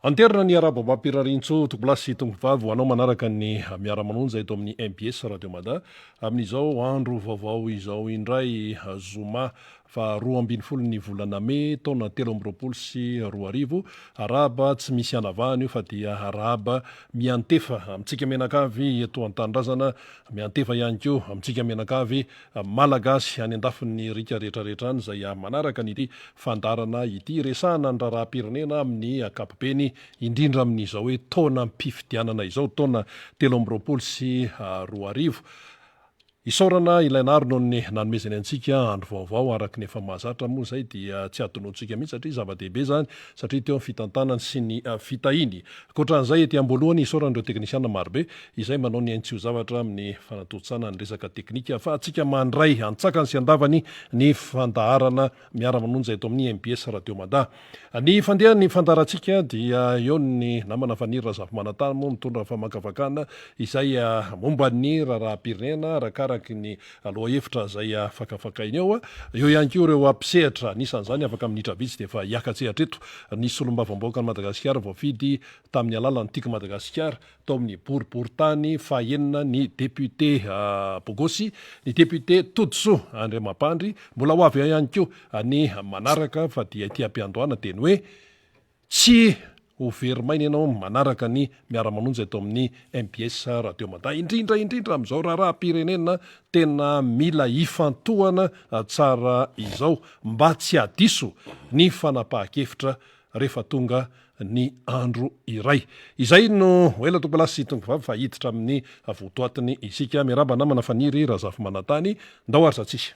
Anterina ny arabo amam-pirariantsoa tompolahy sy tompovavy ho anao manaraka ny miara-manonja eto amin'ny mbs Radio Mada amin'izao andro vaovao izao indray zoma faha 12 ny volana mey taona 2023. Arahaba tsy misy anavahana io fa dia arahaba miantefa amintsika mianakavy eto an-tanindrazana, miantefa ihany koa amintsika mianakavy Malagasy any andafin'ny riaka rehetra rehetra any izay manaraka an'ity fandaharana ity. Resahana ny raharaham-pirenena amin'ny ankapobeny, indrindra amin'izao hoe taonam-pifidianana izao, taona 2023. Isaorana ilay Nary noho ny nanomezany antsika andro vaovao araka ny efa mahazatra moa izay dia tsy hadinointsika mihitsy satria zava-dehibe izany satria teo ny fitantanany sy ny fitahiny. Ankoatran'izay ety am-boalohany isaorana ireo teknisiana marobe izay manao ny ainy tsy ho zavatra amin'ny fanatontosana ny resaka teknika ahafahantsika mandray antsakany sy andavany ny fandaharana miara-manonja eto amin'ny mbs Radio Mada. Ny fandehan'ny fandaharantsika dia eo ny namana Faniry Razafimanantany moa mitondra famakafakana izay momba ny raharaham-pirenena arakaraky ny lohahevitra izay fakafakainy eo. Eo ihany koa ireo mpisehatra, anisan'izany afaka minitra vitsy dia efa hiaka-tsehatra eto ny solombavambahoakan'i Madagasikara voafidy tamin'ny alalan'ny Tiako Madagasikara tao amin'ny boriborintany fahenina ny député Bogosy, ny député Todisoa Andriamampandry. Mbola ho avy ihany koa ny manaraka fa dia ety am-piandohana dia ny hoe tsy ho very maina ianao manaraka ny miara-manonja eto amin'ny mbs Radio Mada, indrindra indrindra amin'izao raharaham-pirenena tena mila ifantohana tsara izao mba tsy hadiso ny fanapahan-kevitra rehefa tonga ny andro iray. Izay no ho ela tompolahy sy tompovavy fa hiditra amin'ny votoatiny isika. Miarahaba namana Faniry Razafimanantany. Ndao ary zatsy.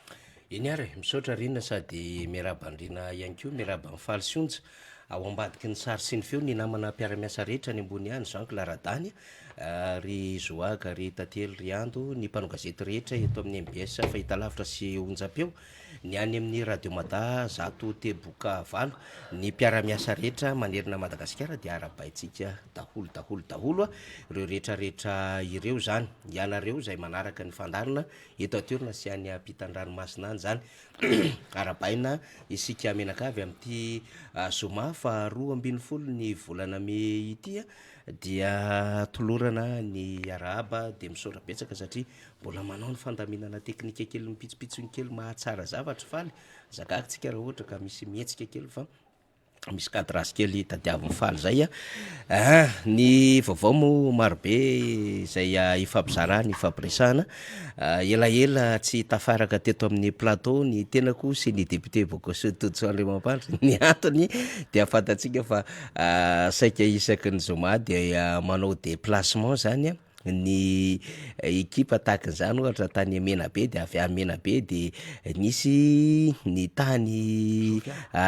Eny ary e, misaotra Rina sady miarahaba an'i Rina ihany koa, miarahaba an'i Faly sy Onja ao ambadiky ny sary sy ny feo, ny namana mpiara-miasa rehetra any ambony any, Jean Claude Radany, ry Zoaga, ry Tantely, ry Ando, ny mpanao gazety rehetra eto amin'ny mbs fahitalavitra sy onjam-peo, Ny any amin'ny Radio Mada zato teboka valo, ny mpiara-miasa rehetra manerana Madagasikara dia arahabaintsika daholo daholo daholo a, ireo rehetra rehetra ireo izany, ianareo izay manaraka ny fandaharana eto an-toerana sy any ampitan-dranomasina any izany, arahabaina isika mianakavy amin'ity zoma faha 12 ny volana mey ity a, dia tolorana ny arahaba dia misaotra betsaka satria Mbola manao ny fandaminana teknika kely ny pitsopitsony kely mahatsara zavatra faly zagako tsika raha ohatra ka misy mihetsika kely fa misy cadrage kely tadiavin'i faly zay a ah ny vaovao moa marobe izay ifampizarana ifampiresahana elaela tsy tafaraka teto amin'ny plateau ny tenako sy ny député Bogosy Todisoa Andriamampandry ny antony dia fantatsika fa saika isaky ny zoma dia manao déplacement zany a ny ekipa tahaka izany ohatra tany Menabe de avy any Menabe de nisy ny tany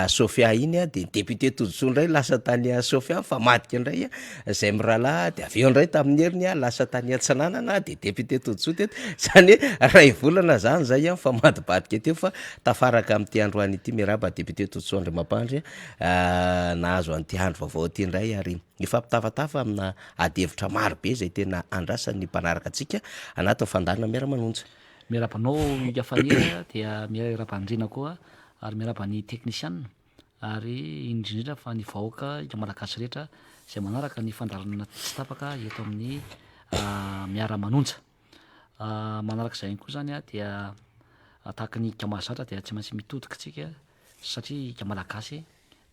Sofia iny a de ny député Todisoa ndray lasa tany Sofia mifamadika indray a zay mirahalahy de avy eo ndray tamin'ny heriny a lasa tany Antsinanana de député Todisoa teto, zany hoe ray volana zany zay a mifamadibadika teo fa tafaraka amin'ity androany ity miarahaba député Todisoa Andriamampandry a nahazo an'ity andro vaovao ity indray ary Mifampitafatafa amina adihevitra maro be izay tena andrasan'ny mpanaraka antsika anatin'ny fandaharana Miara-manonja. Miarahaba anao Ika Faniry a, dia miarahaba an'i Rina koa ary miarahaba ny teknisianina ary indrindra indrindra fa ny vahoaka ika Malagasy rehetra izay manaraka ny fandaharanana tsy tapaka eto amin'ny Miara-manonja. Manaraka izay ihany koa izany a dia tahaka ny ika mahazatra dia tsy maintsy mitodika isika satria ika Malagasy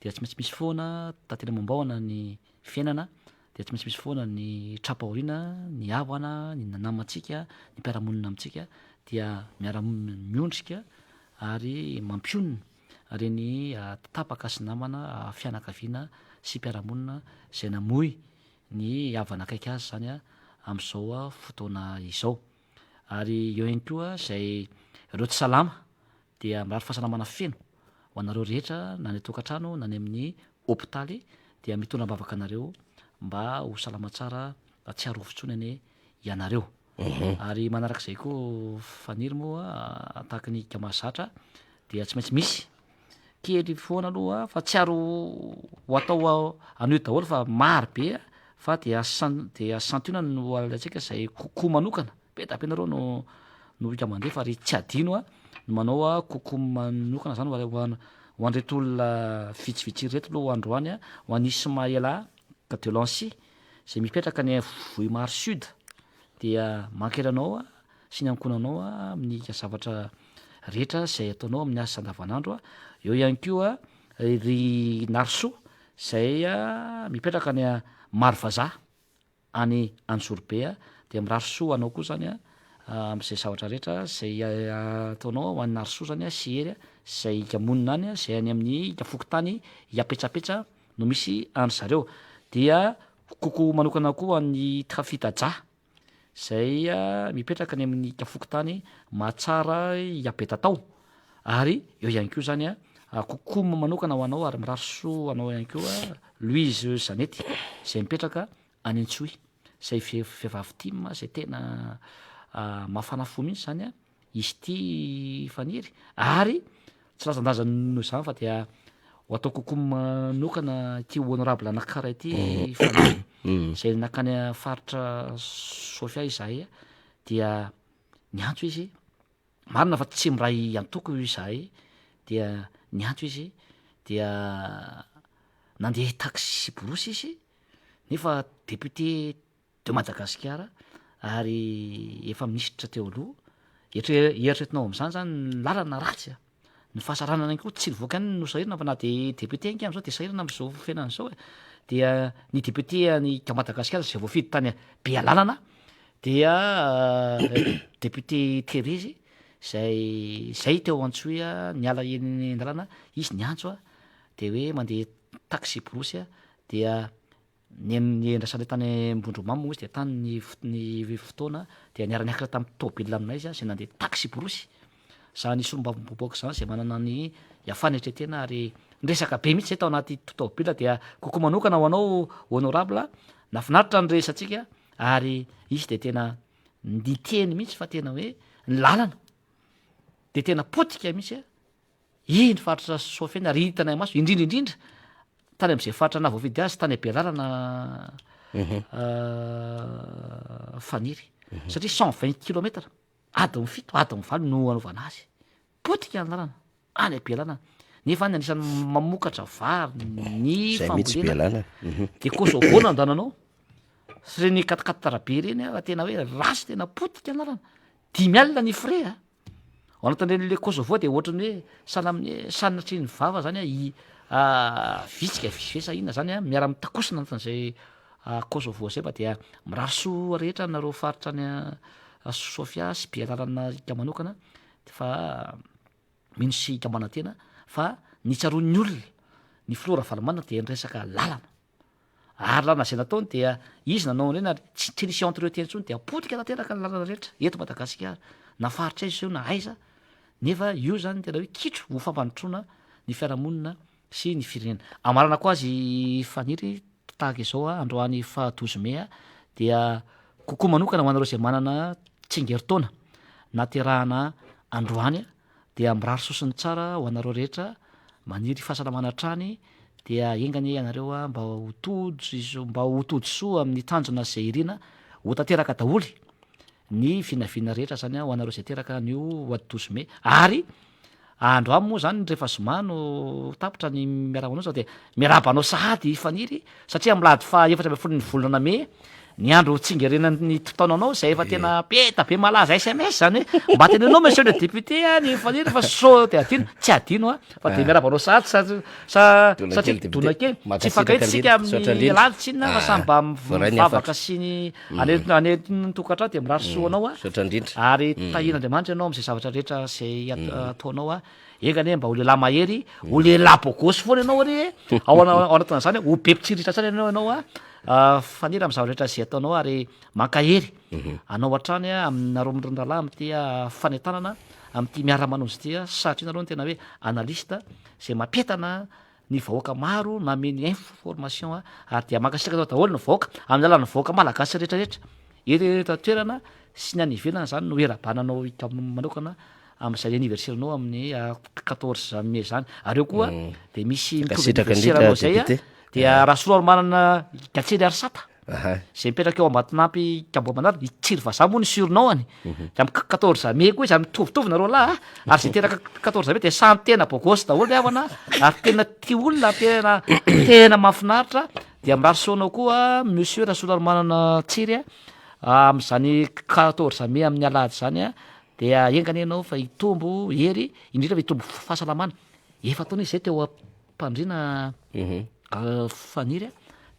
dia tsy maintsy misy foana tantely amam-bahona ny fiainana, dia tsy maintsy misy foana ny tra-pahoriana, ny havana, ny namantsika, ny mpiara-monina amintsika dia miara-miondrika ary mampionona ireny tapaka sy namana, fianakaviana sy mpiara-monina izay namoy ny havana akaiky azy izany amin'izao fotoana izao. Ary eo ihany koa izay ireo tsy salama Dia mirary fahasalamana feno ho anareo rehetra na any an-tokantrano na any amin'ny hopitaly dia mitondra am-bavaka anareo mba ho salama tsara tsy harovy intsony anie ianareo. Ary manarak'izay koa Faniry moa tahaka ny hika mahazatra dia tsy maintsy misy kely foana aloha fa tsy ary ho atao anio daholo fa maro be fa dia dia santionany no alaintsika izay kokoa manokana. Be da be nareo no no hita mandefa ary tsy adino a ny manao a coucou manokana zany ho an ho an'ireto olona vitsivitsy ireto aloha androany a, ho an'i Ismaela. Delancy izay mipetraka any Vohimaro Sud dia mankahery anao sy ny ankohonanao amin'ny zavatra rehetra izay ataonao amin'ny asa andavanandro. Eo ihany koa ry Narisoa izay mipetraka any Marovazaha any Anjozorobe dia mirary soa anao koa zany amin'izay zavatra rehetra izay ataonao ho an'i Narisoa zany sy Hery izay monina any izay any amin'ny fokontany Iapetsapetsa no misy an-dry zareo. Dia coucou manokana koa ho an'i Tafita Jah izay mipetraka any amin'ny fokontany Mahatsara Iabetatao ary eo ihany koa zany coucou manokana ho anao ary mirary soa ho anao ihany koa Louise Zanety izay mipetraka any Antsohihy izay vehivavy tim izay tena mafana fo mihitsy zany izy ity Faniry ary tsy lazandaza noho izany fa dia ho atao kokoa manokana ity honorable anankiray ity Faniry izay nankany faritra Sofia izahay dia niantso izy Marina fa tsy miray antoko izahay dia niantso izy dia nandeha taxi-brousse izy nefa député de Madagasikara ary efa minisitra teo aloha, etre- eritreretinao am'zany zany ny lalana ratsy a, ny fahasaranana ihany koa tsy nivoaka ihany no sahirana fa na de député ange am'zao de sahirana am'zao fiainana zao e, dia ny député any Madagasikara zay voafidy tany Bealanana Dia député Therezy zay zay teo Antsohihy niala eny an-dalana, izy niantso aho de hoe mandeha taxi brousse aho dia niandrasanay tany Ambondromamy moa izy de tany ny ny fotoana dia niara-niakatra tamin'ny tômôbila aminay izy zay nandeha taxi brousse, zany solombavambahoaka zany zay manana ny fanetre-tena ary niresaka be mihitsy zay tao anaty tômôbila dia kokoa manokana ho anao honorable, nahafinaritra ny resatsika. Ary izy dia tena niteny mihitsy fa tena hoe ny lalana de tena potika mihitsy a, iny faritra Sofia iny ary hitanay maso indrindra indrindra tany am'zay faritra nahavoafidy azy tany Bealanana Faniry satria 120 kilomètre adiny fito adiny valo no anaovana azy, potika ny lalana. Any Bealanana. Nefa any anisan'ny mamokatra vary ny Zay mihitsy fambolena. Bealanana. De Kosovo no andehananao. Sy ireny quat-quatre be ireny fa tena hoe ratsy tena potika ny lalana. Dimy alina ny frais a. Ao anatin'ireny le Kosovo de ohatran'ny hoe sahala amin'ny hoe sanatria ny vava zany a i vitsika ve sa inona zany a miara-mitakosina anatin'izay Kosovo zay fa dia mirary soa rehetra anareo faritra any Sofia sy Bealanana manokana fa mino sy manantena fa ny tsaroan'ny olona ny filoha Ravalomanana dia niresaka lalana ary lalana izay nataony dia izy nanao an'ireny ary tsy tsy nisy entretien intsony dia potika tanteraka ny lalana rehetra eto Madagasikara na faritra aiza io na aiza nefa io zany tena hoe kitro ho fampandrosoana ny fiarahamonina sy ny firenena. Amaranako azy Faniry tahaka izao a, androany faha douze mai a, dia kokoa manokana ho anareo izay manana tsingerin-taona naterahana androany a, dia mirary soa sy ny tsara ho anareo rehetra, maniry fahasalamana hatrany, dia enga anie ianareo a mba ho tojo mba ho tody soa amin'ny tanjona izay irina ho tanteraka daholo ny vinavina rehetra zany ho anareo izay teraka anio douze mai ary Androany moa zany rehefa zoma no tapitra ny miarahaba anao dia miarahaba anao sahady i Faniry satria amin'ny lahady faha 14 ny volana mey ny andro tsingerenan'ny taonanao izay efa tena peta be malaza sms zany hoe mba tenenao monsieur le député a ny Faniry fa sao de adino tsy adino a fa de miarahaba anao sahady sa sa Dona satria kely député. dona kely tsy Mankasitraka mifankahita isika indrindra. Misaotra amin'ny indrindra. alahady tsinona fa Ah, samy mba voaray ny mivavaka hafatra. sy ny any any an-tokantrano dia mirary soa anao a. Misaotra indrindra. Ary tahian'Andriamanitra ianao amin'izay zavatra rehetra izay ataonao a. Enga anie mba ho lehilahy mahery, ho lehilahy bogosy foana ianao anie e. Ao ao anatin'izany ho be mpitsiritra hatrany ianao ianao a. Fanira amin'ny zavatra rehetra izay ataonao ary mankahery anao hatrany a aminareo mirahalahy amin'ity fanentanana, amin'ity miara-manonja ity a, satria nareo no tena hoe analyste izay mampientana ny vahoaka maro nameno information ary dia mankasitraka anao daholo ny vahoaka amin'ny alalan'ny vahoaka malagasy rehetra rehetra eto eto an-toerana sy ny any ivelany zany no herabana anao hita manokana amin'izay anniversaire anao amin'ny 14 mai zany ary eo koa de misy mitovy Mankasitraka anniversaire indrindra anao zay a député. dia Rasoloarimanana Gatsely Arisata Aha. Zay mipetraka eo Ambatolampy Ambohimanarina, i Tsiry Vazaha moa ny surnom-ny. De amin'ny 14 mai koa izy ary mitovitovy nareo lahy a! Ary zay teraka 14 mai de samy tena beau gosse daholo ry havana a! Ary tena tia olona, tena tena mahafinaritra. Dia mirary soa anao koa Monsieur Rasolarimanana Tsiry a, amin'izany quatorze mai amin'ny alahady izany a, dia enga anie ianao fa hitombo hery, indrindra fa hitombo fahasalamana. Efa taona izy izay teo am-pandriana Faniry a,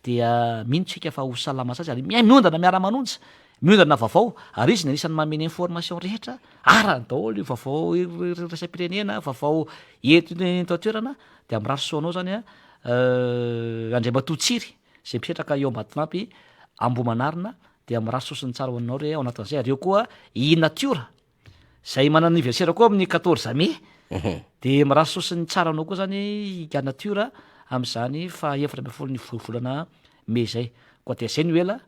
dia mino tsika fa ho salama sazy ary miondana miara-manonja, miondana vaovao, ary izy no anisan'ny manome ny information rehetra, arany daholo io vaovao iraisam-pirenena, vaovao eto eto an-toerana, dia mirary soa anao zany a, Andriamatoa Tsiry izay mipetraka eo Ambatolampy Ambohimanarina, dia mirary soa sy ny tsara ho anao re ao anatin'izay, ary eo koa i Natiora Zay manana anniversaire koa amin'ny 14 mai de mirary soa sy ny tsara anao koa zany i Natiora amin'izany faha 14 ny volana mai zay. Koa dia zay no ela,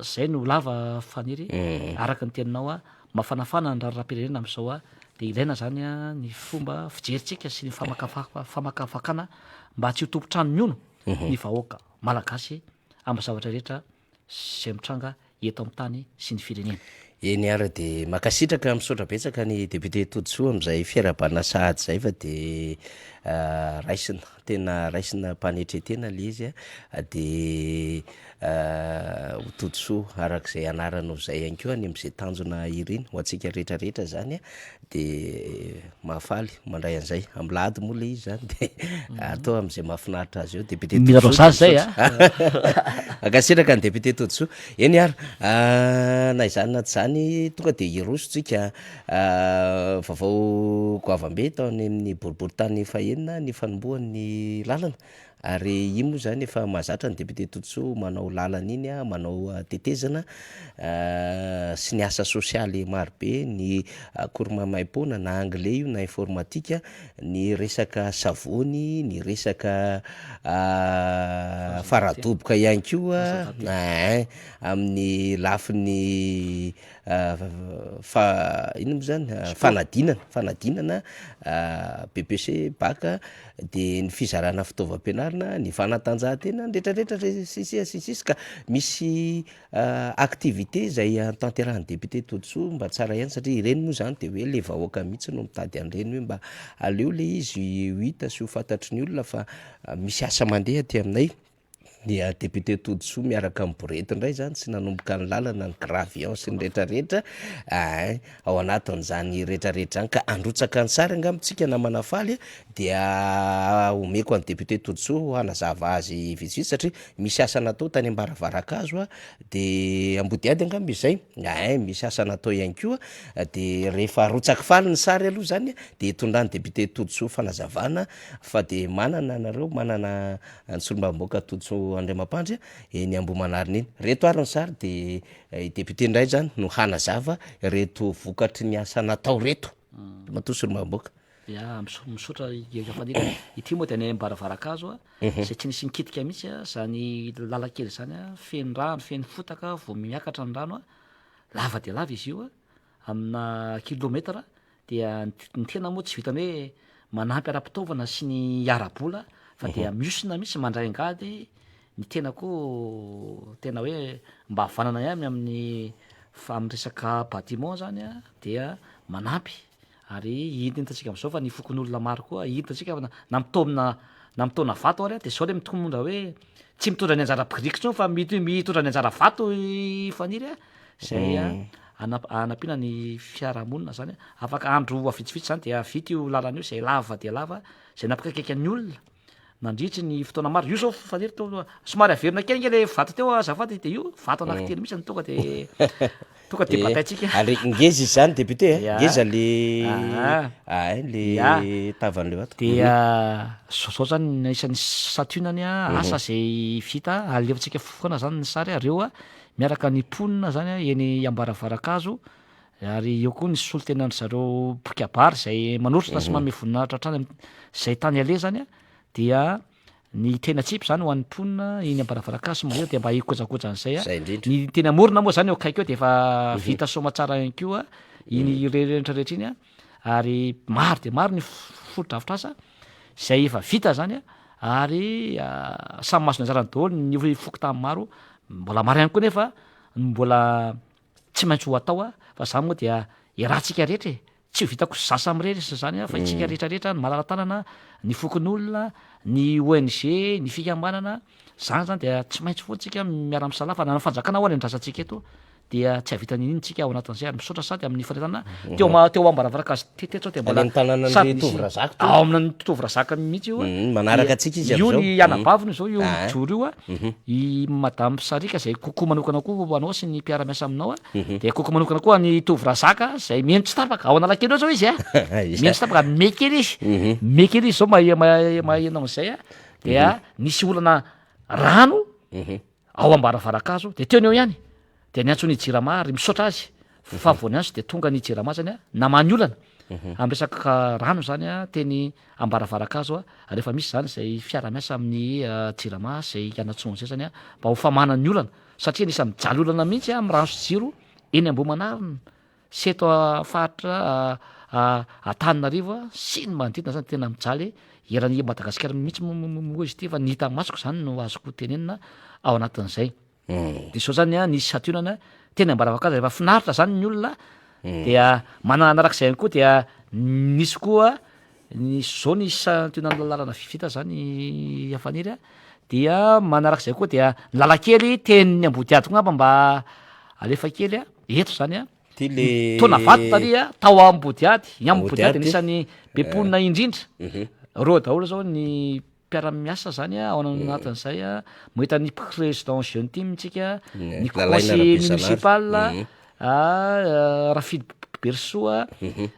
zay no lava Faniry, araka ny teninao mafanafana ny raharaham-pirenena amin'izao de ilaina zany ny fomba fijerintsika sy ny famakafakana mba tsy ho tompon-trano mihono ny vahoaka malagasy amin'ny zavatra rehetra izay mitranga eto amin'ny tany sy ny firenena. Eny ary dia mankasitraka misaotra betsaka ny député Todisoa amin'izay fiarahabana sahady izay fa dia raisina tena raisina am-panetren-tena ilay izy dia ho todisoa araka izay anaranao izay ihany koa any amin'izay tanjona iriny ho antsika rehetra rehetra izany Dia mahafaly mandray an'izay. Amin'ny lahady moa ilay izy izany dia atao amin'izay mahafinaritra azy eo. Député Mila Todisoa, rosazy izay a. Ankasitraka ny député Todisoa. Eny ary, na izany na tsy izany tonga dia hiroso tsika. Vaovao goavam-be tao amin'ny boriborintany fahenina ny fanombohan'ny lalana. Ary iny moa izany efa mahazatra ny député Todisoa manao lalana iny, manao tetezana sy ny asa sosialy maro be, ny cours maimaimpoana na anglais io na informatique, ny resaka savony, ny resaka faradoboka ihany koa, ein, amin'ny lafiny fa inona moa zany fanadinana, fanadinana BEPC, bac, de ny fizarana fitaovam-pianarana, ny fanatanjahantena, ny retraretra sy ny sisa sy ny sisa ka misy activité zay tanterahan'ny député Todisoa mba tsara ihany satria ireny moa zany de hoe le vahoaka mihitsy no mitady an'ireny hoe mba aleo le izy ho hita sy ho fantatry ny olona fa misy asa mandeha aty aminay. Ny député Todisoa miaraka amin'ny borety indray zany tsy nanomboka ny lalana, ny gravillon sy ny retraretra ein, ao anatin'izany retraretra zany ka handrotsaka ny sary angamba tsika namana Faly dia omeko an'i député Todisoa hanazava azy vitsivitsy satria misy asa natao tany Ambaravarankazo de Ambodihady angamba izay ein, misy asa natao ihany koa de rehefa arotsak'i Faly ny sary aloha zany de hitondran'ny député Todisoa fanazavana fa de manana nareo manana Ny solombavambahoaka Todisoa Andriamampandry eny Ambohimanarina eny. Reto ary ny sary dia i député indray izany no hanazava ireto vokatry ny asa natao ireto. Matoa solombavambahoaka. Ya, misaotra Ika Fanilo. Ity moa dia any Ambaravarankazo, izay tsy nisy nikitika mihitsy izany lalan-kely izany, feno rano, feno fotaka vao miakatra ny rano, lava dia lava izy io, amina kilometatra Dia ny tena moa tsy vitan'ny hoe manampy ara-pitaovana sy ny ara-bola fa dia mihosina mihitsy mandray angady ny tena koa tena hoe mba havanana ihany amin'ny amin'ny resaka bâtiment zany a dia manampy ary hita hitantsika amin'izao fa ny fokonolona maro koa hitantsika fa na mitaomina na mitaona vato ary a de zao le mitondra hoe tsy mitondra ny anjara biriky intsony fa mitondra ny anjara vato i Faniry a Zay hanampiana ny fiarahamonina zany, afaka andro vitsivitsy zany dia vita io lalana io zay lava dia lava, zay nampikaikaika ny olona nandritry ny fotoana maro, io zao Faniry to somary averina kely ange le vato teo azafady de io vato anankitelo mihitsy no tonga de tonga de bataintsika. Ary ngeza izy zany député a, ngeza le ay le tavan'le vato. Dia zao zany ny anisan'ny santionany a, asa zay vita, alefantsika foana zany ny sary ary eo a. Miaraka ny mponina zany eny Ambaravarankazo ary eo koa ny solontenan-dry zareo mpikabary izay manoritra sy manome voninahitra hatrany amin'izay tany aleha zany dia ny teny atsipy zany ho an'ny mponina eny Ambaravarankazo sy Maria dia mba hikojakoja an'izay. Zay indrindra. Ny teny Amorona moa zany eo akaiky eo dia efa vita soamatsara ihany koa iny rehetra rehetra iny ary maro dia maro ny fotodrafitrasa izay efa vita zany ary samy mahazo ny anjarany daholo ny fokontany maro Mbola maro ihany koa nefa ny mbola tsy maintsy ho atao fa zany moa dia iarahantsika rehetra e! Tsy ho vitako za samirery izany fa isika rehetra rehetra, ny malala-tanana, ny fokonolona, ny ONG, ny fikambanana, zany zany dia tsy maintsy foana tsika miara-misalahy fa na ny fanjakana ho'a ny andrasantsika eto dia tsy hahavita n'inona tsika ao anatin'izay ary misaotra sady amin'ny fanentanana teo ma- teo ambaravara-kazo teto zao dia mbola Any amin'ny tanànan'i sady misy Tovo Razaka teo. ao amin'ny Tovo Razaka mihitsy io a. Manaraka Dia antsika izy io amin'izao. ny anabaviny zao io Ah. mijoro io a, i madame Sarika zay coucou manokana koa ho anao sy ny mpiara-miasa aminao a, dia coucou manokana koa an'i Tovo Razaka zay mihaino tsy tapaka, ao Analakely ao zao izy a, mihaino tsy tapaka, mimehy kely izy, mimehy kely izy zao mahe- mahe- maheno an'izay a, dia nisy olana rano ao ambaravaran-kazo de teo no eo ihany de niantso ny jirama ary misaotra azy fa vao niantso de tonga ny jirama zany a namaha ny olana amin'ny resaka rano zany a teny ambaravaran-kazo a ary efa misy zany zay fiara-miasa amin'ny jirama zay hianatsoana zay zany a mba ho famahana ny olana satria anisan'ny mijaly olana mihitsy a amin'ny rano sy jiro eny Ambohimanarina sy eto faritra Antananarivo sy ny manodidina zany tena mijaly eran'i Madagasikara mihitsy moa izy ity fa ny hita masoko zany no azoko tenenina ao anatin'izay. De zao zany a nisy santionany teny Ambalavakaza rehefa finaritra zany ny olona dia mananarak'izay ihany koa dia nisy koa Ny zao ny santionan'ny lalana vita zany Hafaniry a, dia manarak'izay koa dia ny lalan-kely teny Ambodihady koa angamba mba alefa kely a, eto zany a, Ty le taona vato tary a, tao Ambodihady, i Ambodihady Ambodihady. anisan'ny be mponina indrindra, reo daholo zao ny mpiara-miasa zany a, ao anatin'izay a, mahita ny président jeune team tsika, ny Lalaina conseiller Rabesanary. municipal, Rafidy Berisoa,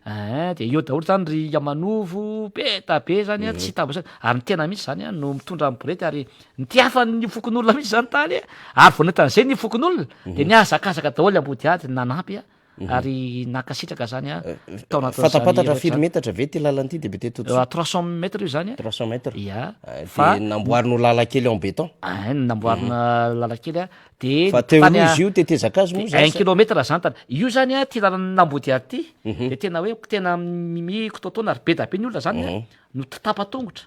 ein de eo daholo zany ry Amanovo, be da be zany a, tsy tambo isaina, ary ny tena mihitsy zany a no mitondra ny borety ary nitiafan'ny fokonolona mihitsy zany tany a, ary vao nahita an'izay ny fokonolona de nihazakazaka daholo Ambodihady nanampy a. ary nankasitraka zany a tao anatin'izany Fantapantatra rehetra firy zany. metatra ve ity lalana ity député Todisoa? 300 mètres io zany a. 300 mètres. Ia, Ah, fa de namboarina ho lalan-kely en béton. Ein, namboarina lalan-kely a, de Fa teo tany aloha a- izy io tetezan-kazo moa de zany un sa- kilomètre zany tany. Io zany a, ty lalana Ambodihady ty, de tena hoe tena mikitoatoana ary be da be ny olona zany a, no tapa-tongotra,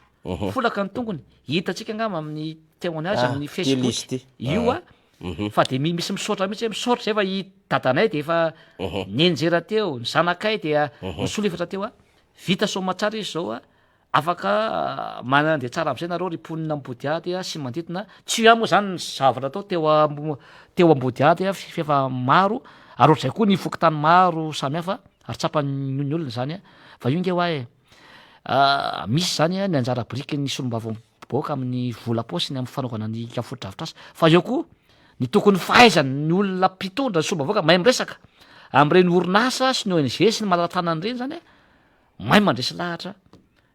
folaka ny tongony, hitantsika angamba amin'ny témoignage Ah, amin'ny ty Facebook, lisy ty. io a, Fa de misy misaotra mihitsy hoe misaotra zay fa i dadanay de efa nianjera teo, ny zanakay dia nisolifatra teo a, vita soamatsara izy zao a, afaka mandeha tsara am'zay nareo ry mponina Ambodihady a sy manodidina, tsy io ihany moa zany ny zavatra atao teo am- teo Ambodihady a f'efa maro ary ohatr'izay koa ny fokontany maro samihafa ary tsapan'ny olona zany a, fa io nge hoa e. Misy izany ny anjara birikin'ny solombavambahoaka amin'ny vola paosiny amin'ny fanaovana ny fotodrafitrasa fa eo koa ny tokony fahaizan'ny olona mpitondra ny solombavambahoaka mahay miresaka amin'ireny orinasa sy ny ONG sy ny malala-tanana ireny zany mahay mandresy lahatra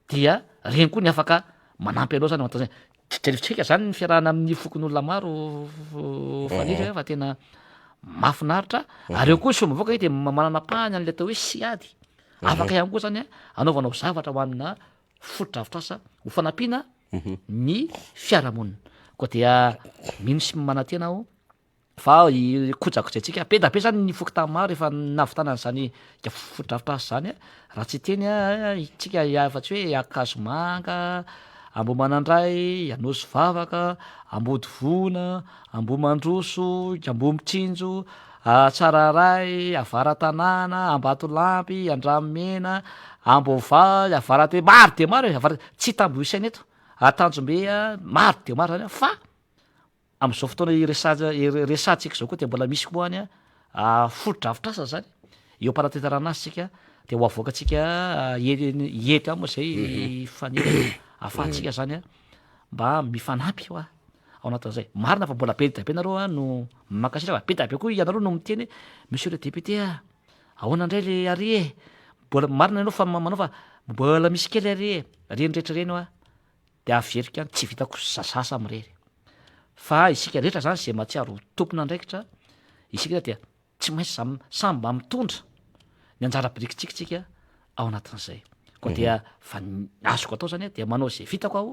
dia ireny koa ny afaka manampy anao zany ao anatin'izay. Jerefintsika zany ny fiarahana amin'ny fokonolona maro Faniry fa tena mahafinaritra ary eo koa ny solombavambahoaka dia manana ampahany an'ilay atao hoe siady. Afaka ihany koa zany anaovanao zavatra ho anina fotodrafitrasa ho fanampiana ny fiarahamonina. Koa dia mino sy manantena aho fa kojakojaintsika be da be zany ny fokontany maro efa nahavitana an'izany fotodrafitrasa zany a, raha tsy hiteny tsika afa-tsy hoe Ankazomanga, Ambohimanandray, Anosivavaka, Ambodivona, Ambohimandroso, Ambohimitsinjo, Tsararay, Avaratanàna, Ambatolampy, Andranomena, Amboavaly, Avarate, maro dia maro e, Avara-, tsy tambo isaina eto, Antanjombe a, maro dia maro zany fa am'zao fotoana iresa- iresahantsika zao koa de mbola misy koa any a fotodrafitrasa zany eo am-panatanterahana azy tsika de ho avoakantsika e- eto ihany moa zay faneva ahafahantsika zany a mba mifanampy hoa ao anatin'izay. Marina fa mbola be dia be nareo no mankasitraka fa be dia be koa ianareo no miteny hoe monsieur le député a, ahoana indray le ary e, mbola marina ianao fa manao fa mbola misy kely ary e, ireny rehetra ireny hoa de averiko ihany tsy vitako za samirery fa isika rehetra zany zay mahatsiaro ho tompon'andraikitra isika dia Tsy maintsy samy samy mba mitondra ny anjara birikintsika tsika ao anatin'izay. Koa dia fa ny azoko atao zany dia manao izay vitako aho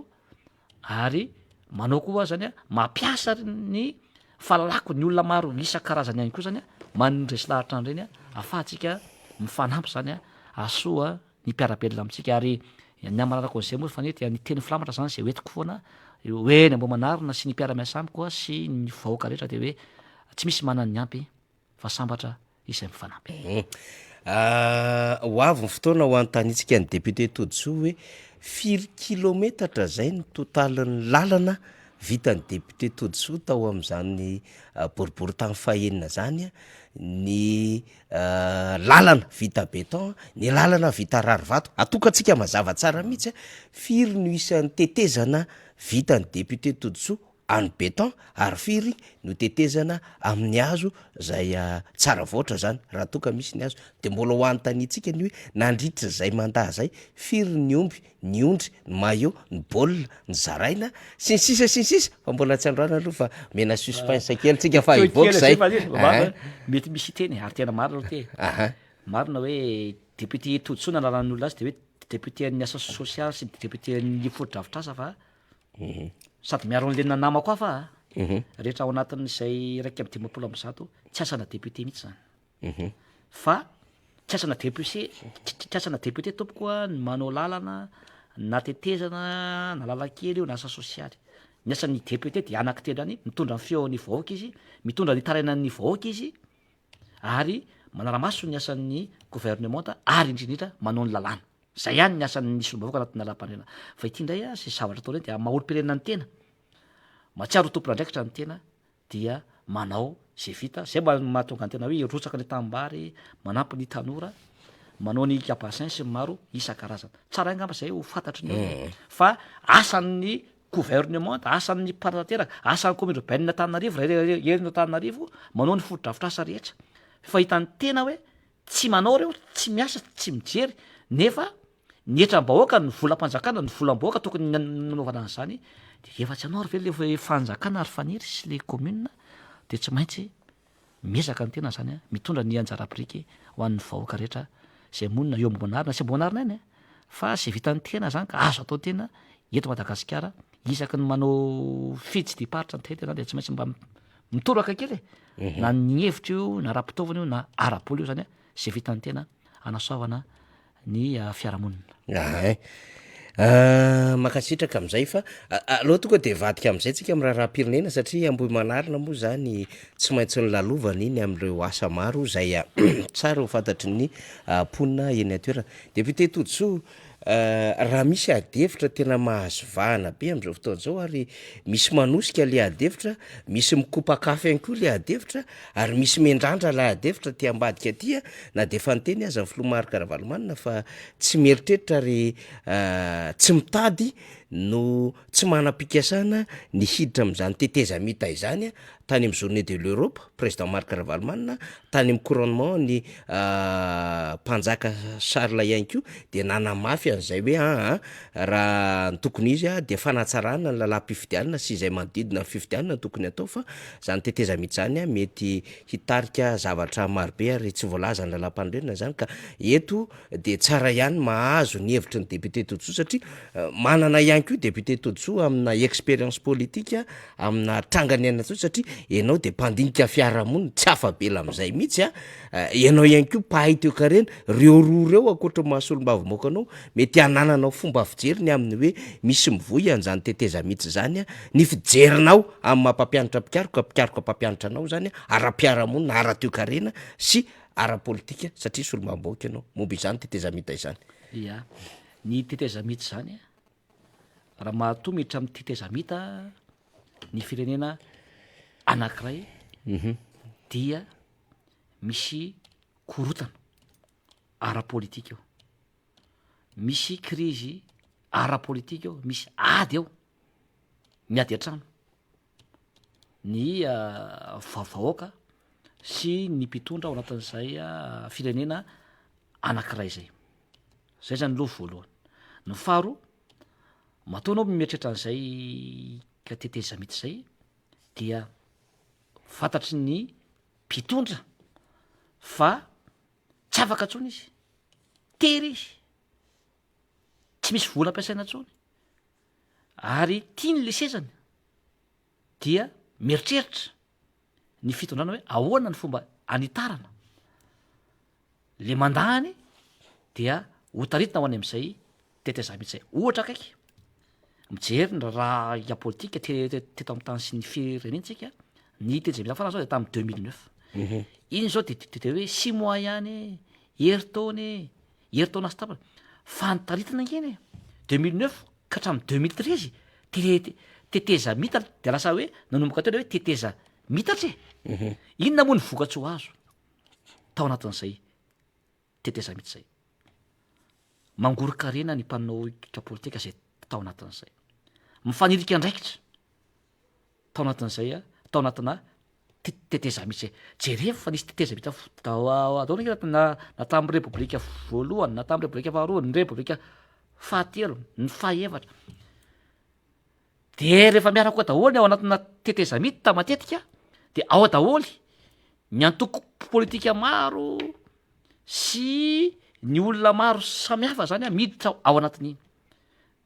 ary manao koa aho zany a mampiasa ny fahalalako ny olona maro isan-karazany ihany koa zany a mandresy lahatra an'ireny a ahafahantsika mifanampy zany a hahasoa ny mpiara-belona amintsika ary ny hamaranako an'izay moa Faniry dia ny teny filamatra zany izay hoentiko foana hoe ny Ambohimanarina sy ny mpiara-miasa amiko a sy ny vahoaka rehetra dia hoe tsy misy manana ny ampy fa sambatra izay mifanampy. Ho avy ny fotoana ho anontaniantsika ny député Todisoa hoe firy kilometatra izay ny totalin'ny lalana vitan'ny député Todisoa tao amin'izany boriborintany fahenina izany, ny lalana vita béton, ny lalana vita rarivato, atokantsika mazava tsara mihitsy firy no isan'ny tetezana vitan'ny député Todisoa any béton ary firy no tetezana amin'ny hazo zay tsara voatra zany raha toa ka misy ny hazo de mbola ho anontaniantsika ny hoe nandritra zay mandat zay firy ny omby, ny ondry, ny maillot, ny baolina nozaraina sy ny sisa sy ny sisa fa mbola tsy androany aloha fa omena suspense kely tsika fa hivoaka zay. Mety misy hiteny ary tena marina aloha ty e, marina hoe député Todisoa no anaran'ny olona azy de hoe député an'ny asa sosialy sy député an'ny fotodrafitrasa fa Sady miaro an'le namako hafa a! Rehetra ao anatin'izay 151 tsy asana député mihitsy zany. Fa tsy asana député, tsy asana député tompoko a ny manao lalana na tetezana na lalan-kely io na asa sosialy. Ny asan'ny député dia anankitelo ihany, mitondra ny feon'ny vahoaka izy, mitondra ny tarainan'ny vahoaka izy ary manara-maso ny asan'ny gouvernementa ary indrindra indrindra manao ny lalàna. Zay ihany ny asan'ny solombavambahoaka anatin'ny lalam-panorenana. Fa ity indray a, zay zavatra atao ireny dia amin'ny maha olom-pirenena ny tena, mahatsiaro ho tompon'andraikitra ny tena dia manao zay vita, zay mba mahatonga ny tena hoe hirotsaka any an-tanimbary, manampy ny tanora, manao ny bassin sy ny maro isan-karazany. Tsara ihany angamba zay ho fantatry ny olona fa asan'ny gouvernement, asan'ny mpanatanteraka, asan'ny commune urbaine Antananarivo, raha eto Antananarivo manao ny fotodrafitrasa rehetra. Fa hitan'ny tena hoe Tsy manao reo, tsy miasa, tsy mijery, nefa ny hetram-bahoaka, ny volam-panjakana, ny volam-bahoaka tokony nanaovana an'izany de efa tsy hanao ary ve le fanjakana ry Faniry sy le commune de tsy maintsy miezaka ny tena zany mitondra ny anjara biriky ho an'ny vahoaka rehetra zay monina eo Ambohimanarina sy Ambohimanarina eny fa zay vitan'ny tena zany ka azo atao tena eto Madagasikara isaky ny manao fitsidiham-paritra ny tena de tsy maintsy mba Mitoraka kely e! Na ny hevitra io, na ara-pitaovana io, na ara-bola io zany a, zay vitan'ny tena hanasoavana ny fiarahamonina. Ahay. Mankasitraka amin'izay fa aleo tonga de hivadika amin'izay tsika amin'ny raharaham-pirenena satria Ambohimanarina moa zany tsy maintsy nolalovana iny amin'ireo asa maro izay tsara ho fantatry ny mponina eny an-toerana. Député Todisoa, Raha misy ady hevitra tena mahazo vahana be amin'izao fotoana izao ary misy manosika le ady hevitra, misy mikopak'afo ihany koa le ady hevitra ary misy miandrandra ilay ady hevitra aty ambadika aty a, na dia efa niteny aza ny filoha Marc Ravalomanana fa tsy mieritreritra ary tsy mitady no tsy manam-pikasana ny hiditra amin'izany tetezamita izany tany amin'ny journée de l'Europe, président Marc Ravalomanana, tany amin'ny couronnement ny mpanjaka Charles ihany koa dia nanamafy an'izay hoe aa raha ny tokony izy dia fanatsarana ny lalam-pifidianana sy izay manodidina ny fifidianana no tokony atao fa izany tetezamita izany mety hitarika zavatra marobe ary tsy voalazan'ny lalam-panorenana izany ka eto dia tsara ihany mahazo ny hevitry ny député Todisoa satria manana ihany koa député Todisoa amina expérience politique amina tranga niainana tsotra satria ianao dia mpandinika fiarahamonina tsy afa-bela amin'izay mihitsy a, ianao ihany koa mpahay toekarena, reo roa reo ankoatra ny maha solombavambahoaka anao mety hanananao fomba fijery ny amin'ny hoe misy mivoy an'izany tetezamita izany a, ny fijerinao amin'ny maha mpampianatra mpikaroka, mpikaroka mpampianatra anao zany ara-piarahamonina, ara-toekarena sy ara-politika satria solombavambahoaka ianao momba izany tetezamita izany. Ia, ny tetezamita izany raha mahatoa miditra amin'ny tetezamita ny firenena anankiray dia misy korotana ara-politika eo, misy krizy ara-politika eo, misy ady eo, miady an-trano. ny vahoaka sy ny mpitondra ao anatin'izay firenena anankiray izay. Zay zany aloha voalohany. Ny faharoa, matoa anao mieritreritra an'izay ka tetezamita izay dia fantatry ny mpitondra fa tsy afaka intsony izy, tery izy, tsy misy vola ampiasaina intsony, ary tiany le sezany dia mieritreritra ny fitondrana hoe ahoana ny fomba anitarana le mandany dia ho taritina ho any am'izay tetezamita zay. Ohatra akaiky, mijery ny raharaha politika teto amin'ny tany sy ny firenentsika, ny tetezamita farany zao dia tamin'ny 2009. Iny zao de de hoe six mois ihany. Herintaona e, herintaona sy tapany. Fa ny taritina ange anie, 2009 ka hatramin'ny 2013, te- tetezamita de lasa hoe nanomboka teo le hoe teteza mitatra e. Inona moa ny vokatsoa azo tao anatin'izay tetezamita izay? Mangoron-karena ny mpanao politika izay tao anatin'izay. Mifanilika andraikitra tao anatin'izay, tao anatina tetezamita izay. Jerevo fa nisy tetezamita tao na na tamin'ny repoblika voalohany, na tamin'ny repoblika faharoa, ny repoblika fahatelo, ny fahefatra. De rehefa miaraka ao daholo ny ao anatina tetezamita matetika de ao daholo ny antoko politika maro sy ny olona maro samihafa zany a miditra ao anatin'iny.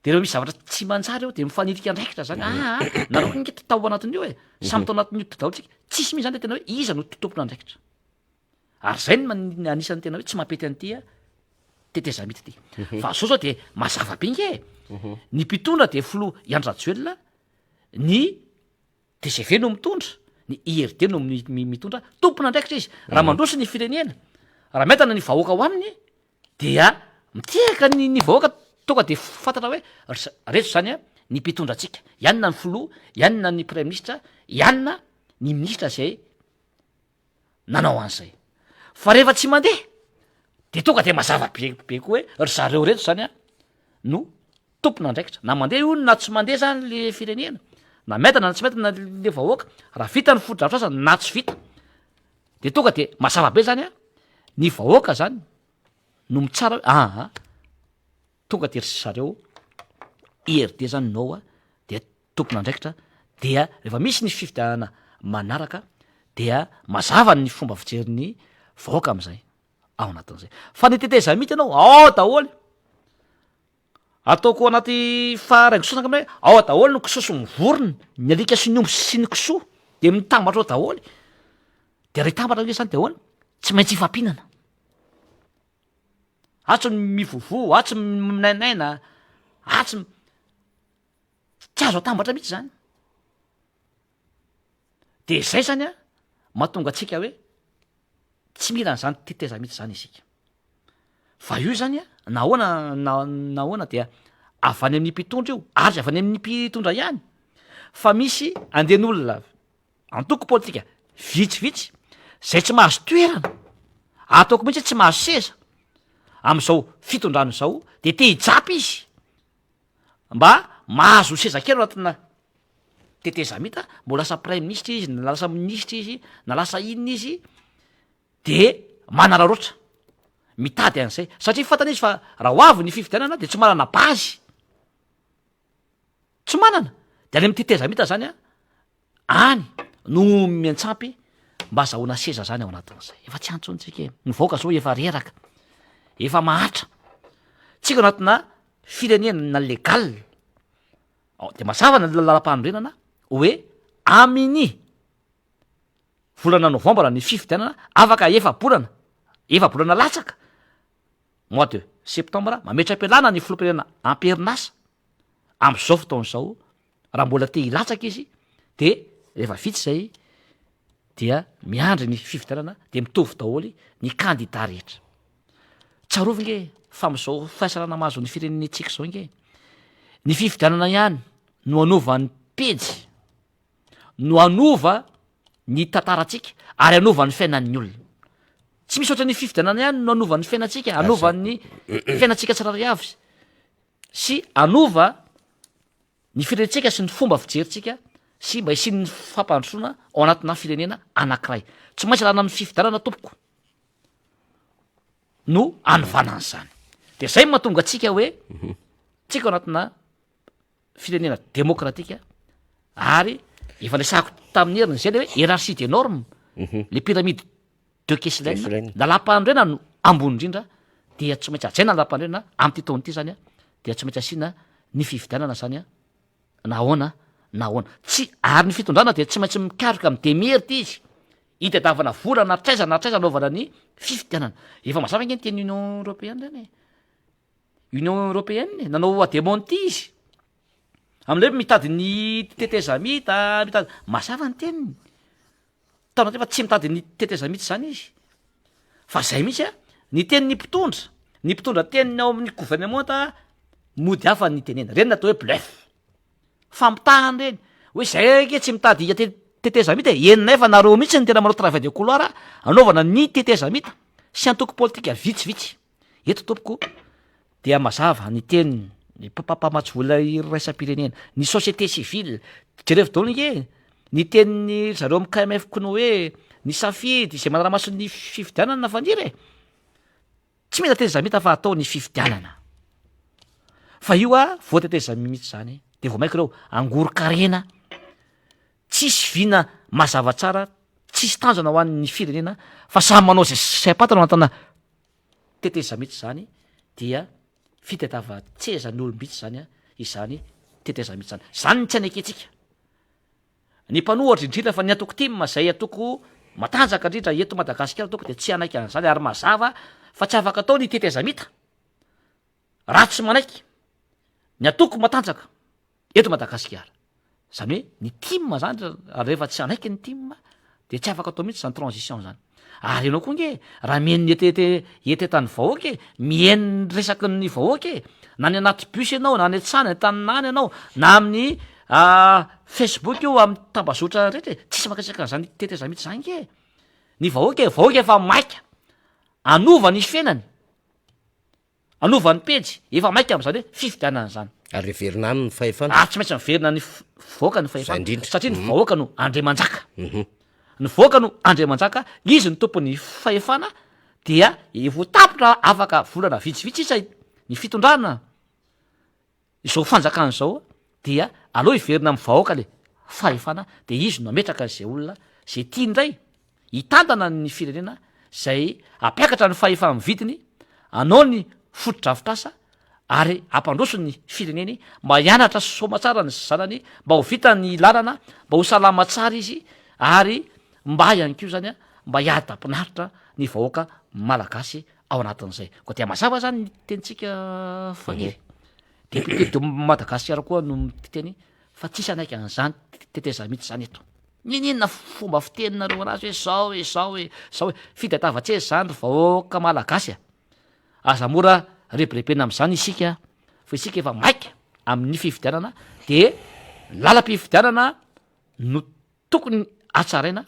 De rehefa misy zavatra tsy manjary eo de mifanilika andraikitra zany, aa nareo koa nge tao anatin'io e, samy tao anatin'io daholo tsika, tsisy mihitsy zany le tena hoe iza no tompon'andraikitra. Ary zay no man- anisan'ny tena hoe tsy mampety an'ity a tetezamita ity. Fa zao zao de mazava be nge e, ny mpitondra de filoha i Andry Rajoelina, ny Tgv no mitondra, ny IRD no mitondra, tompon'andraikitra izy. Raha mandroso ny firenena, raha miadana ny vahoaka ao aminy dia mitehaka ny ny vahoaka tonga de fantatra hoe ry za- reto zany a ny mpitondra antsika, ianona ny filoha, ianona ny praiminisitra, ianona ny minisitra zay nanao an'izay. Fa rehefa tsy mandeha de tonga de mazava be be koa hoe ry zareo reto zany a no tompon'andraikitra. Na mandeha io na tsy mandeha zany le firenena, na miadana na tsy miadana le vahoaka, raha vita ny fotodrafitrasa na tsy vita, de tonga de mazava be zany a, ny vahoaka zany no mitsara hoe aa tonga de ry zareo IRD zany no dia tompon'andraikitra dia rehefa misy ny fifidianana manaraka dia mazava ny fomba fijerin'ny vahoaka am'zay ao anatin'izay. Fa ny tetezamita ianao ao daholo, ataoko anaty faraingo sosona angamba hoe ao daholo ny kisoa sy ny vorona, ny alika sy ny omby sy ny kisoa de mitambatra ao daholo, de raha hitambatra ange zany de ahoana? Tsy maintsy hifampihinana. Atsy ny mivovoa, atsy minainaina, atsy Tsy azo atambatra mihitsy zany. De zay zany a mahatonga antsika hoe tsy mila an'izany tetezamita zany isika. Fa io zany a na ahoana na na ahoana dia avy any amin'ny mpitondra io ary avy any amin'ny mpitondra ihany fa misy andian'olona antoko politika vitsivitsy zay tsy mahazo toerana, ataoko mihitsy hoe tsy mahazo seza am'izao fitondrana izao de te hijapy izy. Mba mahazo seza kely ao anatina tetezamita, mbo lasa praiminisitra izy, na lasa minisitra izy, na lasa inona izy, de manararaotra mitady an'izay, satria fantany izy fa raha ho avy ny fifidianana de tsy manana base, tsy manana, de any amy tetezamita zany an, Any no miantsampy mba azahoana seza zany ao anatin'izay. Efa tsy antsony tsika e. Ny vahoaka zao efa reraka, efa mahatra. Tsika anatina firenena légal. Ao de mazava ny lalam-panorenana hoe amin'ny volana novambra ny fifidianana, afaka efa-bolana, efa-bolana latsaka, mois de septembre, mametra-pialana ny filoham-pirenena am-perinasa am'izao fotoana izao. Raha mbola te hilatsaka izy de rehefa vita izay dia miandry ny fifidianana de mitovy daholo ny kandida rehetra. Tsarovy nge fa am'izao fahasalamana mahazo ny firenentsika izao nge, ny fifidianana ihany no hanova ny pejy, no hanova ny tantarantsika ary hanova ny fiainan'ny olona. Tsy misy ohatran'ny fifidianana ihany no hanova ny fiainantsika, hanova ny fiainantsika tsirairay avy sy hanova ny firenentsika sy ny fomba fijerintsika sy mba hisian'ny fampandrosoana ao anatina firenena anankiray. Tsy maintsy alana amin'ny fifidianana tompoko no anovana an'izany. De zay no mahatonga antsika hoe tsika ao anatina firenena demokratika ary efa resahako tamin'ny heriny zay le hoe hiérarchie des normes, le pyramide de Kesslen, lalam-panorenana no ambony indrindra dia tsy maintsy hajaina ny lalam-panorenana amin'ity taona ity zany a, dia tsy maintsy asiana ny fifidianana zany a, na ahoana na ahoana. Tsy, ary ny fitondrana dia tsy maintsy mikaroka mi-demerdy izy, hitadiavana vola na hatraiza na hatraiza anaovana ny fifidianana. Efa mazava ange ny tenin'ny Union Européenne zany e. Union Européenne e, nanao démenti izy. Amin'ilay hoe mitady ny tetezamita, mitady, mazava ny teniny. Taona teo fa tsy mitady ny tetezamita izany izy. Fa zay mihitsy a, Ny tenin'ny mpitondra, ny mpitondra teniny ao amin'ny gouvernemanta mody hafa ny tenena. Ireny no atao hoe bluff. Famitahana ireny. Hoe zay ange tsy mitady tetezamita e, henonay fa nareo mihitsy no tena manao travail de couloir anaovana ny tetezamita sy antoko politika vitsivitsy. Eto tompoko dia mazava ny tenin' ny mpamatsy vola iraisam-pirenena, ny société civile, jerevo daholo ange ny tenin' ry zareo amin'ny KMF Cnoe, ny Safidy izay manara-maso ny fifidianana Faniry e! Tsy mila tetezamita fa atao ny fifidianana. Fa io a voatetezamita izany de vao maika ireo angoron-karena tsisy vina mazava tsara, tsisy tanjona ho an'ny firenena fa samy manao izay saim-pantany ao anatina tetezamita izany dia fitadiavan-tseza ny olom-bitsy izany izany tetezamita izany. Izany no tsy anekentsika. Ny mpanohatra indrindra fa ny antoko tim izay antoko matanjaka indrindra eto Madagasikara tompoko dia tsy hanaiky an'izany ary mazava fa tsy afaka atao ny tetezamita raha tsy manaiky ny antoko matanjaka eto Madagasikara. Izany hoe ny tim zany rehefa tsy hanaiky ny tim dia tsy afaka atao mihitsy izany transition zany. Ary ianao koa nge raha mihaino ny hetaheta hetahetan'ny vahoaka e, mihaino ny resaky ny vahoaka e, na any anaty bus ianao, na any an-tsaha, any an-tanàna any ianao, na amin'ny facebook io, amin'ny tambazotra rehetra e, tsisy mankasitraka an'izany tetezamita izany nge e. Ny vahoaka e, vahoaka efa maika hanova ny fiainany. Hanova ny pejy, efa maika amin'izany hoe fifidianana izany. Ary heverina aminy ny fahefana. Ary tsy maintsy miverina ny vahoaka ny fahefana. Izay indrindra. Satria ny vahoaka no andriamanjaka. Ny vahoaka no andriamanjaka, izy no tompon'ny fahefana, dia ho tapitra afaka volana vitsivitsy sisa ny fitondrana. Izao fanjakana izao dia aleo hiverina amin'ny vahoaka le fahefana dia izy no hametraka izay olona izay tiany indray hitantana ny firenena izay hampiakatra ny fahefa-mividiny, hanao ny fotodrafitrasa ary hampandroso ny fireneny mba hianatra soamatsara ny zanany, mba ho vita ny lalana, mba ho salama tsara izy ary mba ihany koa zany mba hiadam-pinaritra ny vahoaka malagasy ao anatin'izay. Koa dia mazava zany ny tenintsika Faniry. Député de Madagasikara koa no miteny fa tsisy hanaiky an'izany tetezamita izany eto. Niniana fomba fiteninareo anazy hoe zao e, zao e, zao e. Fitadiavan-tseza izany ry vahoaka malagasy a. Aza mora rebirebena amin'izany isika fa isika efa maika amin'ny fifidianana de lalam-pifidianana no Tokony hatsaraina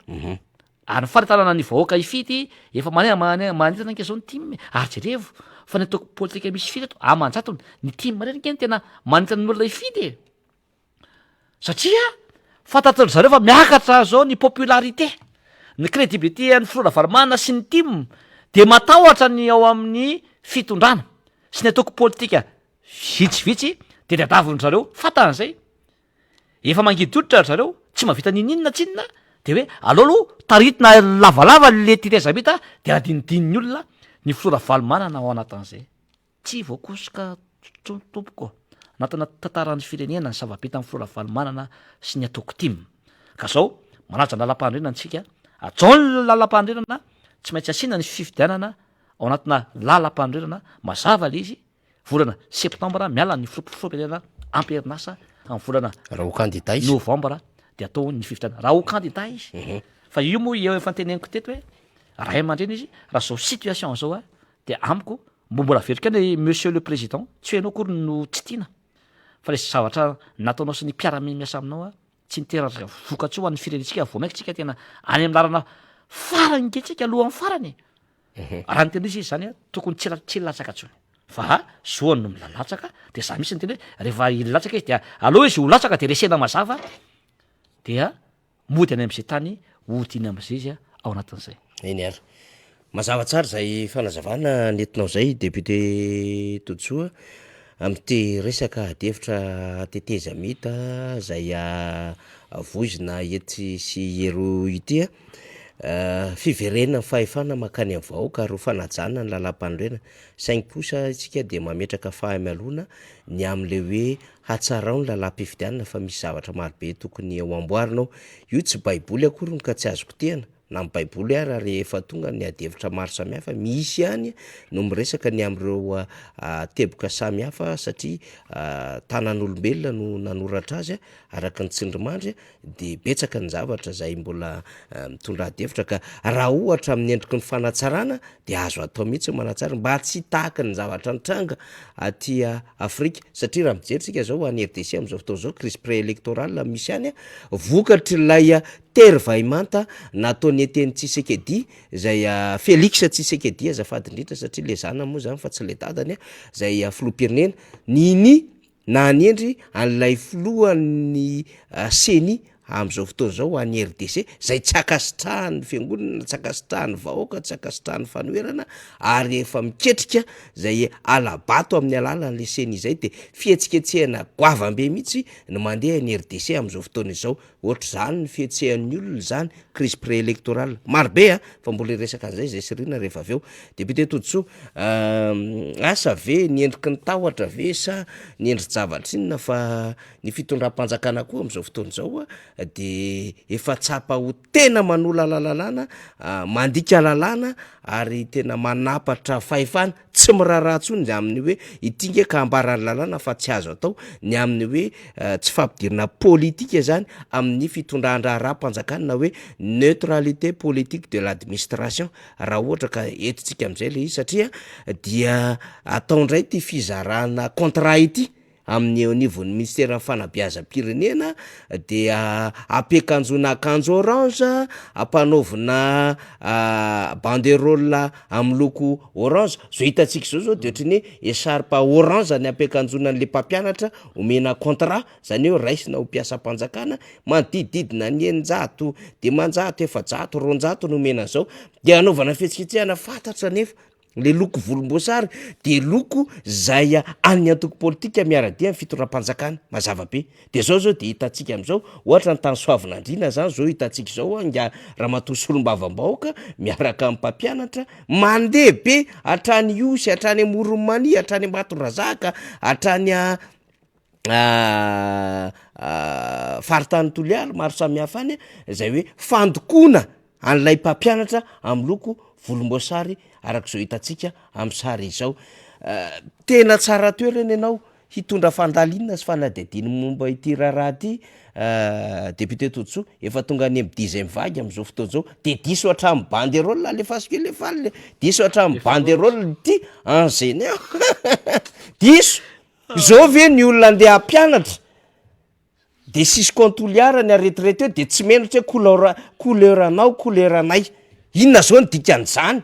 ary ny fanentanana ny vahoaka hifidy efa mane- mane- manentana ange zao ny tim e, ary jerevo fa ny antoko politika misy firy eto aman-jatony, ny tim irery ange no tena manentana ny olona hifidy e, satria fantatry zareo fa miakatra zao ny popularité, ny crédibilité an'ny filoha Ravalomanana sy ny tim de matahotra ny ao amin'ny fitondrana sy ny antoko politika vitsivitsy de tadiavin-dry zareo fantany zay. Efa mangidy hoditra ry zareo, tsy mahavita n'inon'inona tsinona, de hoe aleo aloha taritina lavalava le tetezamita de adinodinin'ny olona ny filoha Ravalomanana ao anatin'izay. Tsy voakosoka intsony tompoko anatina tantaran'ny firenena ny zava-bitan'ny filoha Ravalomanana sy ny antoko tim. Ka zao, manaja ny lalam-panorenana isika, hajao ny lalam-panorenana, tsy maintsy asiana ny fifidianana ao anatina lalam-panorenana, mazava le izy, volana septambra miala ny filoham-pirenena am-perinasa amin'ny volana Raha ho kandida izy. novambra dia atao ny fifidianana raha ho kandida izy mhm. fa io moa eo efa nteneniko teto hoe ray aman-dreny izy raha zao situation zao a dia amiko mbo mbola averiko ihany monsieur le président tsy hoe ianao akory no tsy tiana fa le zavatra nataonao sy ny mpiara-miasa aminao a tsy niteraka vokatsoa ho an'ny firenentsika vao mainka tsika tena any amin'ny lalana farany nge tsika alohan'ny farany e Raha ny tena izy izy zany a, tokony tsy tsy hilatsaka intsony fa zoany no milalatsaka de za mihitsy niteny hoe rehefa hilatsaka izy dia aleo izy ho latsaka de resena mazava dia mody any am'zay tany hodiany am'zay izy a ao anatin'izay. Eny ary. Mazava tsara izay fanazavana nentinao izay député Todisoa amin'ity resaka adihevitra tetezamita izay voizina etsy sy eroa ity a. Fiverenan'ny fahefana mankany amin'ny vahoaka ary ho fanajana ny lalàmpanorenana, saingy kosa isika dia mametraka fahamelona ny amin'ilay hoe hatsarao ny lalàm-pifidianana fa misy zavatra marobe tokony ho amboarina ao. Io tsy baiboly akory ka tsy azo kitihana. Na ny baiboly ara rehefa tonga ny adihevitra maro samihafa misy ihany no miresaka ny amin'ireo teboka samihafa satria tanan'olombelona no nanoratra azy araka ny tsindrimandry de betsaka ny zavatra zay mbola mitondra adihevitra ka raha ohatra amin'ny endriky ny fanatsarana de azo atao mihitsy ny manatsara mba tsy tahaka ny zavatra nitranga aty Afrika satria raha mijery tsika zao any RDC am'zao fotoana zao crise pré-électorale misy any vokatr'ilay tery vahimanta nataon'i Etienne Tshisekedi zay Felix Tshisekedi azafady indrindra satria le zanany moa zany fa tsy le dadany zay filoham-pirenena nini nanendry an'ilay filohan'ny ceni am'zao fotoana zao any RDC zay tsy ankasitrahan'ny fiangonana, tsy ankasitrahan'ny vahoaka, tsy ankasitrahan'ny fanoherana ary efa miketrika zay hala-bato amin'ny alalan'le ceni zay de fihetsiketsehana goavam-be mihitsy no mandeha any RDC am'zao fotoana izao. Ohatr'izany ny fihetsehan'ny olona izany, crise pré-électorale. Maro be a! Fa mbola hiresaka an'izay izay sy Rina rehefa avy eo. Député Todisoa, asa ve ny endriky ny tahotra ve sa ny endri-javatra inona fa ny fitondram-panjakana koa amin'izao fotoana izao de efa tsapa ho tena manolana lalàna, mandika lalàna ary tena manapatra fahefana. Tsy miraharaha intsony ny amin'ny hoe ity nge ka ambaran'ny lalàna fa tsy azo atao, ny amin'ny hoe tsy fampidirana politika zany amin'ny fitondran-draharaham-panjakana na hoe neutralité politique de l'administration raha ohatra ka entintsika am'zay le izy satria dia atao indray ity fizarana contrat ity. amin'ny eo anivon'ny minisiteran'ny fanabeazam-pirenena dia ampiakanjoana akanjo orange, ampanaovina banderole amin'ny loko orange, zao hitantsika zao zao de ohatran'ny hoe echarpe orange ny ampiakanjoana an'le mpampianatra omena contrat, zany hoe raisina ho mpiasam-panjakana manodidididina ny 600, 500, 400, 200 no omena an'zao, de anaovana fihetsiketsehana fantatra anefa Le loko volomboasary de loko zay an'ny antoko politika miara-dia amin'ny fitondram-panjakana, mazava be. De zao zao de hitantsika am'zao, ohatra ny tany Soavinandriana zany zao hitantsika zao an, ingahy ramatoa solombavambahoaka miaraka amin'ny mpampianatra, mandeha be hatrany Ihosy, hatrany Amoron'i Mania, hatrany Ambatondrazaka, hatrany faritany Toliara maro samihafa any, zay hoe fandokoana an'ilay mpampianatra amin'ny loko volomboasary arak'izao hitantsika amin'ny sary izao. Tena tsara toerana ianao hitondra fandalinana sy fanadihadiana momba ity raharaha ity député Todisoa, efa tonga any amin'ny dixième vague amin'izao fotoana izao, de diso hatramin'ny banderole, alefaso kely le faly, diso hatramin'ny banderole ity enseignant diso, izao ve ny olona andeha hampianatra? De Cisco Toliara ny aretirety eo de tsy menatra hoe couleur couleur anao couleur anay, inona zao ny dikan'izany?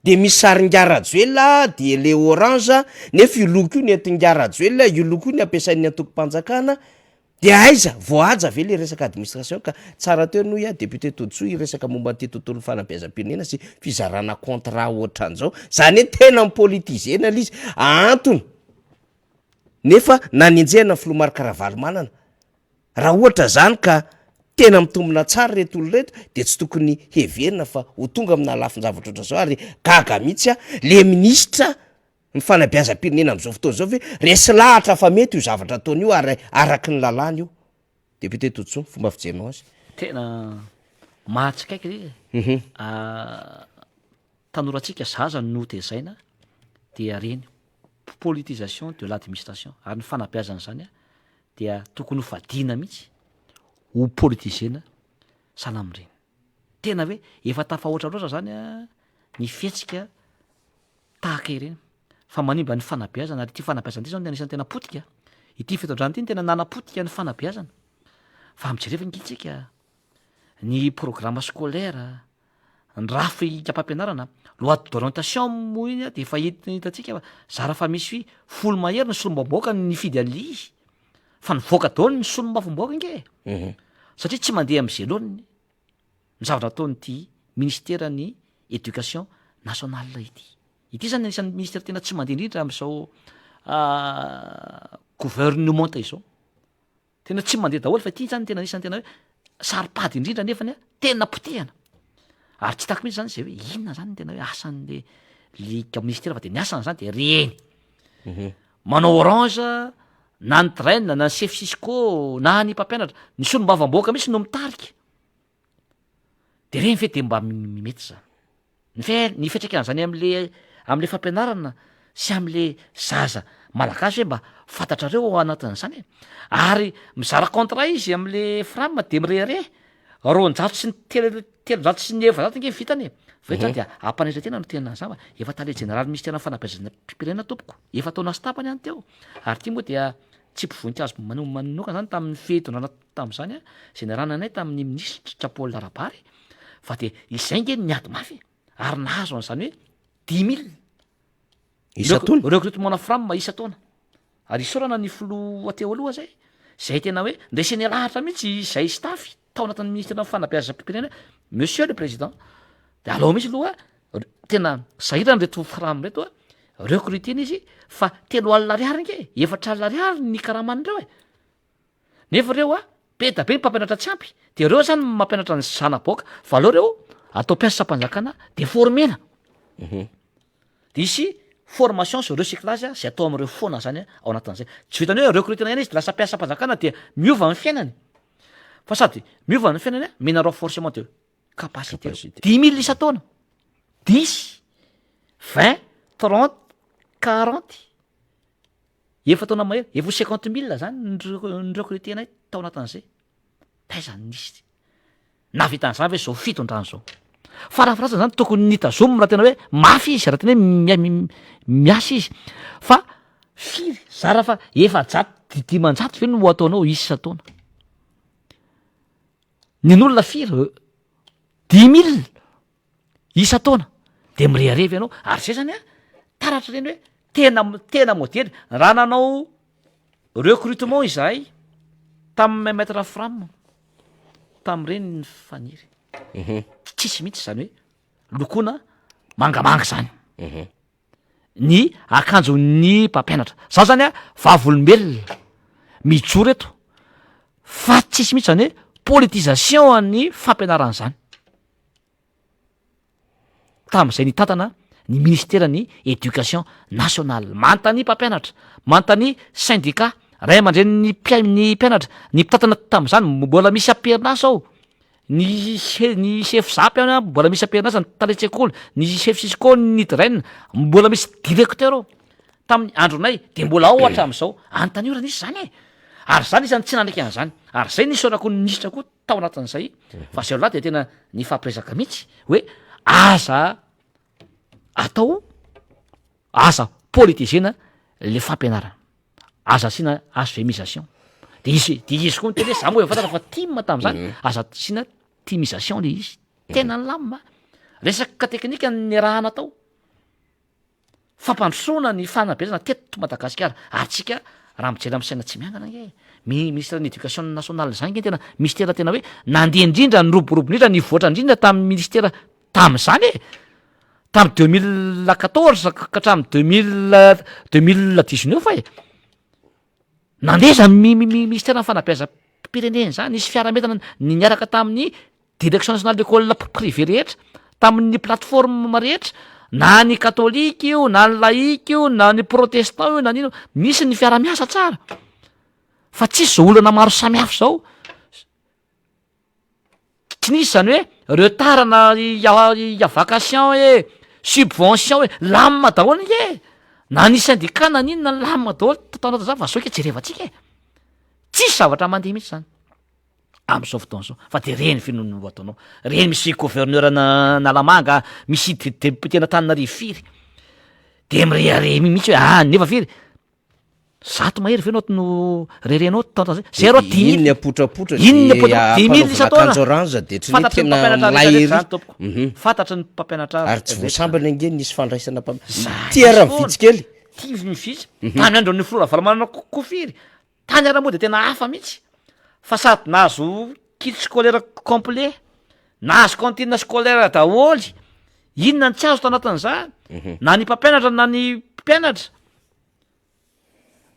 De misy sarin'ingahy Rajoelina de le orange nefa io loko io no entin'ingahy Rajoelina, io loko io no ampiasain'ny antokom-panjakana, de aiza? Voahaja ve le resaka administration ka tsara teo noho i député Todisoa hiresaka momba an'ity tontolon'ny fanabeazam-pirenena sy fizarana contrat ohatran'izao, zany hoe tena mi-politiser-na le izy, antony. Nefa nanenjehana ny filoha Marc Ravalomanana. Raha ohatra zany ka tena mitombina tsara ireto olona ireto de tsy tokony heverina fa ho tonga amina lafin-javatra ohatran'izao ary gaga mihitsy aho le minisitra ny fanabeazam-pirenena am'zao fotoana zao ve resy lahatra fa mety io zavatra ataony io ary araky ny lalàna io. Député Todisoa, fomba fijerinao azy? Tena mahatsikaiky ve e? Tanorantsika zaza no tezaina dia reny. Politisation de l'administration ary ny fanabeazana izany dia tokony ho fadiana mihitsy ho politizena sahala amin'ireny. Tena hoe efa tafahoatra loatra izany ny fihetsika tahaka ireny fa manimba ny fanabeazana ary ity fanabeazana ity izao no anisan'ny tena potika, ity fitondrana ity no tena nanapotika ny fanabeazana fa mijereva ange tsika ny programme scolaire, Ny rafi-pampianarana, loi d'orientation moa iny dia efa hitantsika fa zara fa misy folo mahery ny solombavambahoaka nifidy an'ilay izy fa nivoaka daholo ny solombavambahoaka ange e! Mhm. Satria tsy mandeha amin'izay laoniny ny zavatra ataon'ity ministeran'ny éducation nationale ity. Ity zany anisan'ny ministera tena tsy mandeha indrindra amin'izao gouvernementa izao. Tena tsy mandeha daholo fa ity zany tena anisan'ny tena hoe saropady indrindra nefany a tena potehana. Ary tsy hitako mihitsy zany zay hoe inona zany ny tena hoe asan'le le ministera fa de ny asany zany de reny. Mhm. Manao orange na ny train na ny chef cisco na ny mpampianatra, ny solombavambahoaka mihitsy no mitarika. De reny ve de mba mety zany? Ny fe ny fiantraikan'izany am'le am'le fampianarana sy am'le zaza malagasy hoe mba fantatrareo ao anatin'izany e? Ary mizara contrat izy am'le fram de mirehareha, 200 sy ny telo 304 ange vitany e! Fa eto zany dia ampanetra tena no tena zava, efa tale jeneraly minisiteran'ny fanabeazam-pirenena tompoko, efa taona sy tapany any teo, ary ity moa dia tsipy voninkazo mano- manokana zany tamin'ny fitondrana tamin'izany an, izay niarahana anay tamin'ny minisitra Paul Rabary, fa dia izay nge niady mafy e, ary nahazo an'izany hoe dix mille Isan-taona? Recrutement-na fram isan-taona. Ary isaorana ny filoha teo aloha zay, zay tena hoe nreseny lahatra mihitsy izay staff tao anatin'ny ministeran'ny fanabeazam-pirenena hoe monsieur le président de alao mihitsy aloha tena sahirana reto fram reto a, recruter-na izy fa 30 ariary nge e, 40 ariary ny karaman'ireo e, nefa reo a be da be ny mpampianatra tsy ampy, de reo zany mampianatra ny zana-bahoaka fa aleo reo atao mpiasam-panjakana de former-na. De hisy formation sy recyclage zay atao amin'ireo foana zany ao anatin'izay. Tsy vitan'ny hoe recruter-na ihany izy de lasa mpiasam-panjakana de miova ny fiainany. Fa sady miova ny fiainany mena renforcement de capacité. Capacité. Dix mille isan-taona. Dix, vingt, trente, quarante. Efa taona mahery, efa ho cinquante mille zany ny ny recruter-nay tao anatin'izay. Taiza no nisy nahavita an'izany ve zao fitondrana zao? Farafaharatsiny zany tokony nitazomina raha tena hoe mafy izy, raha tena hoe miasa izy, fa firy zara fa 400 500 ve no ho ataonao isan-taona? Nin'olona firy? Dix mille isan-taona de mirehareha ve ianao? Ary zay zany an, taratra ireny hoe tena tena modely, raha nanao recrutement izahay tamin'ny maître Fram tamin'ireny ny faniry, tsisy mihitsy zany hoe lokoina mangamanga zany ny akanjon'ny mpampianatra, zaho zany an vavolombelona mijoro eto fa tsisy mihitsy zany hoe politisation an'ny fampianarana zany. tamin'izay nitantana ny ministeran'ny Education nationale. Manontania mpampianatra, manontania syndicat, ray aman-drenin'ny mpia- ny mpianatra, ny mpitantana tamin'izany, mbola misy am-perinasa ao, ny se- ny chef zap any mbola misy am-perinasa, ny talen-tsekoly, ny chef cisco, ny DREN, mbola misy directeur ao tamin'ny andronay de mbola ao hatramin'izao. Anontanio raha nisy zany e! Ary zany isan'ny tsy nanaiky an'izany, ary zay nisaorako ny minisitra koa tao anatin'izay fa zay lahy de tena nifampiresaka mihitsy hoe aza atao aza politizena le fampianarana aza asiana HVMisation de izy de izy koa niteny hoe za moa efa fantatra fa tim tam'zany mhm. aza asiana timisation le izy tena nilamina resaka teknika niarahana tao Fampandrosoana ny fanabeazana teto Madagasikara ary tsika raha mijery amin'ny saina tsy miangana ange mi ministère ny éducation nationale zany nge tena mistera tena hoe nandeha indrindra niroborobo indrindra nivoatra indrindra tamin'ny ministera tamin'izany e tamin'ny 2014 ka hatramin'ny deux mille deux mille dix-neuf e nandeha zany mi- mi- mi- ministère ny fanabeazam-pirenena zany nisy fiaraha-mientana ny niaraka tamin'ny Direction nationale d'école privée rehetra, tamin'ny plateforme rehetra, na ny katolika io, na ny laïque io, na ny protestant io, na ny inona, misy ny fiaraha-miasa tsara, fa tsisy zao olana maro samihafa zao, tsy nisy zany hoe retard na ya vacation e, subvention e, lamina daholo nge e, na ny syndicat na n'inona lamina daholo tao anatin'izany fa zao ke jerevantsika e, tsisy zavatra mandeha mihitsy zany. am'zao fotoana zao fa de reny ve no no ataonao reny misy gouverneur an'Analamanga misy député an'Antananarivo firy de mirehareha mihitsy hoe ah nefa firy 100 mahery ve no no reharehanao tantana zay zay aloha dimy Iny ny apotrapotra iny ny apotrapotra 5000 isan-taona akanjo orange de tsy fantatry ny tena mpampianatra milay rehetra ery zany tompoko Mhm. fantatry ny mpampianatra ary tsy rehetra voasambany ange nisy fandraisana mpam- Zay tia raha foana. vitsy kely tia ny vitsy tany andron'ny filoha Ravalomanana koa firy Tany ara moa de tena hafa mihitsy fa sady nahazo kit scolaire complet, nahazo cantine scolaire daholo, inona no tsy azo tanatin'izany, na ny mpampianatra na ny mpianatra,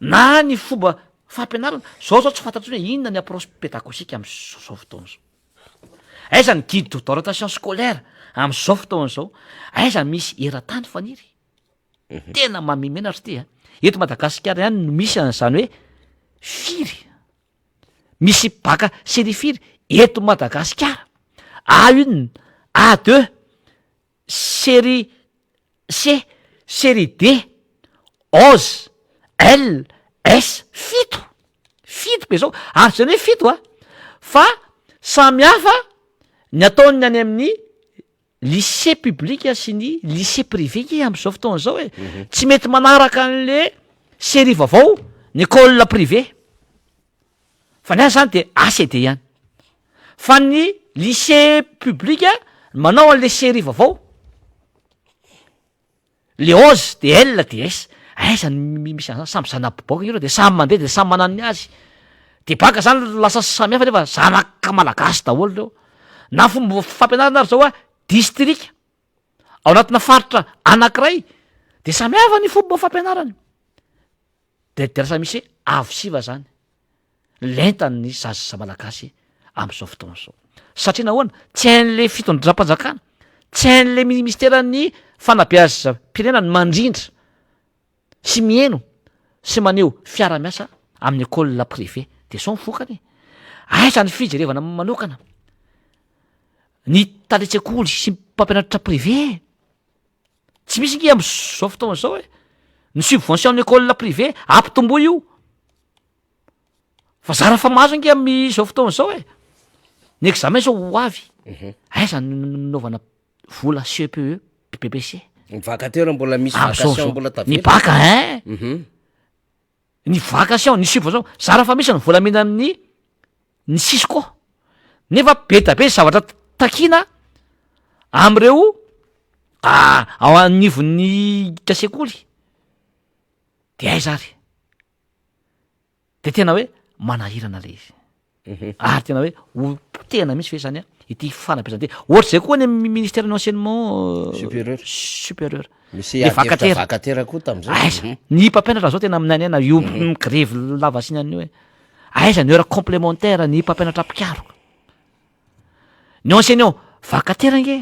na ny fomba fampianarana, zao zao tsy fantatro intsony hoe inona ny approche pédagogique am'zao fotoana zao, aiza ny guide d'orientation scolaire am'zao fotoana zao, aiza misy eran-tany faniry? Tena mamemenatra ity a! Eto Madagasikara ihany no misy an'izany hoe firy, misy baka série firy eto Madagasikara. A une, A deux, série C, série D, Oz, L, S, fito! Fito be zao, ary tsy zany hoe fito a, fa samy hafa ny ataon'ny any amin'ny lycée public sy ny lycée privé nge am'zao fotoana zao e, tsy mety manaraka an'le série vaovao ny école privé, fa ny azy zany de A C D ihany, fa ny lycée public manao an'le série vaovao. Le Oz de L de S, aiza no misy an'zany, samby zana-boaky ireo de samy mandeha de samy manano ny azy, de baka zany lasa samy hafa nefa zanaka malagasy daholo reo, na fomba fampianarana ary zao a distrika ao anatina faritra anakiray de samy hafa ny fomba fampianarana. De de lasa misy avo siva zany lentan'ny zaza malagasy am'zao fotoana zao. Satria nahoana? Tsy hain'le fitondram-panjakana, tsy hain'le ministeran'ny fanabeazam-pirenena ny mandrindra sy miheno sy maneho fiara-miasa amin'ny école privé. De zao ny vokany e. Aiza ny fijerevana manokana ny talen-tsekoly sy mpampianatra privé? Tsy misy nge am'zao fotoana zao e, ny subvention ny école privé ampitomboy io, fa zara fa mahazo nge am'izao fotoana zao e, ny examen zao ho avy, aiza no naovana vola CEPE, BEPC? Ny vacataire mbola misy. Am'zao vacation zao mbola ny tavela. Bac hein, ny vacation, ny subvention zara fa misy ny volamena amin'ny ny Cisco, nefa be da be zavatra takina am'ireo ao anivon'ny sekoly, de aiza ary de tena hoe manahirana le izy, ary tena hoe ho potehana mihitsy ve zany a ity fanabeazana ty? Ohatr'zay koa ny ministère ny enseignement supérieur. Supérieur. Misy Le adihevitra vacataire. Vacataire koa tam'zay. Aiza ny mpampianatra zao tena aminay any io migrevy lava siny an'io hoe aiza ny heure complémentaire ny mpampianatra mpikaroka, ny enseignant vacataire nge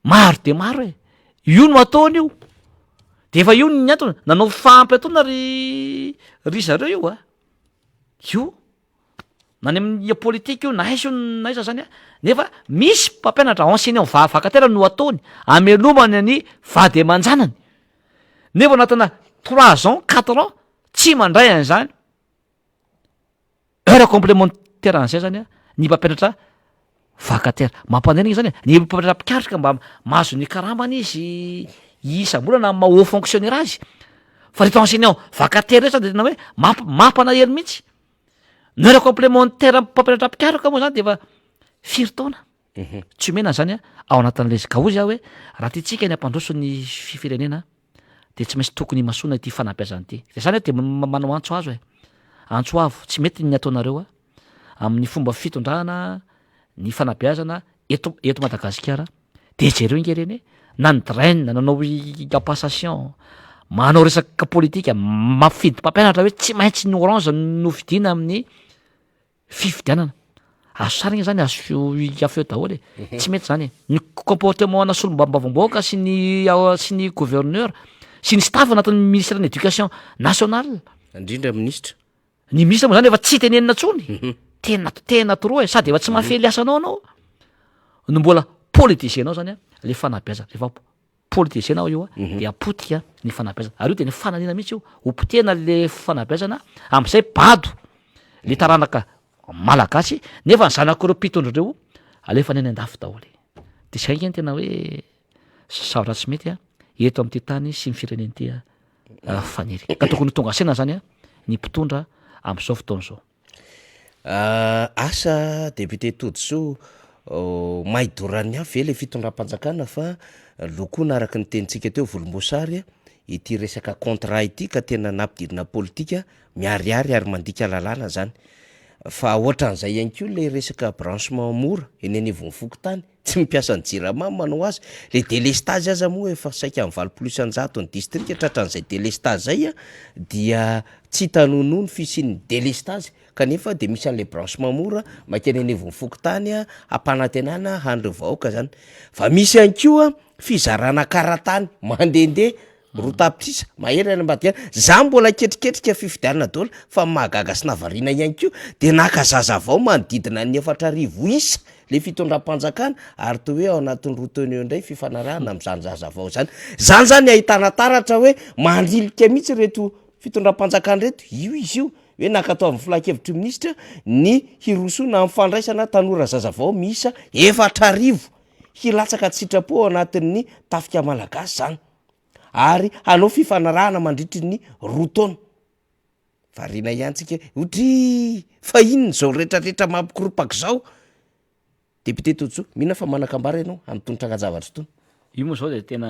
maro de maro e, io no ataony io, de efa io ny antony nanao fampiatona ry zareo io a io, na ny amin'ny politika io na aiza io na aiza zany a, nefa misy mpampianatra enseignant vacataire no ataony amelomany ny vady aman-janany, nefa anatina 3 ans, 4 ans tsy mandray an'izany heure complémentaire an'izay zany a ny mpampianatra vacataire. Mampanenina zany e, ny mpampianatra mpikaroka mba mahazo ny karamany izy isam-bolana amy maha haut fonctionnaire azy, fa reto enseignant vacataire reo zany de tena hoe mampanahelo mihitsy. Ny heure complémentaire mpampianatra mpikaroka moa zany de efa firy taona tsy omena zany a ao anatin'le izy. Ka hozy aho hoe raha tiantsika ny ampandroso ny firenena de tsy maintsy tokony imasoana ity fanabeazana ity. De zany hoe de manao antso azo e, antso avo, tsy mety ny ataonareo a amin'ny fomba fitondrana ny fanabeazana eto Madagasikara. De jereo nge reny e, na ny DREN nanao passation, manao resaka politika, mampifidy mpampianatra hoe tsy maintsy ny orange no fidiana amin'ny fifidianana. Azo sary nge zany, azo afeo daholo e, tsy mety zany e. Ny comportement ana solombavambahoaka sy ny gouverneur sy ny staff anatin'ny ministère ny éducation nationale. Indrindra ministra. Ny ministre moa zany efa tsy tenenina ntsony, tena trop e, sady efa tsy mahafely asanao anao no mbola politisenao zany a le fanabeazana. Rehefa politisenao io a de apotika ny fanabeazana, ary io de ny fananina mihitsy io, hopotehana le fanabeazana am'izay bado le taranaka malagasy, nefa ny zanak'ireo mpitondra reo alefa ny any an-dafy daholo. De zay nge ny tena hoe zavatra tsy mety a eto am'ty tany sy ny firenena ty a faniry, ka tokony ho tonga saina zany a ny mpitondra am'izao fotoana zao. Asa député Todisoa, mahay doran'ny afo ve le fitondram-panjakana fa lokoana araka ny tenintsika teo volomboasary ity resaka contrat ity, ka tena nampidirina politika miariary ary mandika lalàna zany? Fa ohatran'izay ihany koa le resaka branchement mora eny anivon'ny fokontany, tsy mpiasa ny Jirama manao azy. Le délestage aza moa efa saika amin'ny 80% ny distrika tratran'izay délestage zay a, dia tsy hita nonono fisian'ny délestage, kanefa de misy an'le branchement mora mankeny anivon'ny fokontany a hampanantenana an'ireo vahoaka zany. Fa misy ihany koa fizarana karatany mandehandeha 2 tapitrisa mahery any ambadika any. Za mbola ketriketrika fifidianana daholo, fa mahagaga sy nahavariana ihany koa de naka zazavao manodidina ny 4000 isa. le fitondram-panjakana ary toa hoe ao anatin'ny roa taona eo indray fifanarahana amin'izany zazavao izany. Izany zany ahitana taratra hoe mandilika mihitsy ireto fitondram-panjakana ireto, io izy io hoe nankatoavin'ny filankevitry ny minisitra ny hirosoana amin'ny fandraisana tanora zazavao miisa 4000 hilatsaka an-tsitrapo ao anatin'ny tafika malagasy izany ary hanao fifanarahana mandritry ny roa taona. Variana ihany tsika hoe otry fa inona izao retraretra mampikoropaka izao? Député Tojo, mino aho fa manan-kambara ianao amin'itony trangan-javatra itony. Io moa zao de tena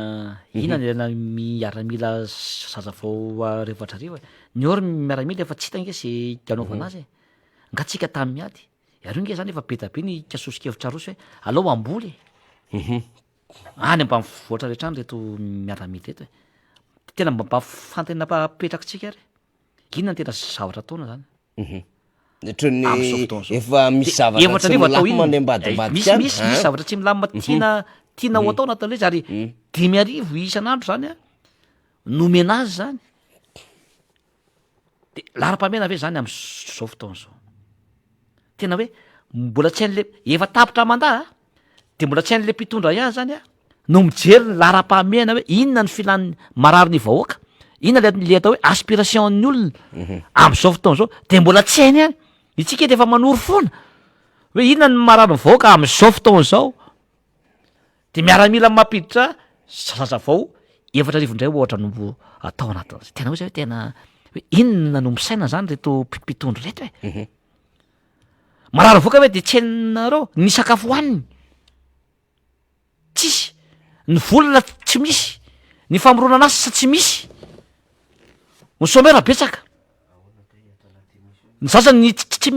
inona ny ilaina miaramila zaza vao 1400 e? Ny eo ry miaramila efa tsy hita ange ze anaovana azy e! Nga tsika tany miady? Iareo nge zany efa be da be ny kasoso-kevitra aroso hoe alao hamboly e! Any ambanivohitra rehetra any reto miaramila reto e! Tena mba mba fanontaniana apetrakitsika ary, inona no tena zavatra ataona zany? Ohatran'ny Amin'izao fotoana izao. efa misy De zavatra efatra tsy arivo atao milamina inona? any Eh, ambadimbadika Misy any, misy misy an? zavatra tsy milamina tiana tiana ho atao anatin'ilay izy ary 5000 isan'andro zany an nomena azy zany. De laharam-pahamehana ve zany amin'izao fotoana izao? Tena hoe mbola tsy hain'le, efa tapitra mandat a, de mbola tsy hain'le mpitondra ihany zany a no mijery ny laharam-pahamehana hoe inona ny filan'ny marary ny vahoaka, inona le le atao hoe aspiration-n'ny olona amin'izao fotoana izao, de mbola tsy hainy ihany. Itsika eto efa manoro foana hoe inona ny marary ny vahoaka amin'izao fotoana izao. De miaramila mampiditra zaza vao 4000 indray ohatra no atao anatin'izay. Tena hoe zay hoe tena hoe inona no misaina zany reto mpitondra reto e? Marary voka ve de tsy hainareo ny sakafo hohaniny tsisy, ny vola tsy misy, ny famoronana asa tsy misy, ny chômeur betsaka, ny zaza ny tsy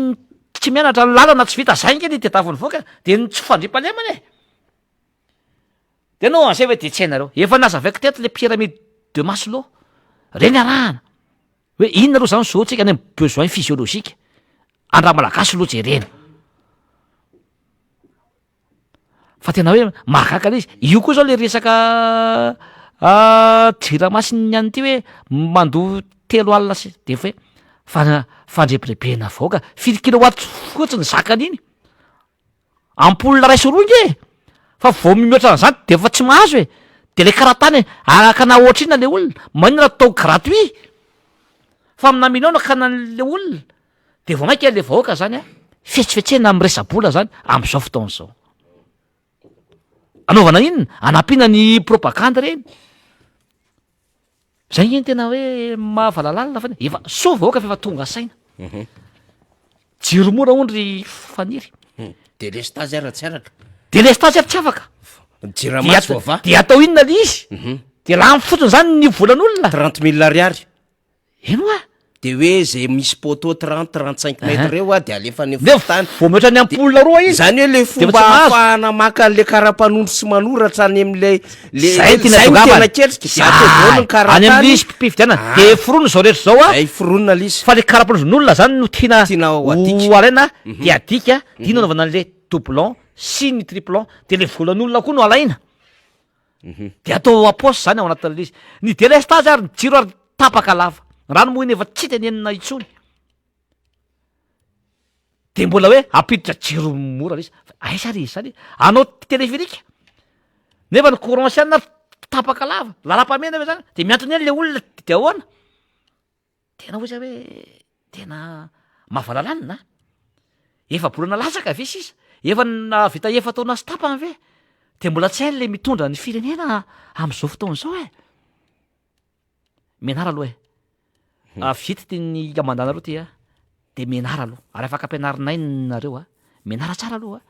tsy mianatra, ny lalana tsy vita, zay nge ny tadiavin'ny vahoaka de ny tsy fandriampahalemana e! De anao an'izay ve de tsy hainareo, efa nazavaiko teto le pyramide de Maslow, reny arahana. Hoe inona aloha zany zo tsika any am besoin physiologique an-dRamalagasy aloha jerena. Fa tena hoe mahagaga le izy, io koa zao le resaka jirama sy ny an'ity hoe mandoa 30 sy de efa hoe fa- fandrebirebena vahoaka, firy kilowatt fotsiny zakan'iny? Ampoule iray sy roa nge e! Fa vao mihoatra an'izany de efa tsy mahazo e! De le karatany e, akana ohatrinona le olona? Maninona raha atao gratuit? Fa amina million no akana an'le olona, de vao maika le vahoaka zany an, fetsifetsena amin'ny resa-bola zany am'zao fotoana zao. Anaovana inona? Anampiana ny propagandy reny. Zay nge ny tena hoe mahavalalalina fa efa soa vahoaka fa efa tonga saina. Mhm. Jiro mora hono ry Faniry. Hmm. Délestage ary tsy araka. Délestage ary tsy afaka. Jirama tsy voavaha. Dia atao inona le izy? Mhm. Dia lany fotsiny zany ny volan'olona. 30 mille ariary. Eny hoa. De hoe zay misy poteau 30, 35 mètres eo a de alefa any Nefa fokontany. vao mihoatra ny ampoule roa izy. Zany hoe le De efa tsy fomba mahazo. ahafahana maka an'le karapanondro sy manoratra any am'le le Zay no tiana zay no tongavana. tena ketrika de atao daholo ny Zay. Any karatany. amin'ny lisi-pifidianana. Ah. De foronina zao rehetra zao a. Zay foronina le izy. Fa le karapanondron'olona zany no tiana Tiana ho adika. ho alaina de adika, de iny no anaovana an'le doublon sy ny triplon, de le volan'olona koa no alaina. De atao am-paosy zany ao anatin'le izy. Ny délestage ary ny jiro ary tapaka lava. Ny rano moa iny efa tsy tenenina intsony. De mbola hoe ampiditra jiro mora le izy. Fa aiza ary izy zany? Hanao téléphérique? Nefa ny courant sy anona tapaka lava. Lalam-pahamehana ve zany? De miantona eny le olona de ahoana? Tena hoy za hoe tena mahavalalanina a! Efa-bolana latsaka ve sisa? Efa nahavita efa-taona sy tapany ve? De mbola tsy hainy le mitondra ny firenena am'zao fotoana zao e! Mianara aloha e! Vita ty ny mandat-nareo ty a, de mianara aloha, ary afaka ampianarinay nareo a, mianara tsara aloha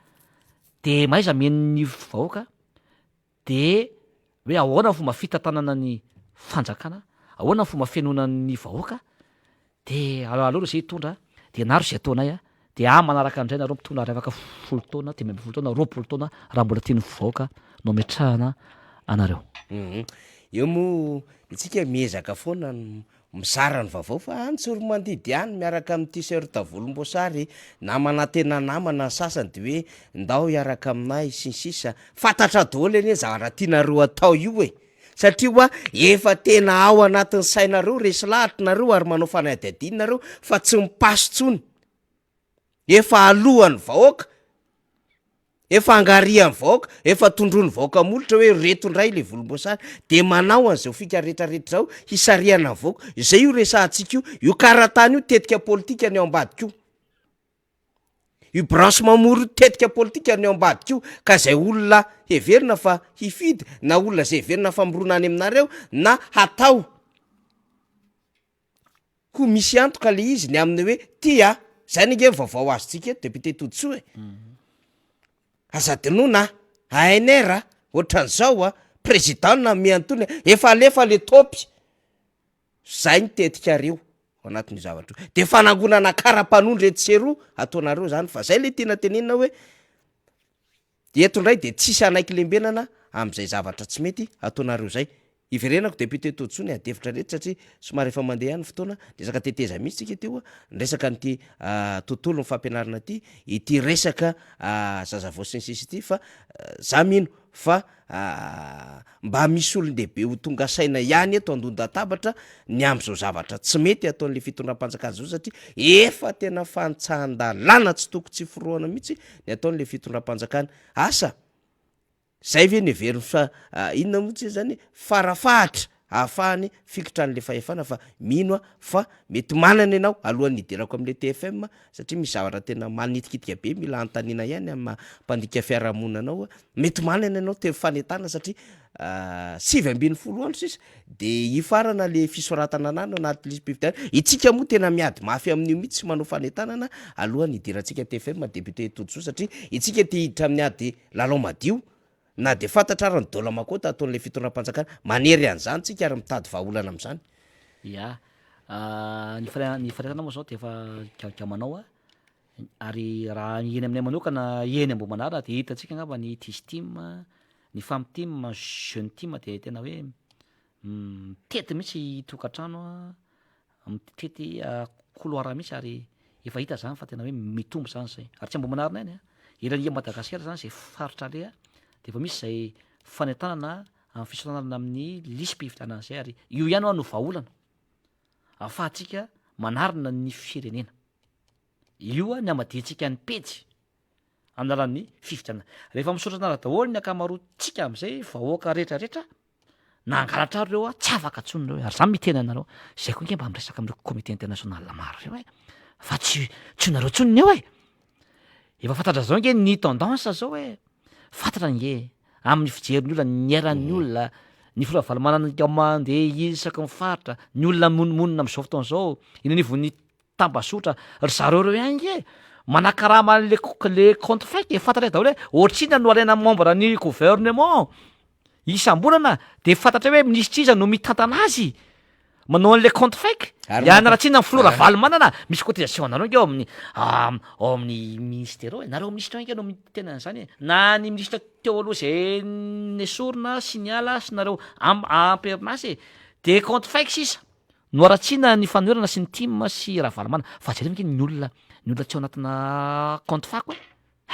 de mahaiza mihaino ny vahoaka De hoe ahoana ny fomba fitantanana ny fanjakana, ahoana ny fomba fihenoana ny vahoaka, de aleo aloha zay hitondra, de ianaro zay ataonay a, de ahy manaraka indray nareo mitondra ary afaka folo taona, 15 taona, 20 taona raha mbola tian'ny vahoaka no ametrahana anareo. Eo moa isika miezaka foana ny Mizara ny vaovao fa any Tsoromandidy any miaraka amin'ny t-shirt volomboasary, namana tena namana ny sasany de hoe ndao hiaraka aminay sy ny sisa, fantatra daholo anie zavatra tianareo atao io e! Satria hoa efa tena ao anatin'ny sainareo, resy lahatra nareo ary manao fanadihadiana nareo fa tsy mipaso tsony, efa alohan'ny vahoaka. Efa angarihan'ny vahoaka, efa tondroin'ny vahoaka molotra hoe reto indray le volomboasary, de manao an'izao fika retraretra zao hisarihana ny vahoaka, izay io resahantsika io, io karatany io tetika politika ny ao ambadika io. Io branche mamory io tetika politika ny ao ambadika io, ka izay olona heverina fa hifidy na olona izay heverina fa mirona any aminareo na hatao ho misy antoka le izy ny amin'ny hoe ty a, zay ange ny vaovao azontsika eto député Todisoa e, aza adinoina a, ANR a, ohatran'izao a, président nanome an'itony a, efa alefa le topy. Zay ny tetikareo ao anatin'io zavatra io. De fanangonana kara-panondro etsy sy eroa ataonareo zany fa zay le tiana tenenina hoe eto indray de tsisy hanaiky lembenana am'zay zavatra tsy mety ataonareo zay. Iverenako député Todisoa ny adihevitra rehetra satria somary efa mandeha ihany ny fotoana, resaka teteza mihitsy tsika teo, ny resaka an'ity tontolon'ny fampianarana ity, ity resaka zazavao sy ny sisa ity fa za mino fa mba misy olon-dehibe ho tonga saina ihany eto andondatabatra ny amin'izao zavatra tsy mety ataon'le fitondram-panjakana zao satria efa tena fanitsahan-dalàna tsy toko tsy forohana mihitsy ny ataon'le fitondram-panjakana. Asa zay ve no heveriny fa inona moa tsy zany farafahatra ahafahany fikitra an'le fahefana fa mino aho fa mety manana ianao alohan'ny hidirako amin'le TFM satria misy zavatra tena manitikitika be mila anontaniana ihany amin'ny maha mpandika fiarahamonina anao, mety manana ianao teny fanentana satria 19 andro sisa de hifarana le fisoratana anarana anaty lisi-pifidianana, itsika moa tena miady mafy amin'io mihitsy manao fanentanana alohan'ny hidirantsika TFM député Todisoa satria itsika te hiditra amin'ny ady lalao madio na de fantatra ary ny dôla makôta ataon'le fitondram-panjakana, manery an'izany tsika ary mitady vahaolana amin'izany. Ya, ny fare- ny faritana moa zao de efa gagamanao a, ary raha eny aminay manokana eny Ambohimanarina de hitantsika angamba ny Distim, ny Famtim, Jeune Team de tena hoe mitety mihitsy tokantrano a, mitety couloir mihitsy ary efa hita zany fa tena hoe mitombo zany zay, ary tsy Ambohimanarina ihany a, eran'i Madagasikara zany zay faritra aleha de efa misy zay fanentanana amin'ny fisoratana amin'ny lisi-pifidianana zay ary io ihany hoa no vahaolana ahafahantsika manarina ny firenena. Io ny hamadihantsika ny pejy amin'ny alalan'ny fifidianana. Rehefa misoratra anarana daholo ny ankamaroantsika amin'izay vahoaka rehetrarehetra, na hangalatra ary ireo tsy afaka intsony ireo, ary za miteny anareo, zay koa nge mba miresaka amin'ireo comité international maro ireo e, fa tsy tsy nareo intsony ny eo e, efa fantatra zao nge ny tendance zao e, fantatra nge amin'ny fijerin'ny olona, ny eran'ny olona, ny filoha Ravalomanana mandeha isaky ny faritra, ny olona monimonina amin'izao fotoana izao, eny anivon'ny tambazotra, ry zareo reo ihany nge manakarama an'le le compte fake e, fantatray daholo hoe ohatrinona no alaina membre ny gouvernement isam-bolana de fantatray hoe minisitra iza no mitantana azy, manao an'le compte fake, Ary ianareo mampa- tsinona ny filoha Ah. Ravalomanana, misy cotisation anareo nge ao amin'ny ao amin'ny ministera ao e, nareo minisitra ao nge no miteny an'izany e, na ny minisitra teo aloha zay nesorina sy niala sy nareo am- am-perinasa e, de compte fake sisa. Noharatsiana ny fanoherana sy ny tim sy Ravalomanana fa jereo ange ny olona ny olona tsy ao anatina compte fako e!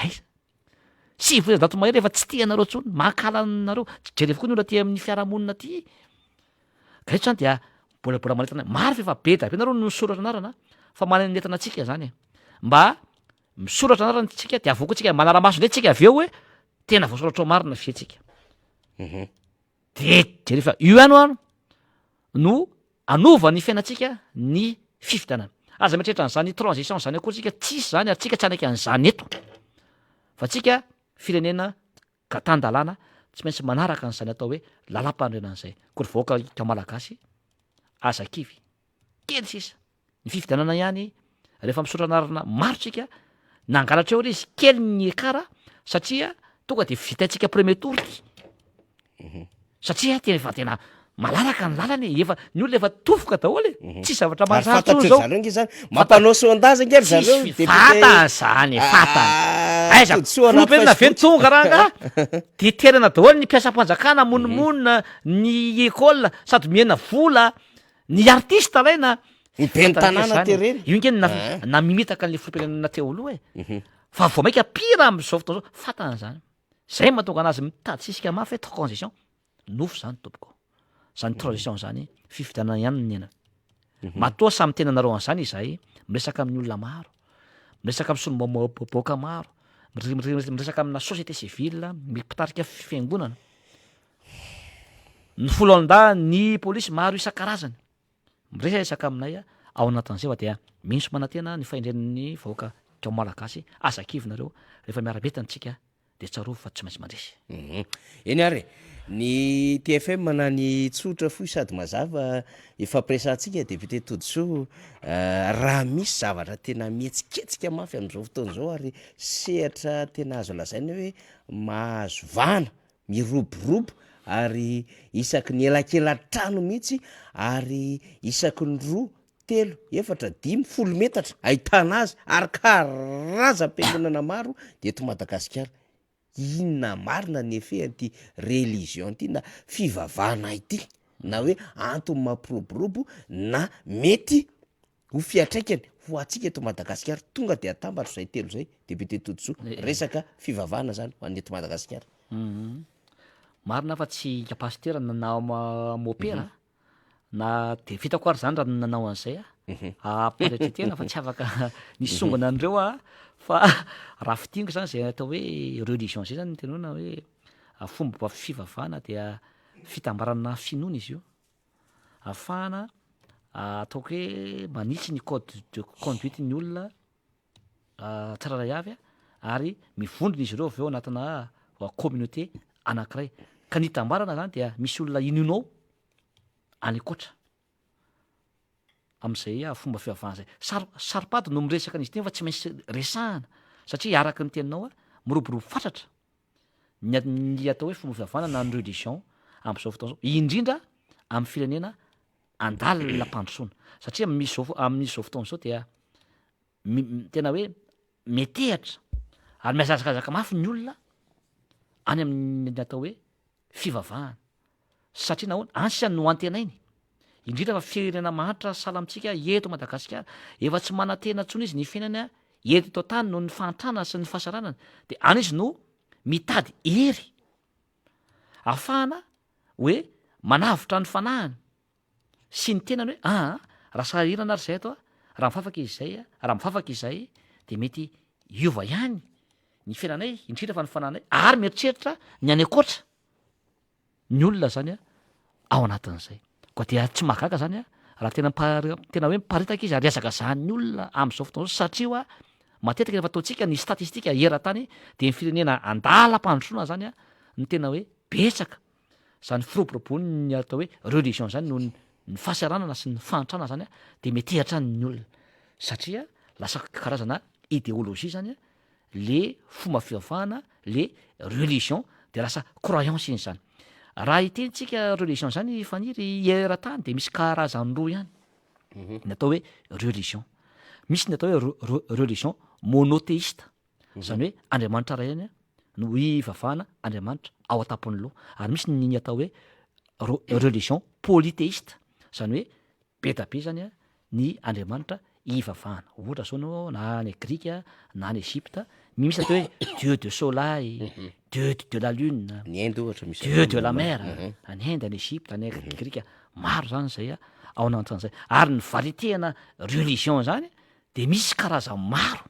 Aiza? 190 mahery efa tsy tia anareo intsony, mankahala anareo, jereo koa ny olona aty amin'ny fiarahamonina aty, ka eto zany dia mbola mbola manentana, maro fa efa be dia be nareo no nisoratra anarana fa manentana antsika zany e, mba misoratra anarana tsika de avoaka tsika manara-maso indray tsika avy eo hoe tena voasoratra ao marina ve tsika. De jereo fa io ihany ho'a no hanova ny fiainantsika ny fifidianana. Aza mieritreritra an'izany transition zany akory tsika, tsisy zany ary tsika tsy hanaiky an'izany eto. Fa tsika firenena ka tan-dalàna tsy maintsy manaraka an'izany atao hoe lalam-panorenana izay. Koa ry vahoaka malagasy, aza kivy. Kely sisa. Ny fifidianana ihany rehefa misoratra anarana maro tsika, nangalatra eo le izy kely ny écart satria tonga de vitaintsika premier tour ty. Satria tena efa tena malalaka ny lalana e, efa ny olona efa tofoka daholo e, tsisy zavatra Ary manjary fantatry intsony ry zao. zareo nge zany, mampanao sondage nge ry zareo Tsisy député fantany zany e, fantany. Ah, Aiza, todisoa anaty filoham-pirenena ve ny Facebook. tonga rangaha? De terana daholo ny mpiasam-panjakana monimona, ny école, sady omena vola, Ny artiste alaina Ny ben'ny Fantatra tanàna zany e. terena. Io nge na Ah. namimitaka an'le filoham-pirenena teo aloha e. Fa vao mainka pire amin'izao fotoana izao, fantany zany. Zay mahatonga anazy mitady sisika mafy hoe transition. Nofy zany tompoko. Zany transition zany, fifidianana ihany no niainana. Matoa samy tena nareo an'izany izahay, miresaka amin'ny olona maro, miresaka amin'ny solombavambahoaka maro. Miresaka amina société civile, ny mpitarika fiangonana, ny foloalindahy, ny polisy maro isan-karazany. Miresaka aminay ao anatin'izay fa dia mino sy manantena ny fahendren'ny vahoaka malagasy, aza kivy nareo rehefa miara-mientana tsika dia tsarovy fa tsy maintsy mandresy. Eny ary e! Ny TFM na ny tsotra fohy sady mazava ifampiresahantsika Député Todisoa, raha misy zavatra tena mihetsiketsika mafy amin'izao fotoana izao ary sehatra tena azo lazaina hoe mahazo vahana, miroborobo ary isaky ny elakelan-trano mihitsy ary isaky ny roa, telo, efatra, dimy, folo metatra ahitana azy ary karazam-piangonana maro dia eto Madagasikara. Inona marina ny effet an'ity religion ity na fivavahana ity na hoe antony mampiroborobo na mety ho fiantraikany ho antsika eto Madagasikara? Tonga dia atambatra izay telo izay, Député Todisoa, resaka fivavahana zany ho an'ny eto Madagasikara. Marina fa tsy pasitera na mopera Na de vitako ary zany raha nanao an'izay aho, am-panetren-tena fa tsy afaka nisongona an'ireo aho fa raha fintiniko zany zay atao hoe religion zay zany no tenenina hoe fomba fivavahana dia fitambarana finoana izy io, ahafahana ataoko hoe manitsy ny code de conduite ny olona tsirairay avy ary mivondrona izy ireo avy eo anatina communauté anankiray, ka ny itambarana zany dia misy olona inoanao any ankoatra amin'izay fomba fivavahana izay. Saro- saro-pady no miresaka an'izy ity fa tsy maintsy resahana satria araka ny teninao a, miroborobo fatratra ny a- ny atao hoe fomba fivavahana na ny religion amin'izao fotoana izao, indrindra amin'ny firenena andalam-pandrosoana satria amin'izao amin'izao fotoana izao dia mi- tena hoe metehatra ary mihazakazaka mafy ny olona any amin'ny atao hoe fivavahana satria nahoana? Any sisa no antenainy, indrindra fa firenena mahantra sahala amintsika eto Madagasikara, efa tsy manantena intsony izy ny fiainany eto an-tany noho ny fahantrana sy ny fahasaranana, de any izy no mitady hery ahafahana hoe manavotra ny fanahiny sy ny tenany hoe aa raha sahirana ary zay ato a, raha mivavaka izy zay a, raha mivavaka izahay de mety hiova ihany ny fiainanay, indrindra fa ny fananay, ary mieritreritra ny any ankoatra ny olona zany a ao anatin'izay. Koa dia tsy mahagaga zany a raha tena mipar- tena hoe miparitaka izy ary hazakazahan'ny olona amin'izao fotoana izao satria hoa matetika rehefa ataontsika ny statistika eran-tany dia ny firenena andalam-pandrosoana zany a no tena hoe betsaka zany firoboroboan'ny atao hoe religion zany noho ny fahasahiranana sy ny fahantrana zany a dia mety hatrany ny olona satria lasa karazana idéologie zany a le fomba fivavahana le religion de lasa croyance iny zany. Raha hiteny tsika religion zany Faniry eran-tany de misy karazany roa ihany ny atao hoe religion. Misy ny atao hoe religion monothéiste, zany hoe Andriamanitra ray ihany no ivavahana Andriamanitra ao an-tampon'ny loha. Ary misy ny atao hoe religion polythéiste, zany hoe Be da be zany ny andriamanitra ivavahana, ohatra zao anao na any Grika na any Egypta, misy atao hoe dieu de soleil, dieu de la lune, Ny Inde ohatra misy dieu de la mer, any Inde, any Egypte, any Grika, maro zany zay ao anatin'izay, ary ny variété-na religion zany de misy karazany maro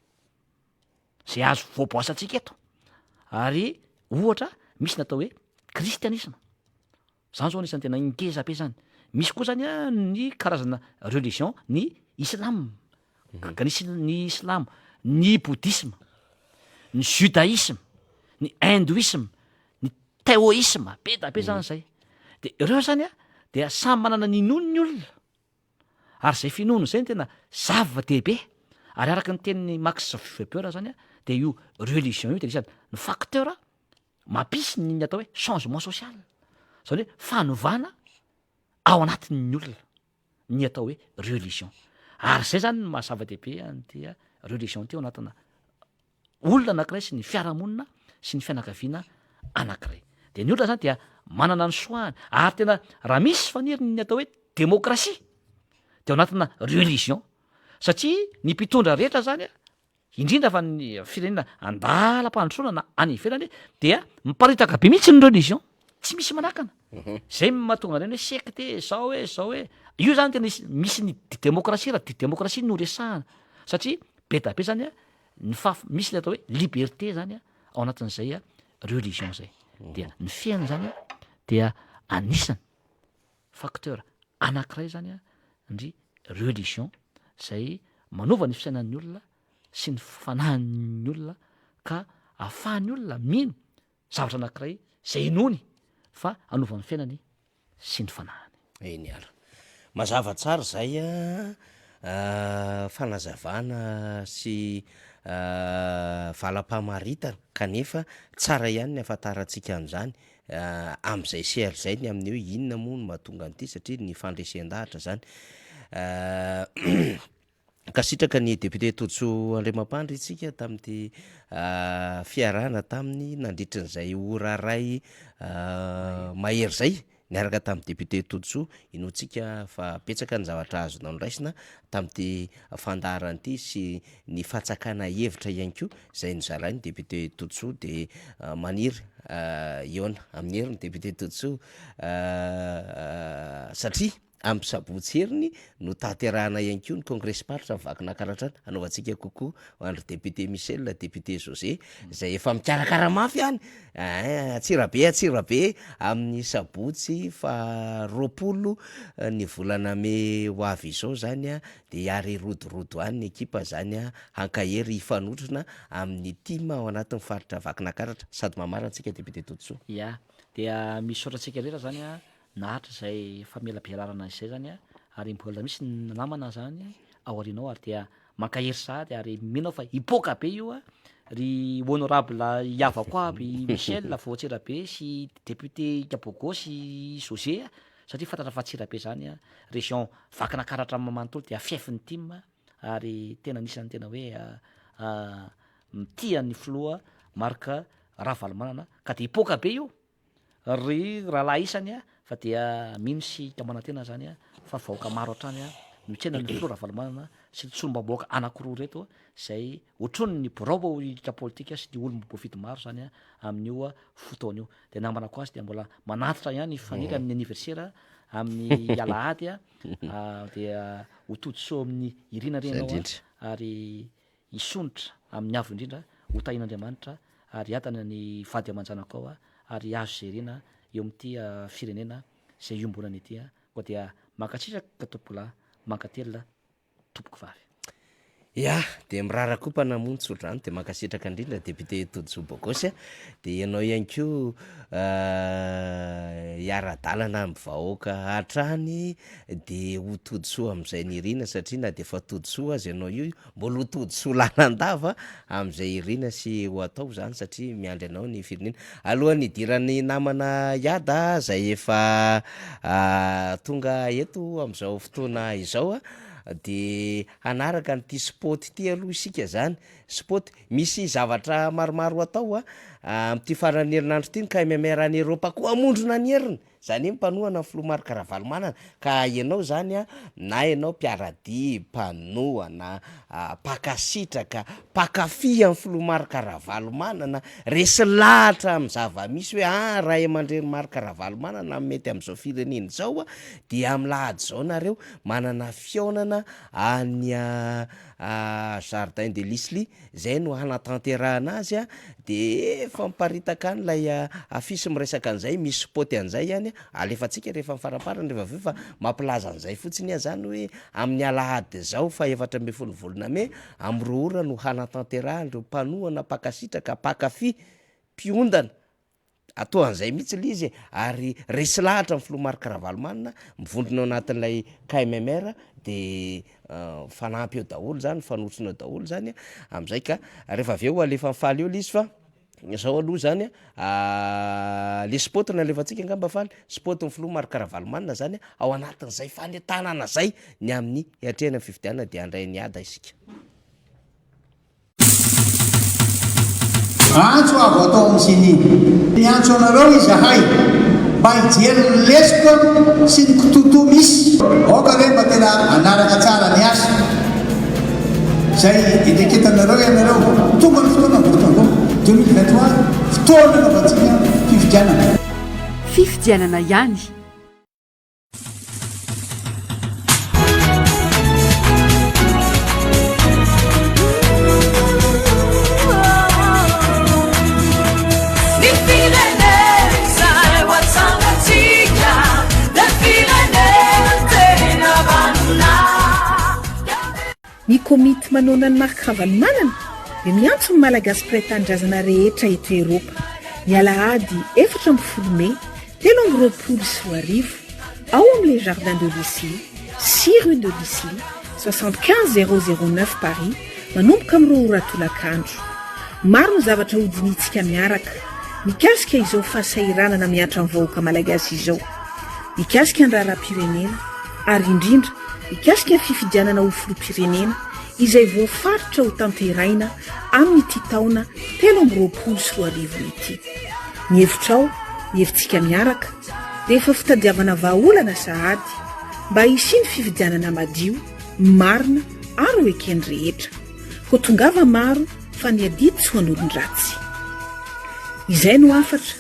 zay azo voaboasantsika eto, ary ohatra misy ny atao hoe kristianisma, Zany zao anisan'ny tena ngeza be zany. Misy koa zany a ny karazana religion, ny islam, ka nisy ny islam, ny bouddhisme, ny judaïsme, ny hindouisme, ny taoïsme, be da be zany zay. De ireo zany a dia samy manana ny inoany ny olona, ary zay finoana zay no tena zava-dehibe, ary araka ny tenin'i Max Weber zany a de io religion io de anisan'ny facteur Mampisy ny atao hoe changement social, zany hoe fanovana ao anatin'ny olona ny atao hoe religion, ary zay zany no maha zava-dehibe an'ity religion ity ao anatina olona anakiray sy ny fiarahamonina sy ny fianakaviana anakiray, de ny olona zany dia manana ny choix-ny ary tena raha misy faniry ny atao hoe demokrasia de ao anatina religion satria ny mpitondra rehetra zany a Indrindra fa ny firenena andalam-pandrosoana na any ivelany dia miparitaka be mihitsy ny religion, tsy misy manakana. Zay no mahatonga an'ireny hoe secte e, zao e, zao e. Io zany tena misy ny demokrasia raha demokrasia no resahana satria be da be zany a. Ny fahaf- misy le atao hoe liberté zany a ao anatin'izay a religion zay. Dia ny fiainana zany a dia anisany facteur anakiray zany a ndry religion zay manova ny fisainan'ny olona sy ny fanahin'ny olona ka ahafahan'ny olona mino zavatra anakiray zay inoany fa hanova ny fiainany sy ny fanahiny. Eny ary. Mazava tsara izay a, fanazavana sy valam-pamaritana kanefa tsara ihany ny ahafantarantsika an'izany amin'izay sehatra izay ny amin'ny hoe inona moa no mahatonga an'ity satria ny fandresen-dahatra izany. Mankasitraka ny député Todisoa Andriamampandry isika tamin'ity fiarahana taminy nandritrin'izay ora iray mahery izay niaraka tamin'ny député Todisoa. Inoantsika fa betsaka ny zavatra azonao noraisina tamin'ity fandaharana ity sy ny fatsakana hevitra ihany koa izay nozarain'ny député Todisoa dia maniry hihaona amin'ny heriny député Todisoa satria Amin'ny sabotsy heriny no tanterahana ihany koa ny kongresim-paritra Vakinankaratra any, hanaovantsika coucou ho an-dry député Michel, député José, izay efa mikarakara mafy any ein, Antsirabe Antsirabe amin'ny sabotsy faha 20 ny volana mey ho avy izao izany an, dia hiara-hirodorodo any ny ekipa izany an, hankahery hifanotrona amin'ny tim ao anatin'ny faritra Vakinankaratra, sady mamarana antsika député Todisoa. Ya, dia misaotra antsika rehetra izany an, Naharitra izay famelabelarana izay zany ary mbola misy ny namana zany ao aoriana ao ary dia mankahery sahady ary mino aho fa hipoaka be io ry honorable Iavako aby Michel vao Antsirabe sy député Ika Bogosy José satria fantatra fa Antsirabe zany région Vakinakaratra manontolo dia fiefin'ny tim ary tena anisan'ny tena hoe mitia ny filoha Marc Ravalomanana ka dia hipoaka be io. Ry rahalahy isany a, fa dia mino sy manantena zany a, fa vahoaka maro hatrany a, no hitsena ny filoha Ravalomanana sy ny solombavambahoaka anakiroa ireto izay hotronin'ny birao politika politika sy ny olom-boafidy maro zany a, amin'io fotoana io. Dia namana ko azy dia mbola manantitra ihany hifaniry amin'ny anniversaire amin'ny alahady a, dia ho todisoa amin'ny irina re ianao a, ary hisondrotra amin'ny avo indrindra, ho tahian'Andriamanitra ary hiadana ny vady aman-janakao ary hahazo izay irina eo amin'ity firenena izay iombonana ity, koa dia mankasitraka tompokolahy, mankatelina tompokovavy. Ya, dia mirarakompana moa ny tsodrano dia mankasitraka indrindra député Todisoa Bogosy a, dia ianao ihany koa hiara-dalana amin'ny vahoaka hatrany dia ho todisoa amin'izay nirina satria na dia efa todisoa aza ianao io Mbola ho tody soa lalandava amin'izay irina sy ho atao izany satria miandry anao ny firenena. Alohan'ny hidiran'ny namana Iada izay efa tonga eto amin'izao fotoana izao dia hanaraka an'ity spot ity aloha isika izany. Spot, misy zavatra maromaro atao amin'ity faran'ny herinandro ity ny KMMR any Eropa koa hamondrona ny heriny. Zany hoe mpanohana ny filoha Marc Ravalomanana ka ianao zany a na ianao mpiaradia, mpanohana, mpankasitraka, mpankafy an'i filoha Marc Ravalomanana, resy lahatra amin'ny zava-misy hoe ah ray aman-dreny Marc Ravalomanana no mety amin'izao firenena izao a, dia amin'ny lahady izao nareo manana fihaonana any jardin de l'Isly. Zay no hanatanterahana azy a, de efa miparitaka any ilay affiche miresaka an'izay, misy spot an'izay any, alefantsika rehefa ny faramparany rehefa avy eo fa mampilaza an'izay fotsiny aho zany hoe amin'ny alahady izao faha 14 volana mey amin'ny roa ora no hanatanterahan'ireo mpanohana, mpankasitraka, mpankafy, mpiondana Atao an'izay mihitsy ilay izy e! Ary resy lahatra ny filoha Marc Ravalomanana, mivondrona ao anatin'ilay KMMR dia mifanampy eo daholo izany, mifanotrona eo daholo izany amin'izay ka rehefa avy eo alefa mifaly eo ilay izy fa izao aloha izany an, le spot no alefantsika angamba faly, spot ny filoha Marc Ravalomanana izany ao anatin'izay fanentanana izay ny amin'ny hiatrehana ny fifidianana dia handray ny ada isika. Antso avo atao amin'ny Ceni. Miantso anareo izahay mba hijery ny lesoka sy ny kitoatoa misy. Aoka re mba tena hanaraka tsara ny asa izay eteketanareo ianareo. Tonga ny fotoana vao tonga 2023, fotoana anaovantsika fifidianana. Fifidianana ihany. Ny komity manohana an'i Marc Ravalomanana dia miantso ny Malagasy mpiray tanindrazana rehetra eto Eropa, ny alahady 14 mey 2023, ao amin'ny Les Jardins de l'Isly, 6 rue de l'Isly, 75 009 Paris, manomboka amin'ny 2 ora tolakandro. Maro ny zavatra hodinihintsika miaraka, mikasika izao fahasahiranana mihatra amin'ny vahoaka malagasy izao, mikasika ny raharaham-pirenena ary indrindra mikasika ny fifidianana ho filoham-pirenena izay voafaritra ho tanterahina amin'ity taona 2023 ity. Ny hevitrao, ny hevitsika miaraka, dia efa fitadiavana vahaolana sahady mba hisian'ny fifidianana madio, marina ary ho eken'ny rehetra. Koa tongava maro fa ny adidy tsy ho an'olon-dratsy. Izay no hafatra,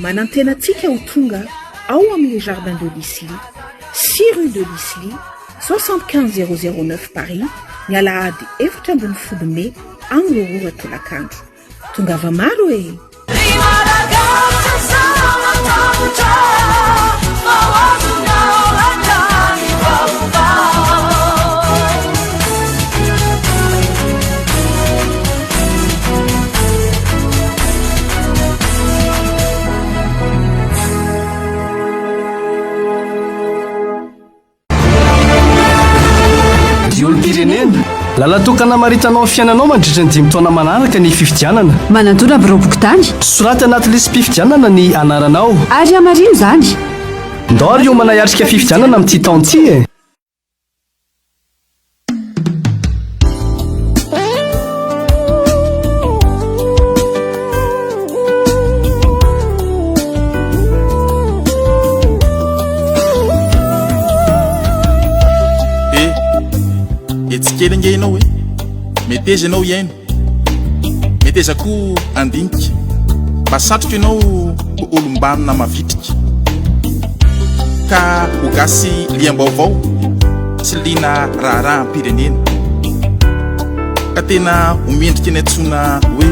manantena antsika ho tonga ao amin'ny Les Jardins de l'Isly, 6 rue de l'Isly, 75 009 Paris, ny alahady 14 mey amin'ny 2 ora tolakandro. Tongava maro e! Ry Malagasy aza matahotra fa ho azonao hatrany vaovao. Ry olom-pirenena, lalan-tokana hamaritanao ny fiainanao mandritra ny dimy taona manaraka ny fifidianana. Manantòna biraom-pokontany. Soraty anaty lisi-pifidianana ny anaranao. Ary hamarino izany. Ndao ary hiomana hiatrika fifidianana amin'ity taona ity e! Eh, etsy kely ange ianao e. Meteza ianao hiaino. Meteza koa handinika. Mba satriko ianao ho olom-banona mavitrika. Ka ho gasy liam-baovao sy liana raharaham-pirenena. Ka tena ho mendrika ny antsoina hoe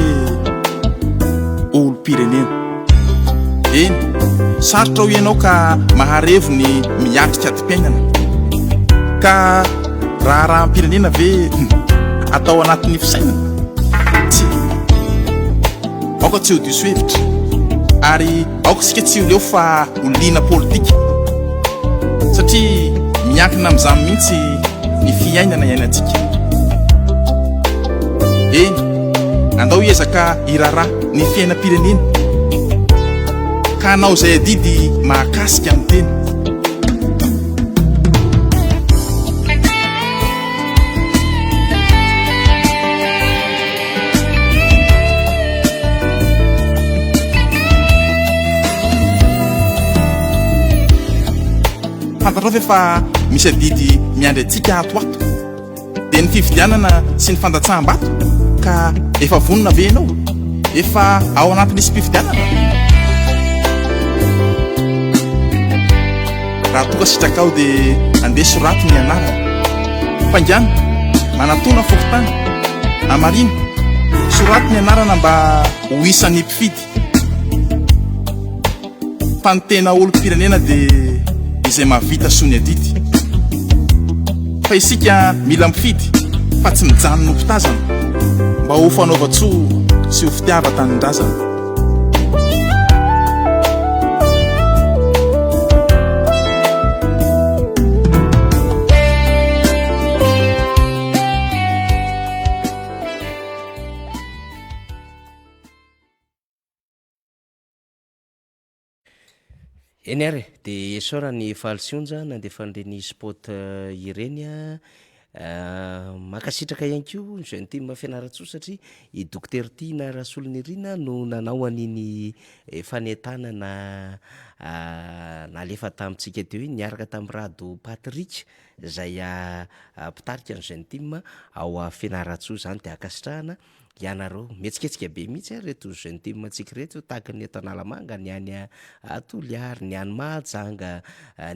olom-pirenena. Eny, sarotra hoy ianao ka maharevo ny miatrika adim-piainana. Ka raharaham-pirenena ve atao anatin'ny fisainana? Tsia. Aoka tsy ho diso hevitra ary aoka isika tsy ho leo fa ho liana politika satria miankina amin'izany mihitsy ny fiainana iainantsika. Eny, andao hiezaka hiraharaha ny fiainam-pirenena ka hanao izay adidy mahakasika ny tena. Fantatrao ve fa misy adidy miandry antsika ato ato? Dia ny fifidianana sy ny fandatsaham-bato? Ka efa vonona ve ianao? Efa ao anaty lisi-pifidianana? Raha toa ka sitrakao dia andeha soraty ny anarana. Faingàna, manatòna fokontany, hamarino, soraty ny anarana mba ho isan'ny mpifidy. Fa ny tena olom-pirenena dia izay mahavita soa ny adidy. Fa isika mila mifidy fa tsy mijanona ho mpitazana mba ho fanaovan-tsoa sy ho fitiavan-tanindrazana. Eny ary e, dia isaorana i Faly sy Onja nandefa an'ireny spot ireny a. Mankasitraka ihany koa ny Jeune Team Fianarantsoa satria i Dokotera Tiana Rasolonirina no nanao an'iny fanentanana nalefa tamintsika teo iny niaraka tamin'i Rado Patrick izay mpitarika ny Jeune Team ao Fianarantsoa izany dia ankasitrahana. Ianareo, mihetsiketsika be mihitsy ary ireto jeune team antsika ireto, tahaka ny eto Analamanga, ny any Toliary, ny any Mahajanga,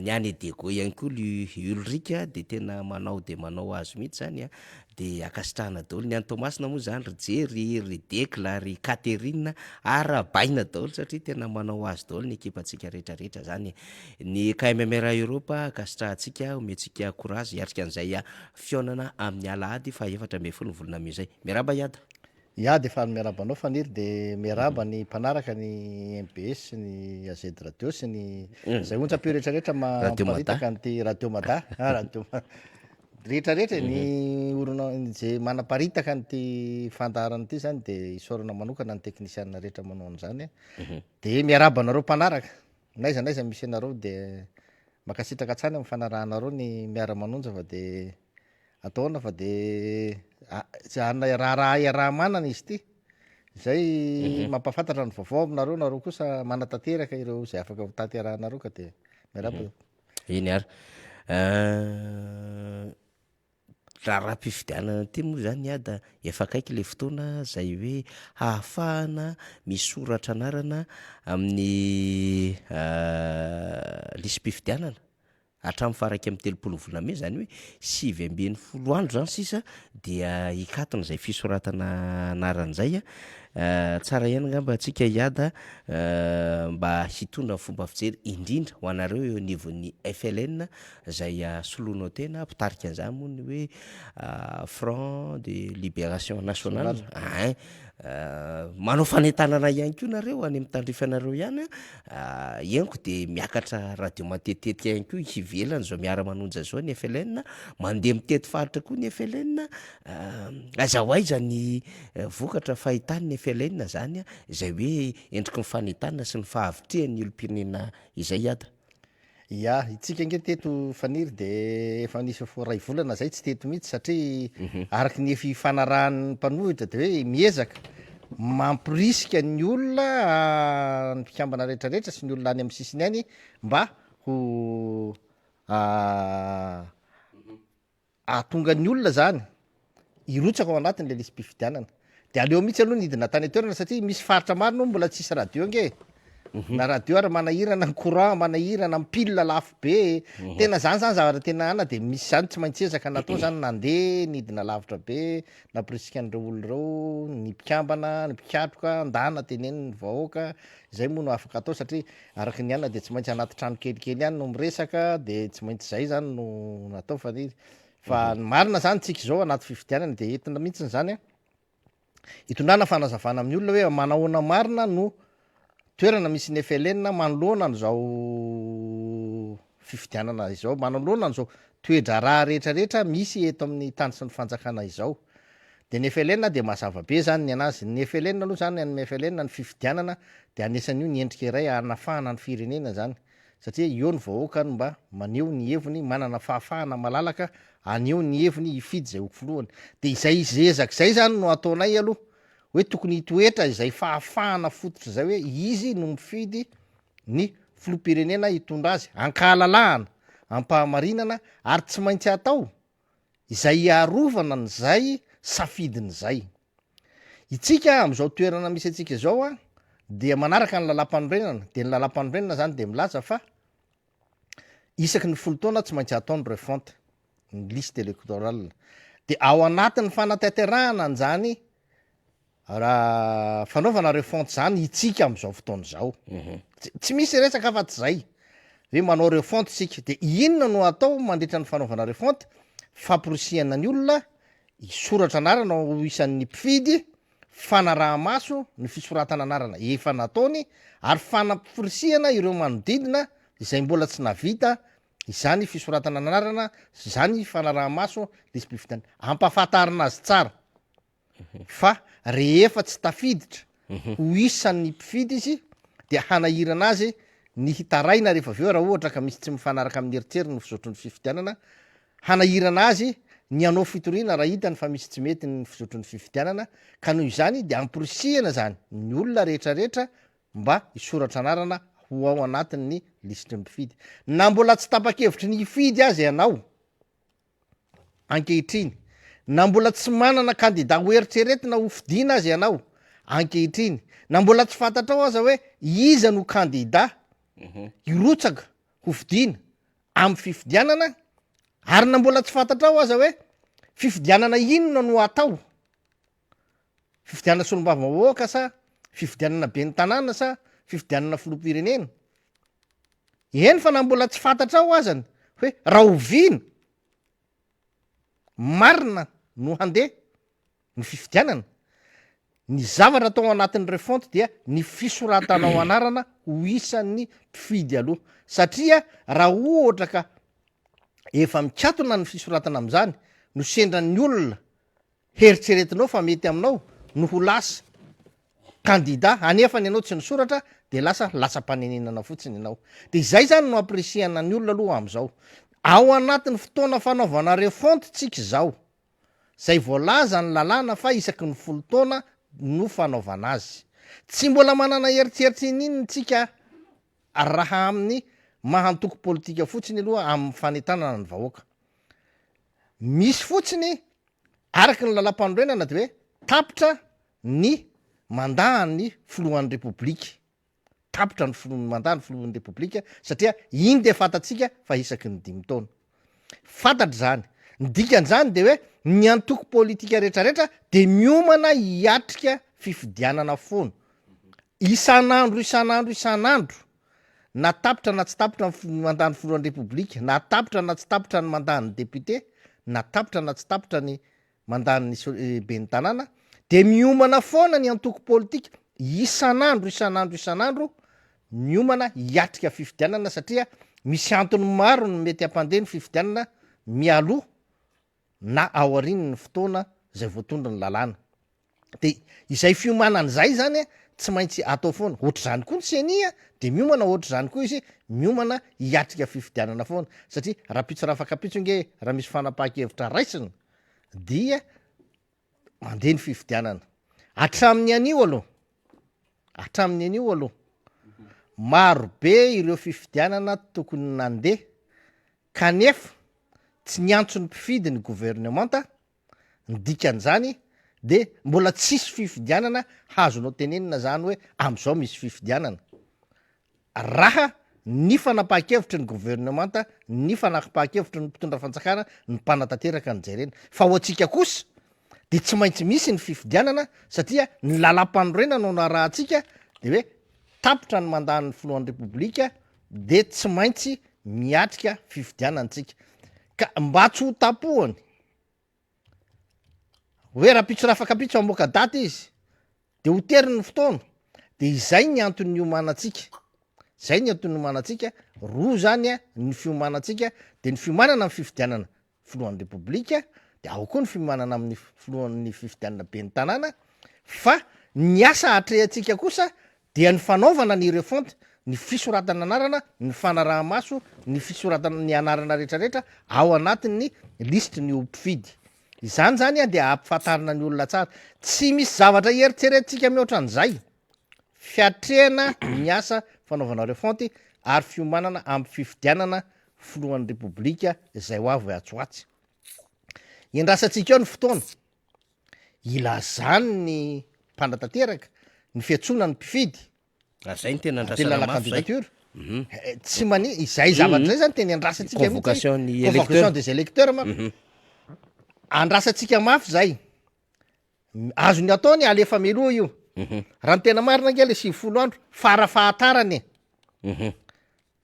ny any Diego ihany koa ry Ulrich dia tena manao dia manao azy mihitsy zany an, dia ankasitrahana daholo, ny any Toamasina moa zany ry Jerry, ry Dekla, ry Catherine, arahabaina daholo satria tena manao azy daholo ny ekipantsika rehetra. rehetra rehetra zany e. Ny KMMR Europe ankasitrahantsika, omentsika courage hiatrika an'izay fihaonana amin'ny alahady faha 14 ny volana mey izay. Miarahaba Iada. Iada dia faly miarahaba anao Faniry dia miarahaba ny mpanaraka ny mbs sy ny AZ Radio sy ny izay onjam-peo rehetra rehetra mamparitaka an'ity Radio Mada, Radio rehetra rehetra e, ny orina izay manaparitaka an'ity fandaharana ity zany dia isaorana manokana ny teknisianina rehetra manao an'izany dia miarahaba anareo mpanaraka n'aiza n'aiza misy anareo dia mankasitraka hatrany amin'ny fanarahanareo ny miara-manonja fa dia Atao ahoana fa de tsy anona raharaha iaraha-manana izy ity. Izay mampahafantatra ny vaovao aminareo, nareo kosa manatanteraka ireo izay afaka ho tanterahanareo ka de miarahaba. Eny ary. Raharaham-pifidianana ity moa izany Ada, efa akaiky ilay fotoana izay hoe hahafahana misoratra anarana amin'ny lisi-pifidianana. Hatramin'ny faha 31 volana mey, izany hoe 19 andro izany sisa dia hikatona izay fisoratana anarana izay. Tsara ihany angamba antsika hiada mba hitondra ny fomba fijery indrindra ho anareo eo anivon'ny FLN izay soloinao tena, mpitarika an'izany moa ny hoe Front de Libération Nationale. Ein. Manao fanentanana ihany koa nareo any amin'ny tandrify anareo ihany an, henoko dia miakatra radio matetitetika ihany koa ivelany izao miara-manonja izao ny FLN, mandeha mitety faritra koa ny FLN, aiza ho aiza ny vokatra fahitan'ny FLN zany izay hoe endriky ny fanentanana sy ny fahavitrihan'ny olom-pirenena izay Ada? Ya, itsika ange teto Faniry de efa nisy efa iray volana zay tsy teto mihitsy satria araky ny efa ifanarahan'ny mpanohitra de hoe miezaka mamporisika ny olona ny mpikambana rehetrarehetra sy ny olona any amin'ny sisiny any mba ho Hahatonga ny olona zany hirotsaka ao anatin'ilay lisi-pifidianana. De aleo mihitsy aloha nidina tany an-toerana satria misy faritra maro no mbola tsisy radio ange e. Na radio ary manahirana ny courant, manahirana ny pile lafo be. Tena zany zany zavatra tena ana de misy zany tsy maintsy ezaka natao zany nandeha nidina lavitra be nampirisika an'ireo olona ireo, ny mpikambana, ny mpikatroka, ndana teneno ny vahoaka, izay moa no afaka atao satria Araka ny anona dia tsy maintsy anaty trano kelikely ihany no miresaka dia tsy maintsy izay zany no natao fa ny fa ny marina zany tsika izao anaty fifidianana dia entina mihitsiny zany a hitondrana fanazavana amin'ny olona hoe manahoana marina no toerana misy ny FLN manoloana an'izao fifidianana izao, manoloana an'izao toe-draharaha rehetrarehetra misy eto amin'ny tany sy ny fanjakana izao. Dia ny FLN dia mazava be zany ny anazy. Ny FLN aloha zany, ny FLN ny fifidianana dia anisan'io ny endrika iray hanafahana ny firenena zany. Satria eo ny vahoaka no mba maneho ny heviny, manana fahafahana malalaka haneho ny heviny hifidy izay ho filohany. Dia izay ezaka izay zany no ataonay aloha, hoe tokony hitoetra izay fahafahana fototra izay hoe izy no mifidy ny filoham-pirenena hitondra azy ankahalalahana, am-pahamarinana ary tsy maintsy atao izay hiarovana an'izay safidiny izay. Itsika amin'izao toerana misy antsika izao an, dia manaraka ny lalàmpanorenana, dia ny lalàmpanorenana izany dia milaza fa isaky ny folo taona tsy maintsy atao ny refonte, ny liste électorale. Dia ao anatin'ny fanatanterahana an'izany Raha fanaovana refonte zany itsika am'zao fotoana izao, tsy misy resaka afa-tsy zay hoe manao refonte isika, de inona no atao mandritra ny fanaovana refonte? Famporisihana ny olona hisoratra anarana ho isan'ny mpifidy, fanaraha-maso ny fisoratana anarana efa nataony ary fanamporisihana ireo manodidina izay mbola tsy nahavita izany fisoratana anarana sy izany fanaraha-maso lisi-pifidianana. Ampahafantarina azy tsara. Fa rehefa tsy tafiditra ho isan'ny mpifidy izy dia hanahirana azy ny hitaraina rehefa avy eo raha ohatra ka misy tsy mifanaraka amin'ny eritreriny ny fizotry ny fifidianana, hanahirana azy ny hanao fitoriana raha hitany fa misy tsy mety ny fizotry ny fifidianana, ka noho izany dia amporisihina izany ny olona rehetra rehetra mba hisoratra anarana ho ao anatin'ny lisitry ny mpifidy. Na mbola tsy tapa-kevitry ny hifidy aza ianao ankehitriny, na mbola tsy manana kandida ho eritreretina ho fidiana aza ianao ankehitriny, na mbola tsy fantatrao aza hoe iza no kandida hirotsaka ho fidiana amin'ny fifidianana, ary na mbola tsy fantatrao aza hoe fifidianana inona no atao, fifidianana solombavambahoaka sa fifidianana ben'ny tanàna sa fifidianana filoham-pirenena. Eny fa na mbola tsy fantatrao azany hoe rahoviana marina no handeha ny fifidianana, ny zavatra atao ao anatin'ny refonte dia ny fisoratanao anarana ho isan'ny mpifidy aloha satria raha ohatra ka efa mikatona ny fisoratana amin'izany no sendra ny olona heritreretinao fa mety aminao no ho lasa kandida anefany ianao tsy nisoratra de lasa latsa-panenenana fotsiny ianao. De izay zany no ampirisihana ny olona aloha am'zao. Ao anatin'ny fotoana fanaovana refonte tsika izao, zay voalaza ny lalàna fa isaky ny folo taona no fanaovana azy. Tsy mbola manana eritreritra ininona tsika raha amin'ny maha antoko politika fotsiny aloha amin'ny fanentanana ny vahoaka. Misy fotsiny araka ny lalàmpanorenana de hoe tapitra ny mandat an'ny filohan'ny repoblika, tapitra ny filoha mandat ny filohan'ny repoblika satria iny de fantatsika fa isaky ny dimy taona. Fantatra izany. Ny dikan'izany de hoe ny antoko politika rehetrarehetra de miomana hiatrika fifidianana foana. Isan'andro isan'andro isan'andro, na tapitra na tsy tapitra ny mandat ny filohan'ny repoblika, na tapitra na tsy tapitra ny mandat ny député, na tapitra na tsy tapitra ny mandat ny ben'ny tanàna, dia miomana foana ny antoko politika isan'andro isan'andro isan'andro miomana hiatrika fifidianana satria misy antony maro no mety hampandeha ny fifidianana mialoha na aorian'ny fotoana izay voatondron'ny lalàna. De izay fiomanana izay zany tsy maintsy atao foana, ohatr'izany koa ny ceni a, de miomana ohatr'izany koa izy miomana hiatrika fifidianana foana satria rahampitso rahafakampitso nge raha misy fanapahan-kevitra raisina dia mandeha ny fifidianana. Hatramin'ny anio aloha, hatramin'ny anio aloha, maro be ireo fifidianana tokony nandeha kanefa tsy niantso ny mpifidy ny governemanta, Ny dikan'izany de mbola tsisy fifidianana hazonao tenenina zany hoe am'zao misy fifidianana raha ny fanapahan-kevitry ny governemanta, ny fanapahan-kevitry ny mpitondra fanjakana, ny mpanatanteraka no jerena. Fa ho antsika kosa de tsy maintsy misy ny fifidianana satria ny lalam-panorenana no narahantsika de hoe tapitra ny mandat-n'ny filohan'ny repoblika de tsy maintsy miatrika fifidianana tsika. Ka mba tsy ho tapohany Hoe rahampitso rafakampitso hamoaka daty izy de ho teriny ny fotoana de izay ny antony niomanantsika, zay ny antony niomanantsika, roa zany a ny fiomanantsika de ny fiomanana amin'ny fifidianana filohan'ny repoblika de ao koa ny fiomanana amin'ny filohan'ny fifidianana ben'ny tanàna fa ny asa atrehantsika kosa dia ny fanaovana ny refonte, ny fisoratana anarana, ny fanaraha-maso ny fisoratana ny anarana rehetrarehetra ao anatin'ny lisitry ny ho mpifidy. Izany izany dia ampifantarina ny olona tsara. Tsy misy zavatra eritreretintsika mihoatra an'izay. Fiatrehana ny asa fanaovana refonte ary fiomanana amin'ny fifidianana filohan'ny Repoblika izay ho avy atsy ho atsy. Iandrasantsika eo ny fotoana. Ilazany ny mpanatanteraka ny fiantsoana ny mpifidy. Ary zay no tena Tena andrasana la mafy zay. candidature. Eh, Tsy mani izay zavatra zay zany tena andrasantsika mihitsy. Convocation ny Convocation électeur. des électeurs manko. Andrasantsika mafy zay. M- Azony atao ny alefa mialoha io. Raha ny tena marina ange le 90 andro fara fahatarany e.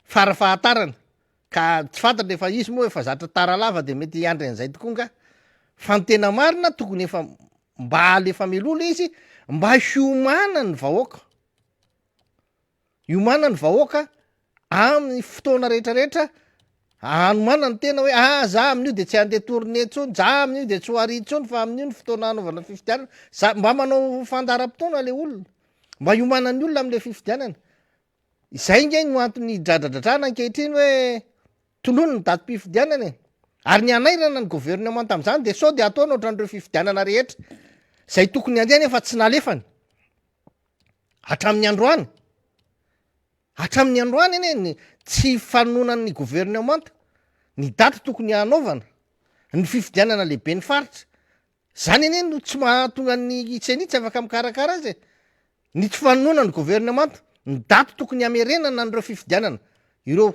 Fara fahatarany. Ka tsy fantatra efa izy moa efa zatra tara lava de mety hiandry an'izay tokoa nga. Fa ny tena marina tokony efa mba alefa mialoha le izy mba hiomana ny vahoaka. Hiomana ny vahoaka amin'ny fotoana rehetra rehetra hanomana ny tena hoe ah za amin'io de tsy handeha tournée intsony, za amin'io de tsy ho ary intsony fa amin'io ny fotoana hanaovana fifidianana. Za mba manao fandaharam-potoana le olona. Mba hiomanan'ny olona am'le fifidianana. Izay nge no antony hidradradradrana ankehitriny hoe tonony ny datim-pifidianana e! Ary ny hanairana ny governemanta amin'izany dia sao dia ataony ohatran'ireo fifidianana rehetra izay tokony handeha nefa tsy nalefany hatramin'ny androany. Hatramin'ny androany anie ny tsy fanonan'ny governemanta ny daty tokony hanaovana ny fifidianana lehiben'ny faritra. Zany anie no tsy mahatonga ny ceni tsy afaka mikarakara azy e! Ny tsy fanononan'ny governemanta ny daty tokony hamerenana an'ireo fifidianana ireo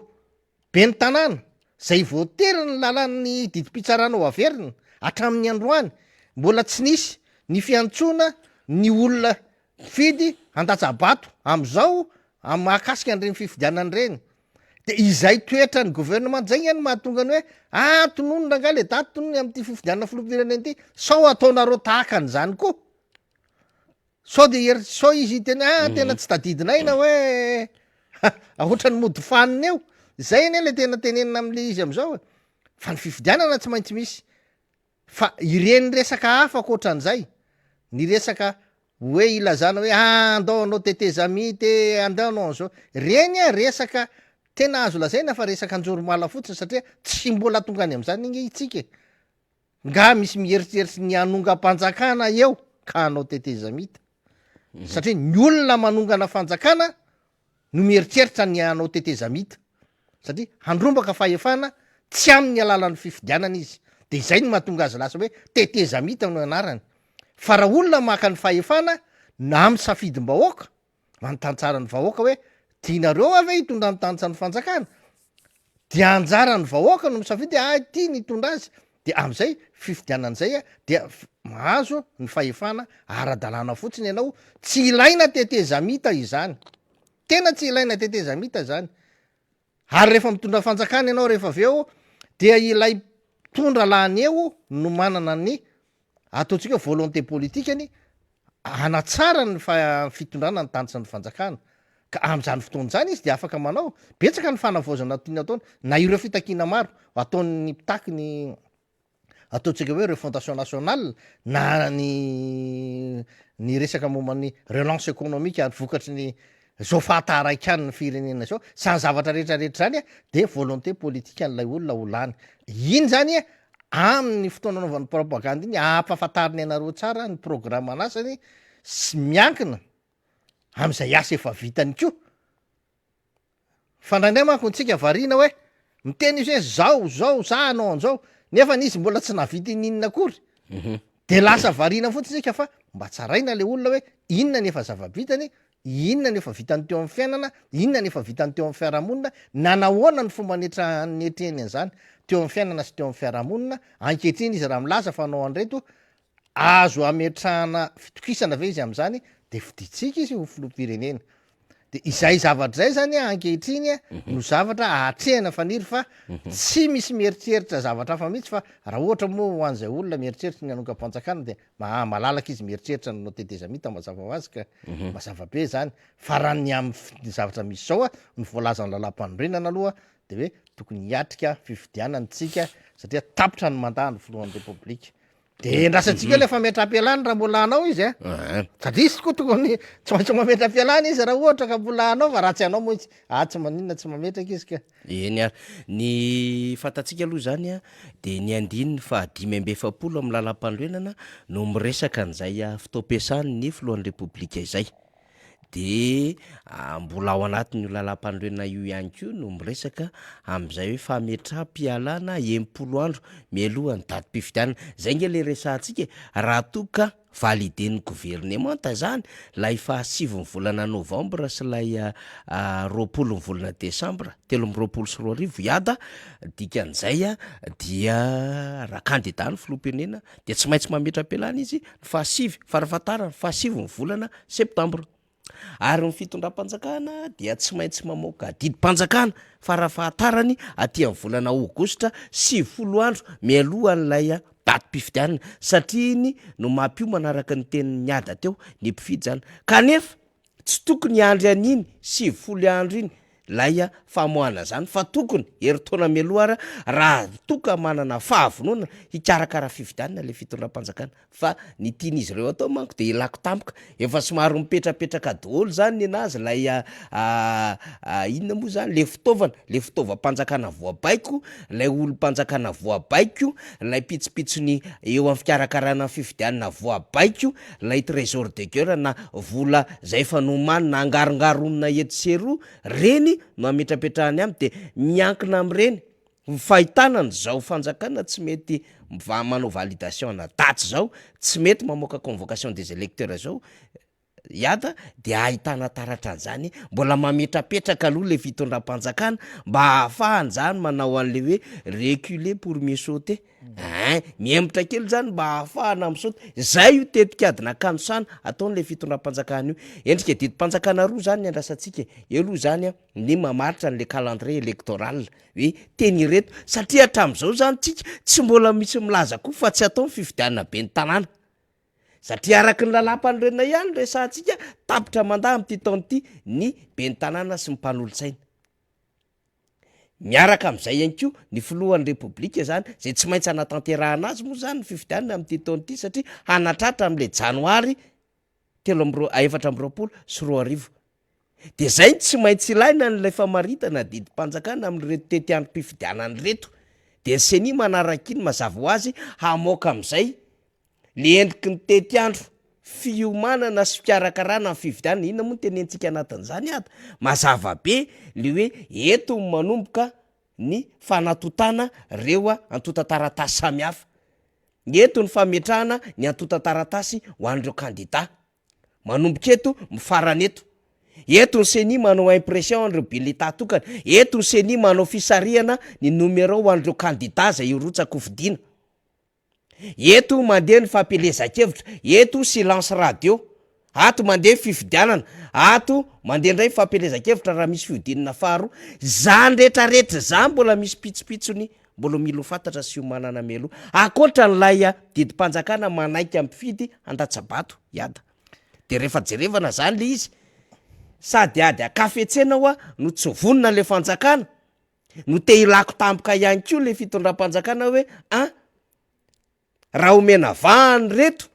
ben'ny tanàna izay voatery ny lalàn'ny didim-pitsarana ho averina hatramin'ny androany mbola tsy nisy ny fiantsoana ny olona mpifidy handatsa-bato amin'izao amin'ny mahakasika an'ireny fifidianana ireny. De izay toetran'ny gouvernement zay nge no mahatonga ny hoe ah tonony rangahy le daty tonony amin'ity fifidianana filoham-pirenena ity sao ataonareo tahaka an'izany koa. Sao de eri- sao izy hiteny ah tena tsy tadidinay na hoe ohatran'ny mody fanina eo. Zay anie le tena tenenina am'le izy am'zao e. Fa ny fifidianana tsy maintsy misy. Fa ireny resaka hafa ankoatran'izay, ny resaka hoe ilazana hoe ah andao hanao tetezamita e, andao hanao an'izao, ireny an resaka tena azo lazaina fa resaka anjoromala fotsiny satria tsy mbola tonga any amin'izany ange itsika e! Nga misy mieritreritra ny hanongam-panjakana eo ka hanao tetezamita? Satria ny olona manongana fanjakana no mieritreritra ny hanao tetezamita satria handrombaka fahefana tsy amin'ny alalan'ny fifidianana izy de izay no mahatonga azy lasa hoe tetezamita no anarany fa raha olona maka ny fahefana na amin'ny safidim-bahoaka manontany tsara ny vahoaka hoe tianareo aho ve hitondra ny tany ny fanjakana dia anjaran'ny vahoaka no misafidy hoe ah ity ny hitondra azy de am'izay fifidianana izay a dia mahazo ny fahefana ara-dalàna fotsiny ianao, tsy ilaina tetezamita izany, tena tsy ilaina tetezamita izany, ary rehefa mitondra fanjakana ianao rehefa avy eo dia ilay mpitondra lany eo no manana ny ataontsika hoe volonté politique-ny hanatsara ny fitondrana ny tany sy ny fanjakana, ka amin'izany fotoana izany izy dia afaka manao, betsaka ny fanavaozana tiany ataony, na ireo fitakiana maro ataon'ny mpitaky ny ataontsika hoe refondation nationale na ny ny resaka momba ny relance économique ary vokatry ny zao fahataraikan'ny firenena zao, zany zavatra rehetra rehetra zany a de volonté politique an'ilay olona ho lany, iny zany a amin'ny fotoana anaovany propagande iny ampahafantariny anareo tsara ny programan'asany sy miankina am'izay asa efa vitany koa, fa indraindray manko ntsika variana hoe miteny izy hoe zao zao za hanao an'zao nefa izy mbola tsy nahavita ininona akory de lasa variana fotsiny tsika fa mba tsaraina le olona hoe inona ny efa zava-bitany, inona ny efa vitany teo amin'ny fiainana, inona ny efa vitany teo amin'ny fiarahamonina, nanahoana ny fomba netra- netrehiny an'izany teo amin'ny fiainana sy teo amin'ny fiarahamonina, ankehitriny izy raha milaza fa hanao an'ireto Azo ametrahana fitokisana ve izy amin'izany? Dia fidintsika izy ho filoham-pirenena. Dia izay zavatra izay zany ankehitriny no zavatra ahatrehana Faniry fa tsy misy mieritreritra zavatra hafa mihitsy fa raha ohatra moa ho an'izay olona mieritreritra ny hanongam-panjakana dia ma- malalaka izy mieritreritra ny hanao tetezamita mazava ho azy ka, mazava be izany. Fa raha ny amin'ny zavatra misy izao ny voalazan'ny lalàmpanorenana aloha dia hoe tokony hiatrika fifidianana isika satria tapitra ny mandat ny filohan'ny Repoblika. De endrasantsika eo le fametraham-pialana raha mbola hanao izy a. Satria izy koa tokony tsy maintsy mametra-pialana izy raha ohatra ka mbola hanao fa raha tsy hanao moa izy ah tsy maninona tsy mametraka izy ka. Eny ary. Ny fantatsika aloha izany a, dia ny andininy faha 45 amin'ny lalàmpanorenana no miresaka an'izay fotoam-piasan'ny filohan'ny Repoblika izay. Dia mbola ao anatin'io lalàmpanorenana io ihany koa no miresaka amin'izay hoe fametraham-pialana 60 andro mialohan'ny datim-pifidianana. Izay ange ilay resahantsika e! Raha toa ka validen'ny governemanta izany ilay fahasivin'ny volana novambra sy ilay roapolon'ny volana desambra 2023 hiada, dikan'izay dia raha kandida ny filoham-pirenena dia tsy maintsy mametra-pialana izy ny fahasivy, farafahatarany fahasivy ny volana septambra. Ary ny fitondram-panjakana dia tsy maintsy mamoaka didim-panjakana farafahatarany aty amin'ny volana aogositra 90 andro mialohan'ilay datim-pifidianana satria iny no mampiomana araka ny tenin'i Miada teo ny mpifidy izany. Kanefa tsy tokony hiandry an'iny 90 andro iny ilay famoahana izany fa tokony herintaona mialoha ara raha toa ka manana fahavononana hikarakara fifidianana ilay fitondram-panjakana Fa ny tian'izy ireo atao manko de ilako tampoka, efa somary mipetrapetraka daholo zany nenazy ilay inona moa zany le fitaovana, le fitaovam-panjakana voabaiko, ilay olom-panjakana voabaiko, ilay pitsopitsony eo amin'ny fikarakarana ny fifidianana voabaiko, ilay trésor de guerre na vola zay efa nomanina angarongaronina etsy sy eroa, reny no ametrapetrahany aminy de miankina amin'ireny. Ny fahitana an'izao fanjakana tsy mety manao validation ana daty zao, tsy mety mamoaka convocation des electeurs zao, Iada dia ahitana taratra an'izany, mbola mametrapetraka aloha le fitondram-panjakana mba hahafahany zany manao an'le hoe reculer pour mieux sauter, ein, mihemotra kely zany mba hahafahana misaoty, zay io tetik'ady nakanosana ataon'le fitondram-panjakana io, endrika didim-panjakana roa zany ny andrasantsika e, eo aloha zany an ny mamaritra an'le calendrier électoral hoe teny ireto, satria hatramin'izao zany tsika tsy mbola misy milaza koa fa tsy atao ny fifidianana ben'ny tanàna. Satria araka ny lalàmpanorenana ihany no resahantsika, tapitra mandat amin'ity taona ity ny ben'ny tanàna sy ny mpanolotsaina. Miaraka amin'izay ihany koa ny filohan'ny Repoblika izany, izay tsy maintsy hanatanterahana azy moa izany ny fifidianana amin'ity taona ity satria hanatratra amin'ilay janoary 2024. Dia izay no tsy maintsy ilaina an'ilay famaritana didim-panjakana amin'ireto tetiandrom-pifidianana ireto. Dia ny Ceni manaraka iny mazava ho azy hamoaka amin'izay Le endriky ny tetiandro fiomanana sy fikarakarana ny fifidianana, inona moa no tenenitsika anatin'izany ady? Mazava be le hoe eto no manomboka ny fanatontana reo antontan-taratasy samihafa, eto ny fametrahana ny antontan-taratasy ho an'ireo kandida, manomboka eto mifarana eto, eto ny ceni manao impression an'ireo bulletin tokana, eto ny ceni manao fisarihana ny numéro ho an'ireo kandida zay hirotsa-kofidina. Eto mandeha ny fampielezan-kevitra, eto silence radio, ato mandeha ny fifidianana, ato mandeha indray ny fampielezan-kevitra raha misy fihodinana faharoa. Izany rehetra rehetra izany mbola misy pitsopitsony mbola mila ho fantatra sy hiomanana mialoha. Ankoatra an'ilay didim-panjakana manaika mpifidy handatsa-bato hiada. De rehefa jerevana zany le izy, sady ady an-kafetsena hoa no tsy vonona le fanjakana, no te hilako tampoka ihany koa le fitondram-panjakana hoe an! raha omena vahana ireto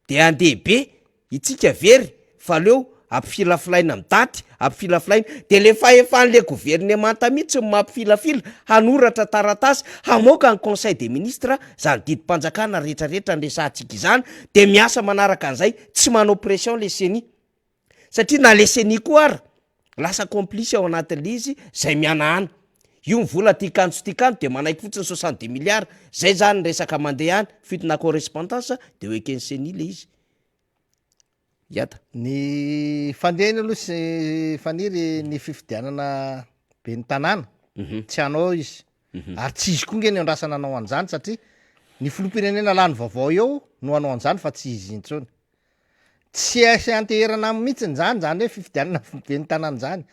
de handeha be itsika very fa aleo ampifilafilaina amin'ny daty, ampifilafilaina, de le fahefan'le governemanta mihitsy no mampifilafila hanoratra taratasy hamoaka ny conseil des ministres zany didim-panjakana retraretra niresahantsika izany de miasa manaraka an'izay tsy manao pression le ceni. Satria na le ceni koa ara lasa complice ao anatin'le izy zay mihanahana. Io ny vola ty kanjo ty kanjo de manaiky fotsiny 70 milliards, zay zany ny resaka mandeha any, fuite na correspondance de ho eken'ny ceni le izy. Hiada. Ny fandehany aloha sy Faniry ny fifidianana ben'ny tanàna tsy hanao izy ary tsy izy koa nge no andrasana hanao an'izany satria ny filoham-pirenena lany vaovao eo no hanao an'izany fa tsy izy intsony. Tsy hay anteherana aminy mihitsy izany, izany hoe fifidianana ben'ny tanàna izany.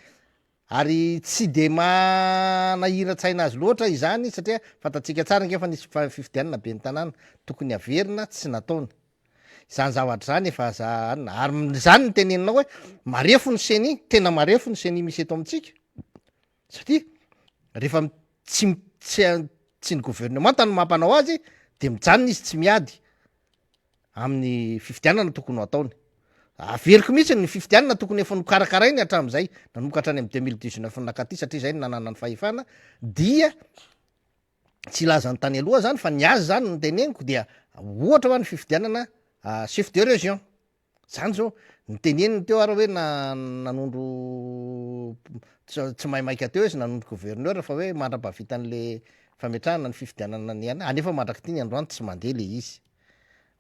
Ary tsy dia manahiran-tsaina azy loatra izany satria fantatsika tsara ange fa nisy fifidianana ben'ny tanàna tokony haverina tsy nataony. Izany zavatra izany efa za anona. Ary izany no teneninao hoe marefo ny ceni, tena marefo ny ceni misy eto amintsika. Satria rehefa tsy tsy tsy ny governemanta no mampanao azy dia mijanona izy tsy miady. amin'ny fifidianana tokony ho ataony. Averiko mihitsy ny fifidianana tokony efa nokarakarainy hatramin'izay, nanomboka hatrany amin'ny 2019 nakaty satria izay no nananany fahefana, dia tsy hilaza ny tany aloha zany fa ny azy zany no teneniko dia ohatra hoa ny fifidianana chef de région, zany zao niteneniny teo ary hoe na nanondro tsy maimaika teo izy nanondro gouverneur fa hoe mandra-pahavitan'le fametrahana ny fifidianana ny ana anefa mandrak'ity ny androany tsy mandeha le izy.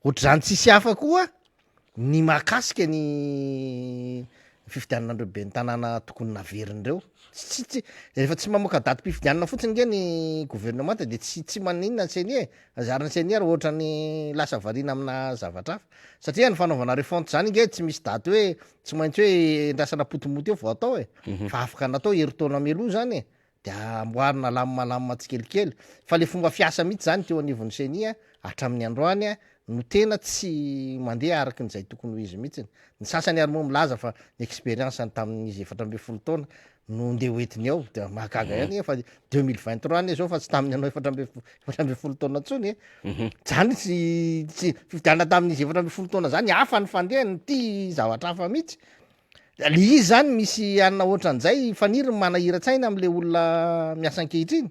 Ohatr'izany tsisy hafa koa ny mahakasika ny fifidianana an'ireo ben'ny tanàna tokony naverina ireo. Tsy tsy rehefa tsy mamoaka datim-pifidianana fotsiny nge ny governemanta de tsy tsy maninona ny ceni e. Ary ny ceni ary ohatran'ny lasa variana amina zavatra hafa. Satria ny fanaovana refonte zany nge tsy misy daty hoe tsy maintsy hoe endrasana potomoty eo vao atao e. Fa afaka natao herintaona mialoha zany e. De amboarina lamina lamina tsikelikely. Fa le fomba fiasa mihitsy zany teo anivon'ny ceni hatramin'ny androany no tena tsy mandeha araka ny izay tokony ho izy mihitsiny. Ny sasany ary moa milaza fa ny expérience-ny tamin'izy 14 taona no ndeha hoentiny ao. De mahagaga ihany efa 2023 anie zao fa tsy tamin'ny anao 14 taona intsony e. Zany tsy tsy fifidianana tamin'izy 14 taona zany hafa ny fandehany, ity zavatra hafa mihitsy. Le izy zany misy anona ohatran'izay Faniry ny manahiran-tsaina am'le olona miasa ankehitriny.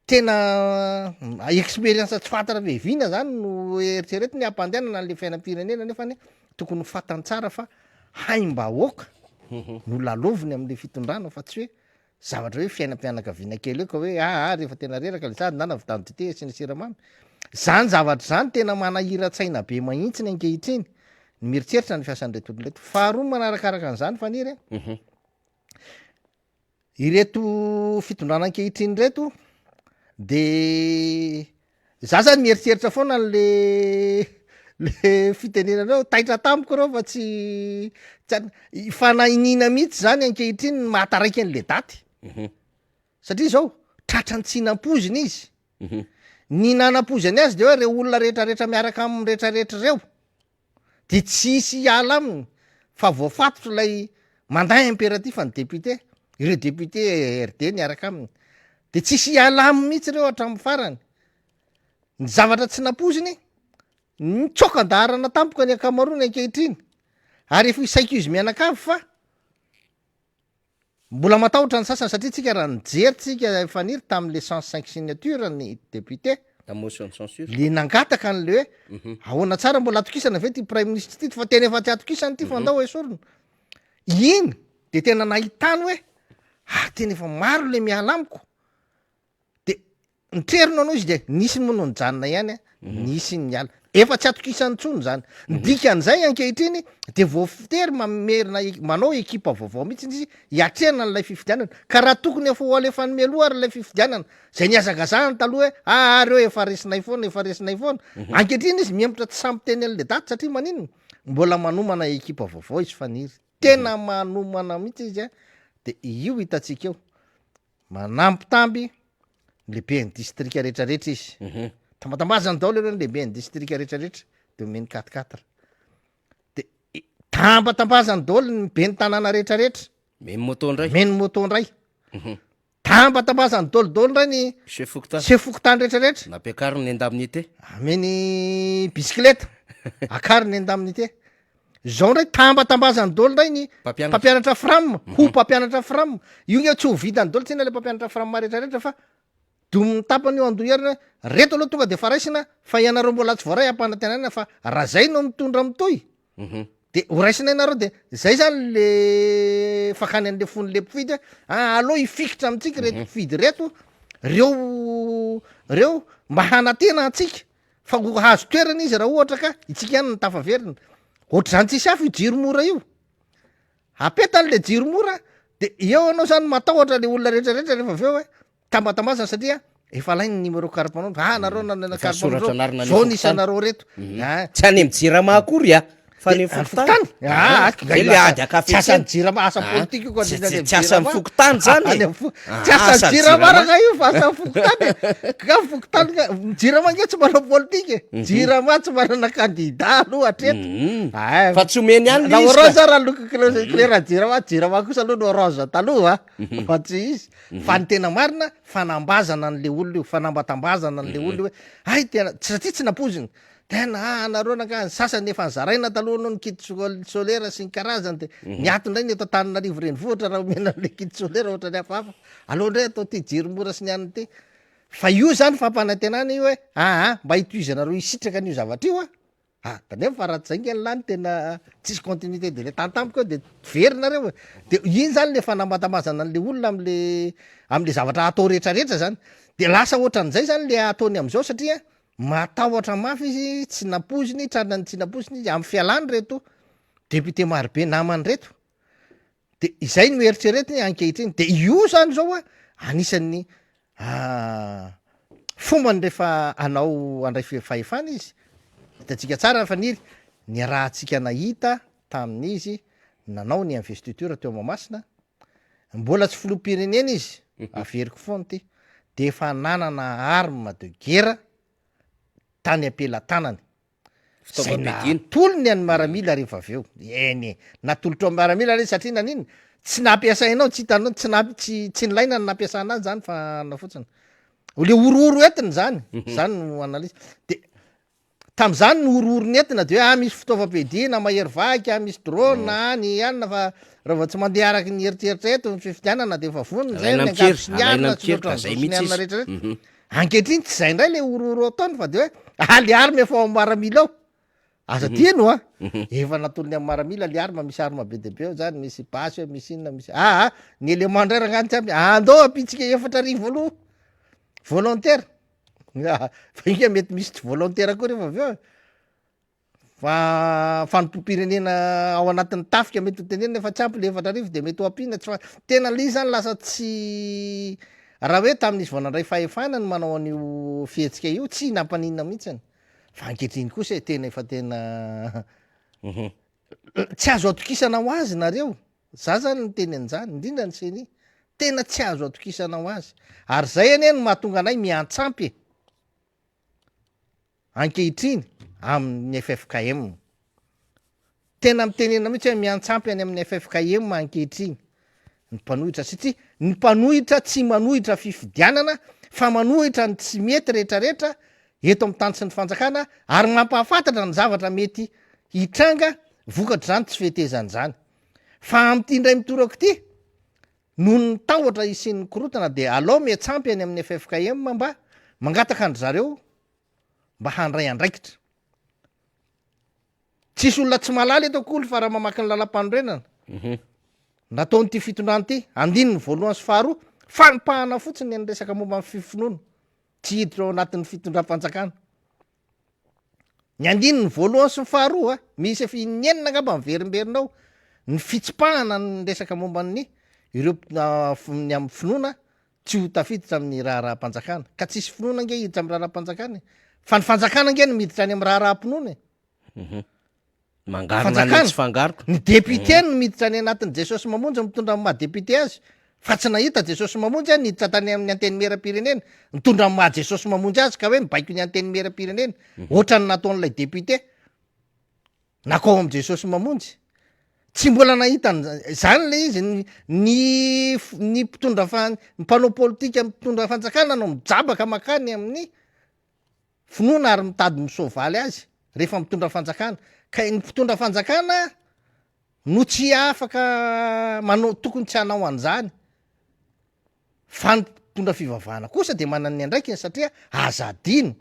Tena expérience tsy fantatra fiaviana zany no eritreretiny hampandehanana an'le fiainam-pirenena nefa anie tokony ho fantany tsara fa haim-bahoaka no laloviny am'le fitondrana fa tsy hoe zavatra hoe fiainam-pianakaviana kely eo ka hoe aa rehefa tena reraka le sady na nahavitany dite sy ny siramamy. Zany zavatra zany tena manahiran-tsaina be mahintsiny ankehitriny. ny mieritreritra ny fiasan'ireto olona ireto. Faharoa manarakaraka an'izany Faniry a, ireto fitondrana ankehitriny ireto de za zany mieritreritra foana an'le le fitenenana hoe taitra tamiko reo fa tsy tsy an- i- fanahiniana mihitsy zany ankehitriny ny mahataraiky an'le daty. Satria zao, tratran'ny tsy nampoizina izy. Ny nanampoizany azy de hoe reo olona retraretra miaraka aminy retraretra reo de tsy hisy hiala aminy fa voafatotra ilay mandat impératif ny député, ireo député RD niaraka aminy. De tsy hisy hiala aminy mihitsy reo hatramin'ny farany. Ny zavatra tsy nampoiziny, nitsoaka an-daharana tampoka ny ankamaroany ankehitriny. Ary efa isaiko izy mianakavy fa Mbola matahotra ny sasany satria tsika raha nijery tsika Faniry tamin'le 105 signature ny député La motion de censure. le nangataka an'le hoe ahoana tsara mbola atokisana ve ty praiminisitra ty fa tena efa tsy atokisana ty fa andao esorina. Iny de tena nahitany hoe ah tena efa maro le miala amiko. De nitrerona anao izy de nisy moa no nijanona ihany a, nisy ny niala. Efa tsy atokisany intsony zany. Ny dikan'izay ankehitriny de voatery mamerina e- manao ekipa vaovao mihitsy izy hiatrehana an'ilay fifidianana. Ka raha tokony efa ho alefany mialoha ary ilay fifidianana, zay nihazakazahany taloha hoe aa reo efa resinay foana, efa resinay foana. Ankehitriny izy mihemotra tsy sahy miteny an'le daty satria maninona? Mbola manomana ekipa vaovao izy Faniry. Tena manomana mihitsy izy a, de io hitantsika eo. Manambitamby ny lehiben'ny distrika rehetrarehetra izy. Mhm. Tambatambazany daholo ireo ny lehiben'ny distrika rehetrarehetra de omeny quatre quatre. De tambatambazany daholo ny ben'ny tanàna rehetrarehetra. Meny moto ndray. Meny moto ndray. Mhm. Tambatambazany daholo daholo ndray ny chef fokontany. Chef fokontany rehetrarehetra. Nampiakariny ny indemnité. Ameny bisikileta. Akariny indemnité. Zao ndray tambatambazany daholo ndray ny mpampianatra fram, ho mpampianatra fram. Io nge tsy ho vitany daholo tsinona le mpampianatra fram rehetra rehetra fa domin'ny tapany io andoha heriny hoe reto aloha tonga de efa raisina fa ianareo mbola tsy voaray ampanantenaina fa raha zay no mitondra mitohy de ho raisina ianareo de zay zany le fakany an'le fon'le mpifidy hoe ah aleo hifikitra amintsika reto mpifidy reto reo reo mba hanantena antsika Fa ho hahazo toerana izy raha ohatra ka itsika ihany no tafaverina. Ohatr'izany tsisy hafa io jiro mora io. Apetany le jiro mora de eo ianao zany matahotra le olona rehetra rehetra rehefa avy eo hoe tambatambazana satria efa alainy ny numéro carte-nao. Ah nareo nanana Efa carte soratra anarana any zao ny fokontany. isanareo reto. Ah. Tsy any amin'ny jirama akory a. Fa any Any fokontany. fokontany? Ah, Ah, ah, zay le ady tsy ankafetsena. asan'ny jirama, asa Ah, politika io koa tsy- indrindra tsy- any tsy asan'ny jirama. fokontany zany e. Any amin'ny fo- Ah, tsy asan'ny asan'ny jirama jirama. ranga io fa asan'ny fokontany e. Ka fokontany ka, jirama nge tsy manao politika e. Jirama tsy manana kandida aloha hatreto. Ah, Fa tsy omeny ihany le na izy ka. orange raha loko couleur- couleur jirama, jirama kosa aloha no orange taloha a. Fa tsy izy. Fa ny tena marina, fanambazana an'le olona io, fanambatambazana an'le olona io hoe, hay tena, satria tsy nampoizina. Tena ah nareo nangaha ny sasany efa nizaraina taloha aloha ny kit solaire sy ny karazany de ny ato indray ny eto Antananarivo renivohitra raha omena an'le kit solaire ohatran'ny hafahafa, aleo indray atao ty jiro mora sy ny anona ty, fa io zany fampanantenana io hoe aa mba hitohizanareo hisitraka an'io zavatra io ah, ah tandremo fa raha tsy zay nge ny lany tena tsisy continuité de l'etat tampoka eo de very nareo e, de iny zany le fanambatambazana an'le olona am'le am'le zavatra atao retraretra zany, de lasa ohatran'izay zany le ataony am'zao satria Matahotra mafy izy, tsy nampoiziny, tratran'ny tsy nampoiziny izy amin'ny fialany reto député marobe namany reto, de izay no eritreretiny ankehitriny, de io zany zao a anisan'ny fombany rehefa hanao handray fahefana izy, hitantsika tsara Faniry, niarahantsika nahita tamin'izy nanao ny investiture teo Mahamasina, Mbola tsy filoham-pirenena izy, averiko foana ity, dia efa nanana arme de guerre tany am-pelatanany. Izay Fitaovam-piadiana. natolony an'ny miaramila rehefa avy eo. Eny e, natolotrao amin'ny miaramila ilay izy satria naninona? Tsy nampiasainao, tsy hitanao, tsy namp- tsy tsy nilaina ny nampiasana azy zany fa anona fotsiny. Le horohoro entiny zany, zany no analyse. De Tamin'izany ny horohoro nentina dia hoe ah misy fitaovam-piadiana mahery vaika, misy drone any anona fa raha vao tsy mandeha araka ny eritreritra eto ny fifidianana dia efa vonona izay Alaina ny amin-kery, angady sy ny alaina arina sy ny amin-kery ka ohatran'izao zay sy ny mihitsy anona izy. rehetra rehetra. Ankehitriny tsy izay indray ilay horohoro ataony fa dia hoe ah le arme efa ao amin'ny maramila ao. Aza adino a! Efa natolony amin'ny maramila le arme, misy arme be dia be ao zany, misy basy ao, misy inona, misy ah ah ny élément indray rangahy tsy ampy, andao ampitsika 4000 aloha volontaire. Fa inga mety misy tsy volontaire koa rehefa avy eo e. Fa fanompoam-pirenena ao anatin'ny tafika mety ho tenenina efa tsy ampy le 4000 de mety ho ampiana tsy fa tena le izy zany lasa tsy raha hoe tamin'izy vao nandray fahefana no manao an'io fihetsika io tsy nampaninona mihitsiny fa ankehitriny kosa e tena efa tena tsy azo atokisana ho azy nareo za zany miteny an'izany indrindra ny ceni tena tsy azo atokisana ho azy ary zay anie no mahatonga anay miantsampy e ankehitriny amin'ny ffkm. Tena mitenena mihitsy hoe miantsampy any amin'ny ffkm ankehitriny ny mpanohitra satria ny mpanohitra tsy manohitra fifidianana fa manohitra ny tsy mety rehetrarehetra eto amin'ny tany sy ny fanjakana ary mampahafantatra ny zavatra mety hitranga vokatr'izany tsy fetezana izany. Fa amin'ity indray mitoraka ity, noho ny tahotra hisian'ny korontana dia alao miantsampy any amin'ny ffkm mba mangataka an-dry zareo mba handray andraikitra. Tsisy olona tsy mahalala eto akory fa raha mamaky ny lalàmpanorenana nataon'ity fitondrana ity, andininy voalohany sy faharoa, fanipahana fotsiny ny resaka momba ny fifinoana, tsy hiditra ao anatin'ny fitondram-panjakana. Ny andininy voalohany sy ny faharoa, misy efa inenina angamba miverimberina ao, ny fitsipahana ny resaka momba ny ireo ny amin'ny finoana tsy ho tafiditra amin'ny raharaham-panjakana. Ka tsisy finoana ange hiditra amin'ny raharaham-panjakana e. Fa ny fanjakana ange no miditra any amin'ny raharaham-pinoana e. Mhm. Mangarona ny tsy fangaroko. Ny député no miditra any anatin'ny Jesosy Mamonjy mitondra ny maha député azy. Fa tsy nahita Jesosy Mamonjy aho niditra tany amin'ny antenimieram-pirenena nitondra ny maha Jesosy Mamonjy azy ka hoe mibaiko ny antenimieram-pirenena. Ohatran'ny nataon'ilay député. Nankao amin'i Jesosy Mamonjy. Tsy mbola nahita an'izany ilay izy, ny ny ny mpitondra fa- ny mpanao politika mitondra fanjakana no mijabaka mankany amin'ny finoana ary mitady misoavaly azy rehefa mitondra fanjakana. Ka ny mpitondra fanjakana no tsy afaka manao, tokony tsy hanao an'izany. Fa ny mpitondra fivavahana kosa dia manana ny andraikiny satria aza adino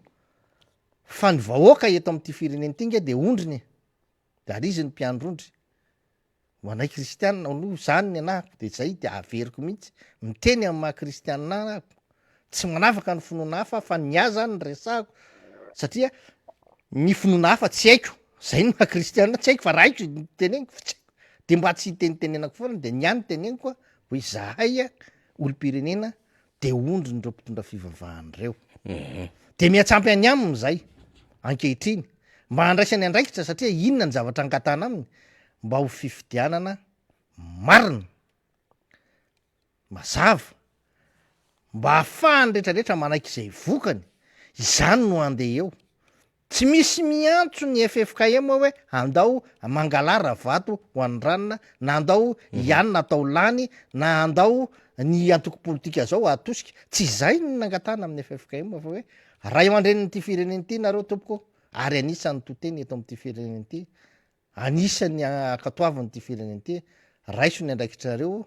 Fa ny vahoaka eto amin'ity firenena ity nge dia ondriny e! Dia ary izy no mpiandry ondry. Ho anay kristianina aloha izany ny anahako dia izay dia averiko mihitsy, miteny amin'ny maha kristianina ahy aho, tsy manavaka ny finoana hafa fa ny ahy izany no resahako satria ny finoana hafa tsy haiko, izay no maha kristianina tsy haiko fa raha haiko no teneniko fa tsy haiko, dia mba tsy hitenitenenako foana dia ny ahy no teneniko hoe izahay olom-pirenena de ondrin'ireo mpitondra fivavahana ireo. De mihatsampy any aminy izay ankehitriny mba handraisany andraikitra satria inona ny zavatra angatahana aminy? Mba ho fifidianana marina, mazava, mba ahafahan'ny rehetrarehetra manaiky izay vokany, izany no handeha eo. Tsy misy miantso ny ffkm hoe andao mangalara vato ho an'i ranona na andao i anona atao lany na andao ny antoko politika zao atosika. Tsy izay no nangatahana amin'ny ffkm fa hoe ray aman-drenin'ity firenena ity nareo tompoko ary anisan'ny to teny eto amin'ity firenena ity, anisan'ny ankatoavin'ity firenena ity, raiso ny andraikitrareo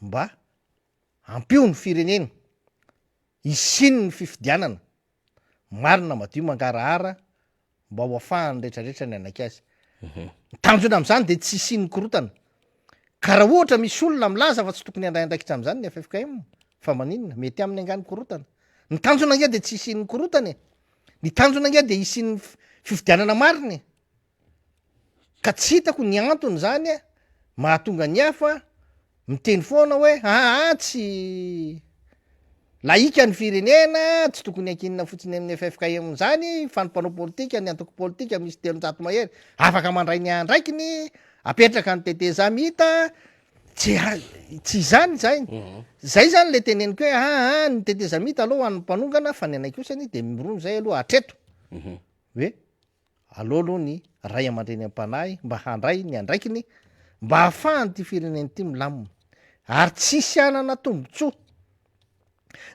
mba ampio ny firenena hisian'ny fifidianana marina madio mangarahara mba ho afahan'ny rehetrarehetra ny hanaiky azy. Ny tanjona amin'izany dia tsy hisian'ny korontana. Ka raha ohatra misy olona milaza fa tsy tokony handray andraikitra amin'izany ny ffkm, fa maninona? Mety aminy angaha ny korontana? Ny tanjona ange dia tsy hisian'ny korontana e! Ny tanjona ange dia hisian'ny fifidianana marina e! Ka tsy hitako ny antony izany mahatonga ny hafa miteny foana hoe aa tsy laïka ny firenena, tsy tokony ankinina fotsiny amin'ny ffkm izany fa ny mpanao politika, ny antoko politika misy 300 mahery afaka mandray ny andraikiny, apetraka ny tetezamita, tsy tsy izany izay. Zay zany le teneniko hoe aa ny tetezamita aloha ho an'ny mpanongana fa ny anay kosa anie de mirona izay aloha hatreto hoe Aleo aloha ny ray aman-dreny am-panahy mba handray ny andraikiny mba hahafahan'ity firenena ity milamina ary tsisy hanana tombontsoa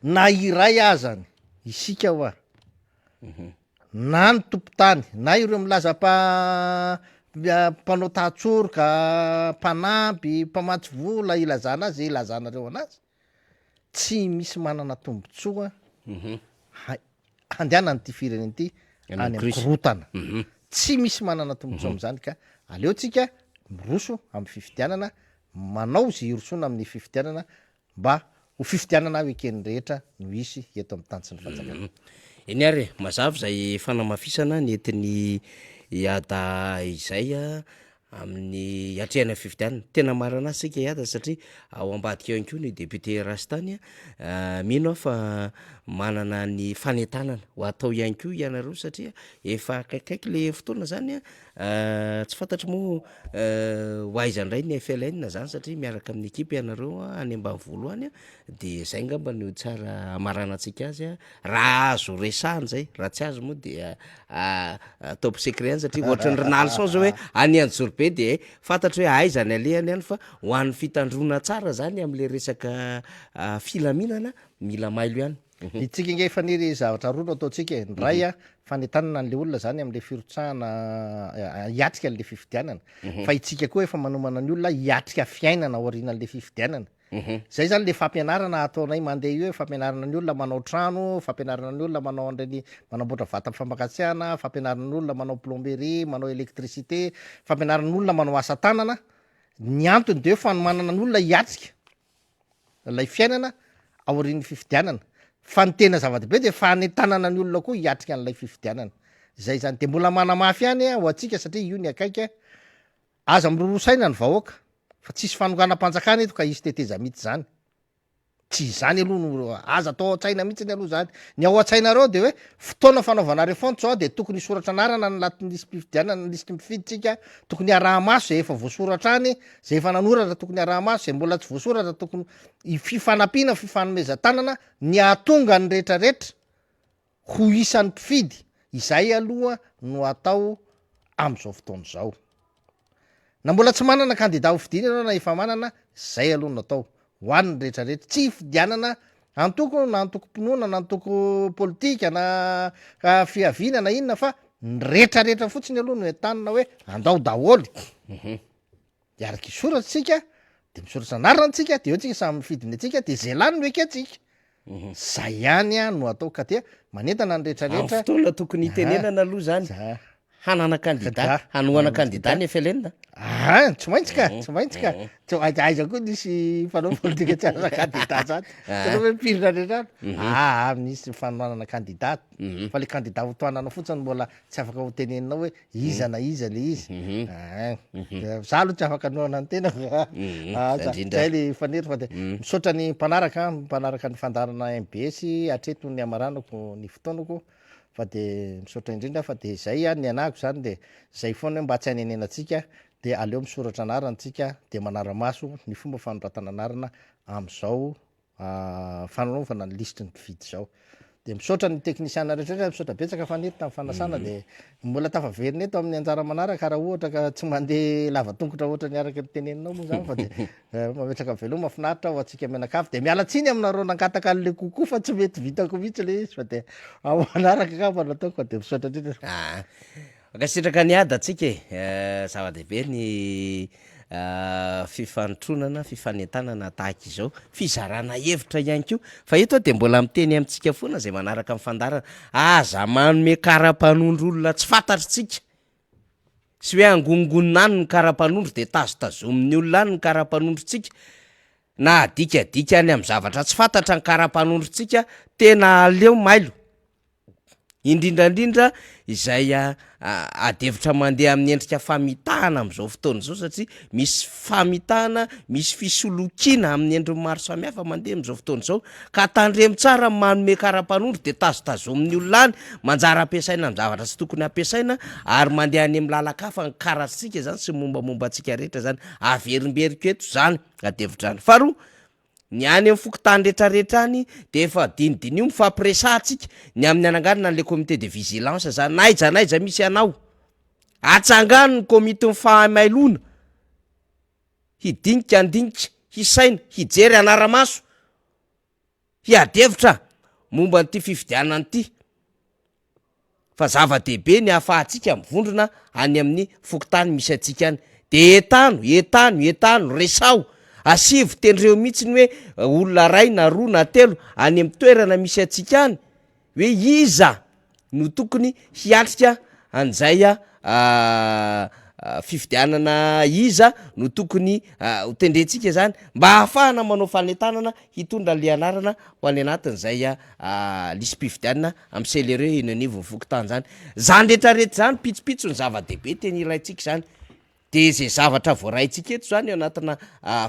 na iray azany isika hoa na ny tompon-tany na ireo milaza mpa mpanao tahatsoroka, mpanampy, mpamatsy vola ilazana azy izay ilazanareo anazy, tsy misy manana tombontsoa handehanan'ity firenena ity any amin'ny korontana. Tsy misy manana tombontsoa amin'izany ka aleontsika miroso amin'ny fifidianana, manao izay hirosoana amin'ny fifidianana mba ho fifidianana eken'ny rehetra no hisy eto amin'ny tany sy ny fanjakana. Eny ary e, mazava izay fanamafisana nentin'i. Iada izay amin'ny hiatrehana fifidianana. Tena marina azy isika Iada satria ao ambadika ao ihany koa ny député Rastany a, mino aho fa manana ny fanentanana ho atao ihany koa ianareo satria efa akaikikaiky le fotoana zany a, tsy fantatro moa ho aiza indray ny FLN zany satria miaraka amin'ny ekipa ianareo any ambanivolo any a, de zay ngamba no tsara hamaranantsika azy a, raha azo resahana zay, raha tsy azo moa dia top secret ihany satria ohatran'ny ry Nalson zao hoe any Anjozorobe de fantatro hoe aiza ny alehany any fa ho an'ny fitandroana tsara zany am'le resaka filaminana mila mailo ihany. Itsika ange Faniry zavatra roa no ataontsika e, ny iray a fanentanana an'le olona zany am'le firotsahana hiatrika an'le fifidianana, fa itsika koa efa manomana ny olona hiatrika fiainana aorianan'le fifidianana. Zay zany le fampianarana ataonay mandeha io hoe fampianarana ny olona manao trano, fampianarana ny olona manao an'ireny manamboatra vata fampangatsiahana, fampianarana ny olona manao plomberie, manao électricité, fampianarana ny olona manao asa tanana, ny antony de hoe fanomanana ny olona hiatrika ilay fiainana aorian'ny fifidianana, fa ny tena zava-dehibe de fanentanana ny olona koa hiatrika an'ilay fifidianana, zay zany, de mbola manamafy ihany ho antsika satria io ny akaiky Aza miroroa saina ny vahoaka fa tsisy fanonganam-panjakana eto ka hisy tetezamita izany. Tsy izany aloha no aza atao ao an-tsaina mihitsiny aloha izany. Ny ao an-tsainareo dia hoe fotoana fanaovana refonte izao dia tokony hisoratra anarana any anatin'ny lisi-pifidianana, ny lisitry ny mpifidy tsika, tokony haraha-maso izay efa voasoratra any, izay efa nanoratra tokony haraha-maso, izay mbola tsy voasoratra tokony fifanampiana, fifanomezan-tanana ny hahatonga ny rehetrarehetra ho isan'ny mpifidy, izay aloha no atao amin'izao fotoana izao. Na mbola tsy manana kandida ho fidiana ianao na efa manana, izay aloha no atao, ho an'ny rehetra rehetra. Tsy hifidianana antoko na antokom-pinoana na antoko politika na fiaviana na inona fa ny rehetra rehetra fotsiny aloha no entanina hoe andao daholo. De araka hisoratra tsika, de misoratra anarana tsika, de eo tsika samy mifidy ny antsika, de zay lany no ekentsika. Mhm. Zay ihany a no atao ka dia manentana ny rehetra Amin'ny rehetra. fotoana tokony hitenenana aloha zany, Za. hanana kandida, Kandida. hanohana kandida ny FLN. Ah, tsy maintsy ka, Mhm. tsy maintsy ka. Mhm. Tsy aiza aiza koa nisy mpanao politika tsy hanana kandida zany. Ah. Tsy hoe mpirina any an-trano. Mhm. Ah, ah, misy fanohanana kandida. Mhm. Fa le kandida ho tohanana fotsiny mbola tsy afaka ho teneninao hoe iza na iza le izy. Ein. Za aloha tsy afaka hanohana ny tenako a. Ah, za- zay le fanery fa de misaotra ny mpanaraka, mpanaraka ny fandaharana mbs hatreto ny hamaranako ny fotoanako fa de misaotra indrindra fa de zay a ny anahako zany de zay foana hoe mba tsy hanenenantsika de aleo misoratra anarana tsika de manara-maso ny fomba fanoratana anarana am'zao fanaovana ny lisitry ny mpifidy izao. De misaotra ny teknisiana rehetra rehetra, misaotra betsaka fa nety tamin'ny fanasana de mbola tafaverina eto amin'ny anjara manaraka raha ohatra ka tsy mandeha lava tongotra ohatra ny araka ny teneninao moa zany fa de mametraka veloma, mahafinaritra ho antsika mianakavy de miala tsiny aminareo nangataka an'le kokoa fa tsy mety vitako mihitsy le izy fa de ao manaraka angamba no ataoko fa de misaotra indrindra. Ah. Mankasitraka an'i Ada tsika e! Zava-dehibe ny fifanotronana, fifanentanana tahaka izao, fizarana hevitra ihany koa. Fa eto aho dia mbola miteny amintsika foana izay manaraka ny fandaharana, aza manome kara-panondro olona tsy fantatritsika, sy hoe angonongonona any ny kara-panondro dia tazotazomin'ny olona any ny kara-panondrontsika, na adikadika any amin'ny zavatra tsy fantatra ny kara-panondrontsika, tena aleo mailo. Indrindra indrindra izay ady hevitra mandeha amin'ny endrika famitahana amin'izao fotoana izao satria misy famitahana, misy fisolokiana amin'ny endriny maro samihafa mandeha amin'izao fotoana izao ka tandremo tsara ny manome kara-panondro dia tazotazomin'ny olona any, manjary ampiasaina amin'ny zavatra tsy tokony hampiasaina ary mandeha any amin'ny lalan-kafa ny karatsika izany sy ny mombamomba antsika rehetra izany. Averimberiko eto izany ady hevitra izany. Faharoa, Ny any amin'ny fokontany retraretra any dia efa dinidiniho mifampiresahantsika ny amin'ny hananganana an'ilay comité de vigilance zany na aiza na aiza misy anao. Atsangano ny komitin'ny fahamailona hidinika handinika, hisaina, hijery, hanara-maso, hiady hevitra momba an'ity fifidianana ity. Fa zava-dehibe ny ahafahantsika mivondrona any amin'ny fokontany misy antsika any. Dia entano, entano, entano, resaho, asivo tendreo mihitsy ny hoe olona iray na roa na telo any amin'ny toerana misy antsika any hoe iza no tokony hiatrika an'izay. Fifidianana iza no tokony ho tendrentsika izany mba hahafahana manao fanentanana hitondra an'ilay anarana ho any anatin'izay lisi-pifidianana amin'ny CLRE eny anivon'ny fokontany izany. Izany rehetra rehetra izany pitsopitso ny zava-dehibe tena ilaintsika izany. Dia izay zavatra voaraintsika eto izany ao anatina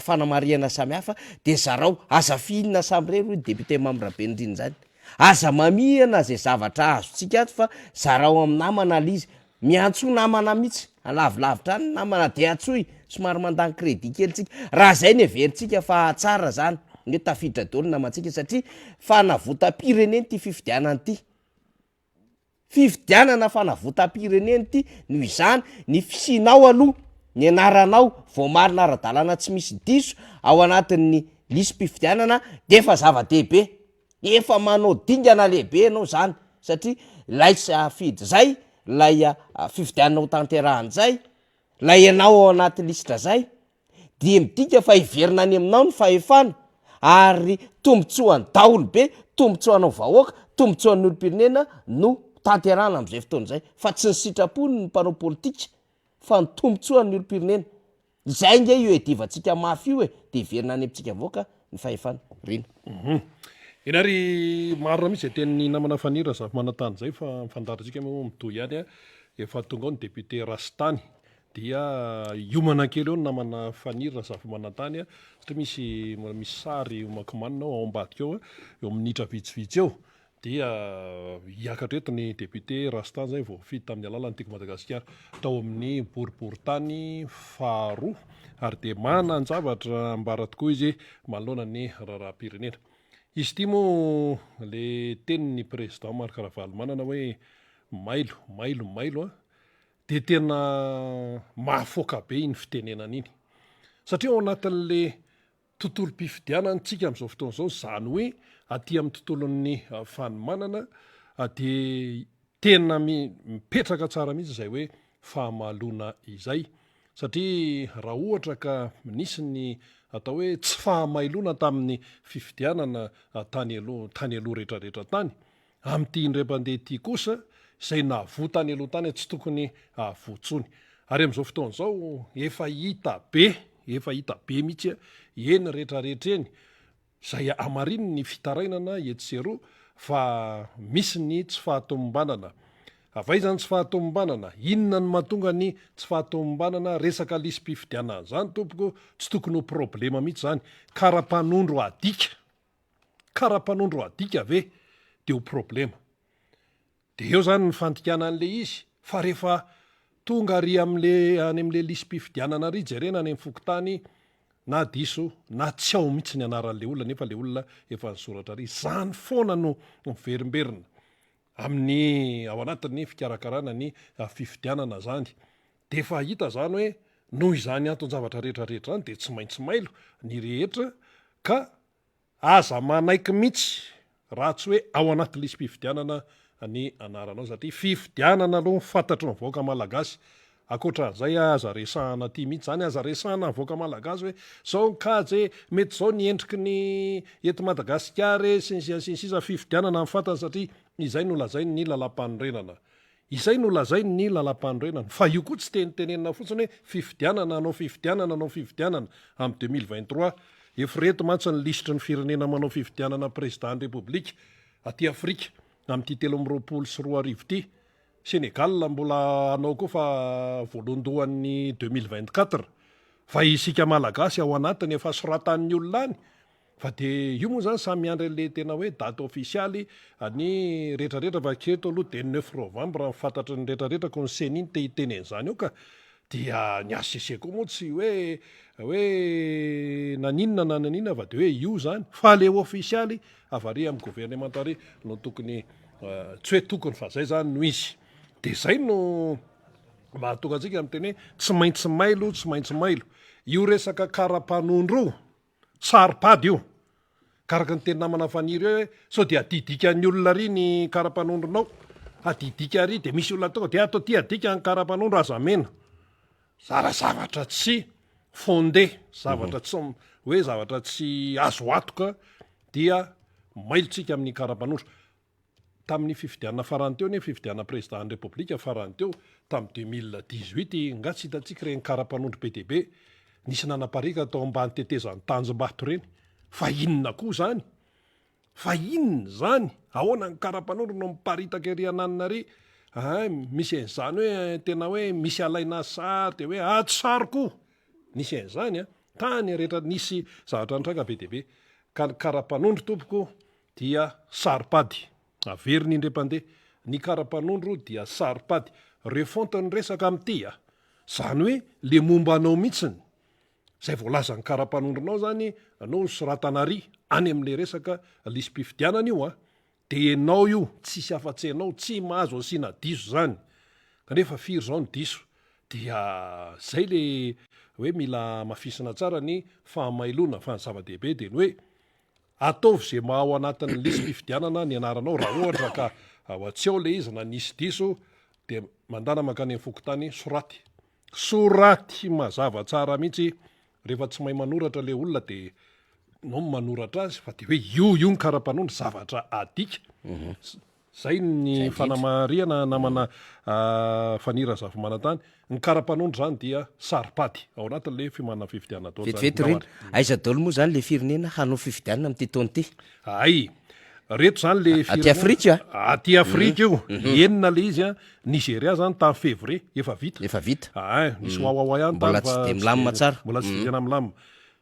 fanamarihana samihafa dia zarao, aza fihinina samirery hoy ny député Mamy Rabenirina izany. Aza mamihana izay zavatra azontsika ato fa zarao amin'ny namana ilay izy. Miantsoa namana mihitsy, alavilavitra any ny namana dia antsoy, somary mandany crédit kely tsika. Raha zay no heverintsika fa hahatsara zany, ny hoe tafiditra daholo ny namantsika satria fanavotam-pirenena ity fifidianana ity. Fifidianana fanavotam-pirenena ity, noho izany ny fisianao aloha, ny anaranao voamarina ara-dalàna tsy misy diso ao anatin'ny lisi-pifidianana dia efa zava-dehibe. Efa manao dingana lehibe ianao zany satria ilay safidy zay, ilay fifidianana ho tanterahana zay, ilay ianao ao anaty lisitra zay dia midika fa hiverina any aminao ny fahefana ary tombotsoan'ny daholobe, tombotsoanao vahoaka, tombotsoan'ny olom-pirenena no tanterahana am'zay fotoana zay fa tsy ny sitrapon'ny mpanao politika fa ny tombotsoan'ny olom-pirenena. Izay ange io iadivantsika mafy io e, dia hiverina any amintsika vahoaka ny fahefana. Rina. Hum. Eny ary marina mihitsy izay tenin'ny namana Faniry Razafimanantany izay fa ny fandaharantsika moa mitohy ihany a. Efa tonga ao ny député Rastany dia hiomana kely eo ny namana Faniry Razafimanantany a, satria misy mbola misy sary homankomanina ao ambadika ao eo amin'ny minitra vitsivitsy eo. Dia hiakatra eto ny député Rasta izay voafidy tamin'ny alalan'ny Tiako Madagasikara tao amin'ny boriborintany faharoa ary dia manan-javatra ambara tokoa izy manoloana ny raharaham-pirenena. Izy ity moa le tenin'ny président Marc Ravalomanana hoe mailo, mailo, mailo a, dia tena mahafoaka be iny fitenenana iny satria ao anatin'le Tontolom-pifidianana tsika amin'izao fotoana izao, izany hoe aty amin'ny tontolon'ny fanomanana dia tena mipetraka tsara mihitsy izay hoe fahamaloana izay. Satria raha ohatra ka nisy ny atao hoe tsy fahamailoana tamin'ny fifidianana tany aloha tany aloha rehetrarehetra tany, Amin'ity indray mpandeha ity kosa, izay nahavoa tany aloha tany tsy tokony hahavoa intsony. Ary amin'izao fotoana izao, efa hita be, efa hita be mihitsy eny rehetrarehetra eny, izay hamarino ny fitarainana etsy sy eroa fa misy ny tsy fahatomombanana. Avy aiza ny tsy fahatomombanana? Inona no mahatonga ny tsy fahatomombanana resaka lisi-pifidianana izany tompoko? Tsy tokony ho problema mihitsy izany. Kara-panondro adika. Kara-panondro adika ve de ho problema? De eo zany ny fandikana an'le izy fa rehefa tonga ary amle any amle lisi-pifidianana ary jerena any am fokontany na diso na tsy ao mihitsy ny anaran'le olona nefa le olona efa nisoratra ary. Zany foana no miverimberina amin'ny ao anatin'ny fikarakarana ny fifidianana zany. De efa hita zany hoe noho izany anton-javatra rehetra rehetra zany de tsy maintsy mailo ny rehetra ka Aza manaiky mihitsy raha tsy hoe ao anaty lisi-pifidianana ny anaranao satria fifidianana aloha ny fantatry ny vahoaka malagasy. Ankoatran'izay aza resahana aty mihitsy izany, aza resahana ny vahoaka malagasy hoe zao ny kajy e, mety izao ny endriky ny eto Madagasikara e, sy ny sisa sy ny sisa, fifidianana ny fantany satria izay no lazain'ny lalampanorenana. Izay no lazain ny lalampanorenana. Fa io koa tsy tenitenenina fotsiny hoe fifidianana, hanao fifidianana, hanao fifidianana amin'ny 2023. Efa ireto mantsy ny lisitry ny firenena manao fifidianana président ny Repoblika aty Afrika amin'ity 2023 ity. Sénégal mbola hanao koa fa voalohandohan'ny 2024. Fa isika Malagasy ao anatiny efa soratan'ny olona any. Fa de io moa zany samy miandry an'le tena hoe date ofisialy ny retraretra fa hatreto aloha de neuf novembre ny fantatry ny retraretra ko ny ceni no te hiteny an'izany eo ka dia ny HCC koa moa tsy hoe hoe naninona na naninona fa de hoe io zany fa le ofisialy avy ary amin'ny gouvernemanta ary no tokony tsy hoe tokony fa zay zany no izy de zay no mahatonga antsika miteny hoe tsy maintsy mailo tsy maintsy mailo io resaka karapanondro io Saro-pady io. Ka araka ny teny namana Faniry hoe sao dia adidikan'ny olona ary ny kara-panondronao. Adidika ary dia misy olona tonga dia ato aty adika ny kara-panondro aza amena. Zara zavatra tsy fondé, zavatra tsy hoe zavatra tsy azo antoka dia mailo tsika amin'ny kara-panondro. Tamin'ny fifidianana farany teo anie, fifidianana président-n'ny Repoblika farany teo, tamin'ny 2018, nga tsy hitantsika ireny kara-panondro be dia be nisy nanapariaka tao ambany tetezan'i Tanjombato ireny? Fa inona koa izany? Fa inona izany? Ahoana ny kara-panondro no miparitaka ery ananona ery? Ein, misy an'izany hoe tena hoe misy alaina sary dia hoe ato sary koa! Nisy an'izany an! Tany rehetra nisy zavatra nitranga be dia be. Ka ny kara-panondro tompoko dia saro-pady. Averiny indray mpandeha, ny kara-panondro dia saro-pady. Refonte ny resaka amin'ity a! Izany hoe le momba anao mihitsiny, izay voalazan'ny kara-panondronao izany no soratana ary any amin'le resaka lisi-pifidianana io a! De enao io, tsisy afa-tsy enao, tsy mahazo asiana diso izany. Kanefa firy izao ny diso? Dia zay le hoe mila hamafisina tsara ny fahamailoana fa ny zava-dehibe dia ny hoe Ataovy izay maha ao anatin'ny lisi-pifidianana ny anaranao, raha ohatra ka ao tsy ao ilay izy na nisy diso dia mandana mankany amin'ny fokontany soraty. Soraty mazava tsara mihitsy, rehefa tsy mahay manoratra ilay olona dia ianao no manoratra azy fa dia hoe io io ny kara-panondro, zavatra adika. Zay ny fanamarihana namana Faniry Razafimanantany. Ny kara-panondro zany dia saro-pady ao anatin'le fiomanana fifidianana atao zany. Vetivety Rina, aiza daholo moa zany le firenena hanao fifidianana amin'ity taona ity? Hay, reto zany le firenena. Aty Afrika? Aty Afrika io, enina le izy an, Nigeria zany tamin'ny février, efa vita. Efa vita. Hay, nisy wawawa ihany tany Mbola tsy fa dia milamina tsara. Mbola tsy dia tena milamina.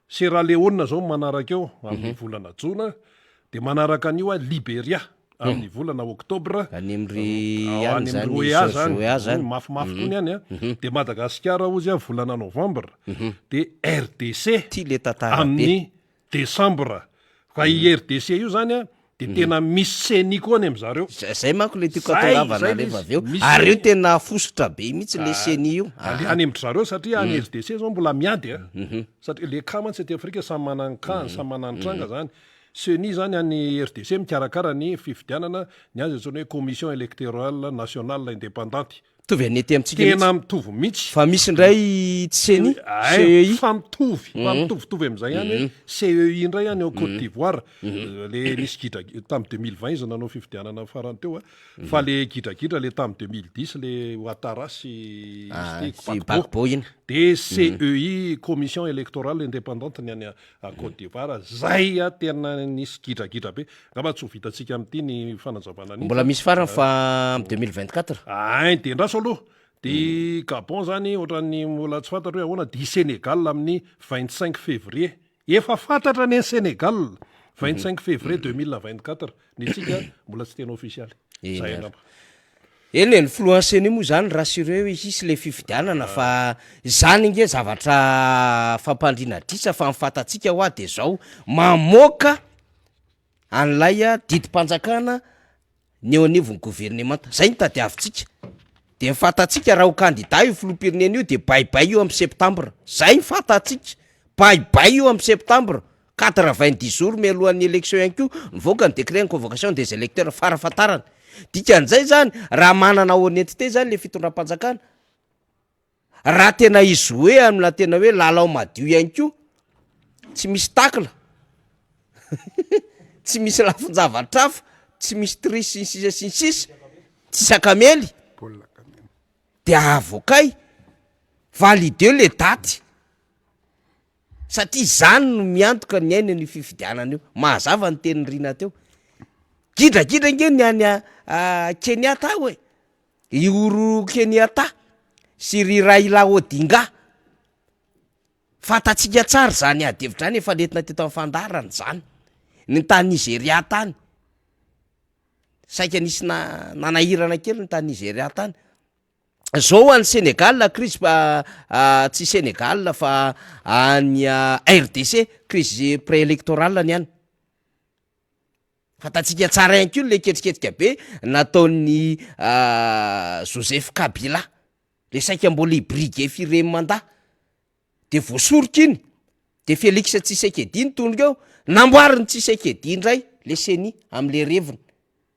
Sierra Leone zao manaraka eo amin'ny volana jona, dia manaraka an'io Liberia. amin'ny volana oktobra Any amin'ry any any zany, amin'ry OEA George zany, OEA zany. Mafimafy koa ny any an. Dia Madagasikara hozy an volana novambra, dia RDC Ty le tantara be. amin'ny desambra. Fa i RDC io zany an dia tena misy ceni koa any amin'zareo. Zay zay manko le tiako Zay, atongavana zay le rehefa izy. avy eo. Misy Ary io ceni. tena fositra be mihitsy le ceni io. Any any amin-dry zareo satria any RDC zao mbola miady an. Satria le cas mantsy aty Afrika samy manana ny cas-ny, samy manana ny tranga zany. Ceni izany any RDC mikarakara ny fifidianana, ny azy antsoina hoe Commission Electorale Nationale Indépendante. Mitovy an'ny ety amintsika mihitsy. Tena mitovy mihitsy. Fa misy indray tsy ceni, Ay, CEI. fa mitovy, fa mitovitovy amin'izay ihany hoe CEI indray any ao Côte d'Ivoire. Le nisy gidra tamin'ny 2020 izy nanao fifidianana farany teo a. Fa le gidragidra le tamin'ny 2010 le Ouattara sy Ah, izy ity sy Gbagbo. Gbagbo iny. De CEI, Commission Electorale Indépendante ny any A Côte d'Ivoire zay a tena nisy gidragidra be, angamba tsy ho vitantsika amin'ity ny fanazavana an'iny Mbola fa misy farany fa am 2024. Ein de ndraso aloha, de Gabon zany ohatran'ny mbola tsy fantatro hoe ahoana, de Sénégal amin'ny 25 février, efa fantatra anie ny Sénégal, 25 février 2024, ny antsika mbola tsy tena ofisialy, Eny zay ary. angamba. Eny e, ny filohan'ny ceni moa zany rassuré hoe hisy le fifidianana fa zany nge zavatra fampandriana adrisa fa ny fantatsika hoa de zao, mamoaka an'ilay didim-panjakana ny eo anivon'ny governemanta, zay no tadiavintsika, de ny fantatsika raha ho kandida io filoham-pirenena io de bye bye io amin'ny septambra, zay ny fantatsika, bye bye io amin'ny septambra, Quatre-vingt-dix jours mialohan'ny élection ihany koa nivoaka ny décret en convocation des électeurs farafahatarany. Dikan'izay zany raha manana honnêteté zany le fitondram-panjakana, raha tena hi-jouer amina tena hoe lalao madio ihany koa, tsy misy tacle, tsy misy lafin-javatra hafa, tsy misy triche sy ny sisa sy ny sisa, tsisy akamely, de avoakay, valideo le daty. Satria izany no miantoka ny aina an'io fifidianana io. Mazava ny tenin'i Rina teo. Gidragidra ange ny any Kenya tao e. I Uhuru Kenyatta sy ry Raila Odinga. Fantatsika tsara izany ady hevitra izany, efa nentina teto amin'ny fandaharana izany. Ny tany Nigeria tany. Saika nisy nanahirana kely ny tany Nigeria tany. Zao any Sénégal crise tsy Sénégal fa any RDC crise pré-électorale ny any. Fantatsika tsara ihany koa le ketriketrika be nataon'ny Joseph Kabila le saika mbola hi-briguer firen'ny mandat. de voasoroka iny, de Felix Tshisekedi no tonga eo, namboarin'i Tshisekedi indray le ceni amle reviny,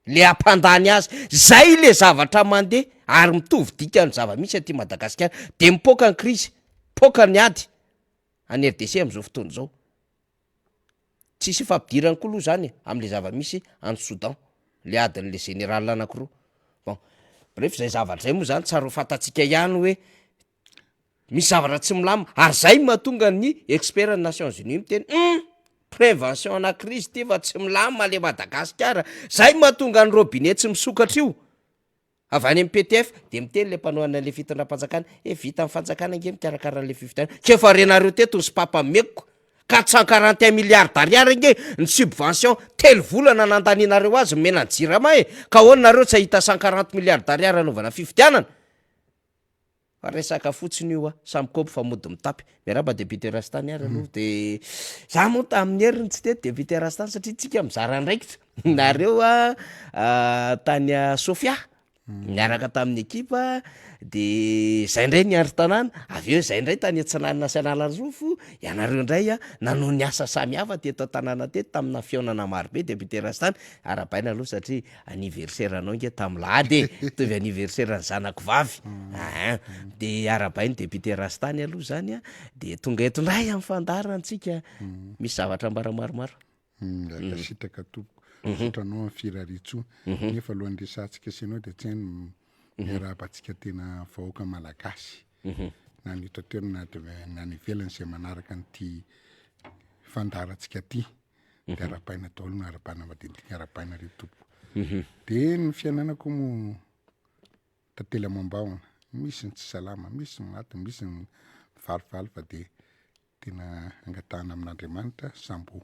le hampandany azy, zay le zavatra mandeha ary mitovy dika ny zava-misy aty Madagasikara, de mipoaka ny krizy, mipoaka ny ady any RDC am'zao fotoana zao. Tsisy ifampidirany koa aloha zany e, amle zava-misy any Soudan. Le adin'le général anakiroa. Bon, bref zay zavatra zay moa zany tsara ho fantatsika ihany hoe misy zavatra tsy milamina ary zay mahatonga ny expert ny Nations Unies miteny hum! prévention ana crise ty fa tsy milamina le Madagasikara, zay mahatonga ny robinet tsy misokatra io. Avy any amin'ny PTF dia miteny le mpanohana an'le fitondram-panjakana hoe vitan'ny fanjakana ange mikarakara an'le fifidianana, k'efa renareo teto ny sipapa meko, 441 milliards d'ariary ange ny subvention telo volana nandanianareo azy nomena ny jirama e, ka ahoana nareo tsy hahita 140 milliards d'ariary hanaovana fifidianana? Fa resaka fotsiny io a, samy kôpy fa mody mitapy. Miarahaba député Rastany ary aloha de za moa tamin'ny heriny tsy teto député Rastany satria tsika mizara andraikitra, nareo a tany Sofia niaraka tamin'ny ekipa de zay ndray niandry tanàna, avy eo zay ndray tany Atsinanana sy Analanjirofo, ianareo ndray a nanao ny asa samihafa teto an-tanàna teto tamina fihaonana marobe député Rastany, arahabaina aloha satria Anniversaire anao nge tam lahady e, mitovy anniversaire ny zanako vavy aa, de arahabain'i député Rastany aloha zany a, de tonga eto ndray am fandaharana tsika, misy zavatra ambara maromaro. Mankasitraka tompoko, misaotra anao am firariantsoa, nefa alohan'ny resahantsika sy ianao de tsy hay ny miarahaba antsika tena vahoaka malagasy na ny eto an-toerana na any ivelany izay manaraka an'ity fandaharantsika ty. de arahabaina daholo ny arahabana madinidinika arahabaina re tompoko de ny fiainana koa moa tantely amam-bahona misy ny tsy salama misy ny maty misy ny falifaly fa de tena angatahana amin'Andriamanitra samby ho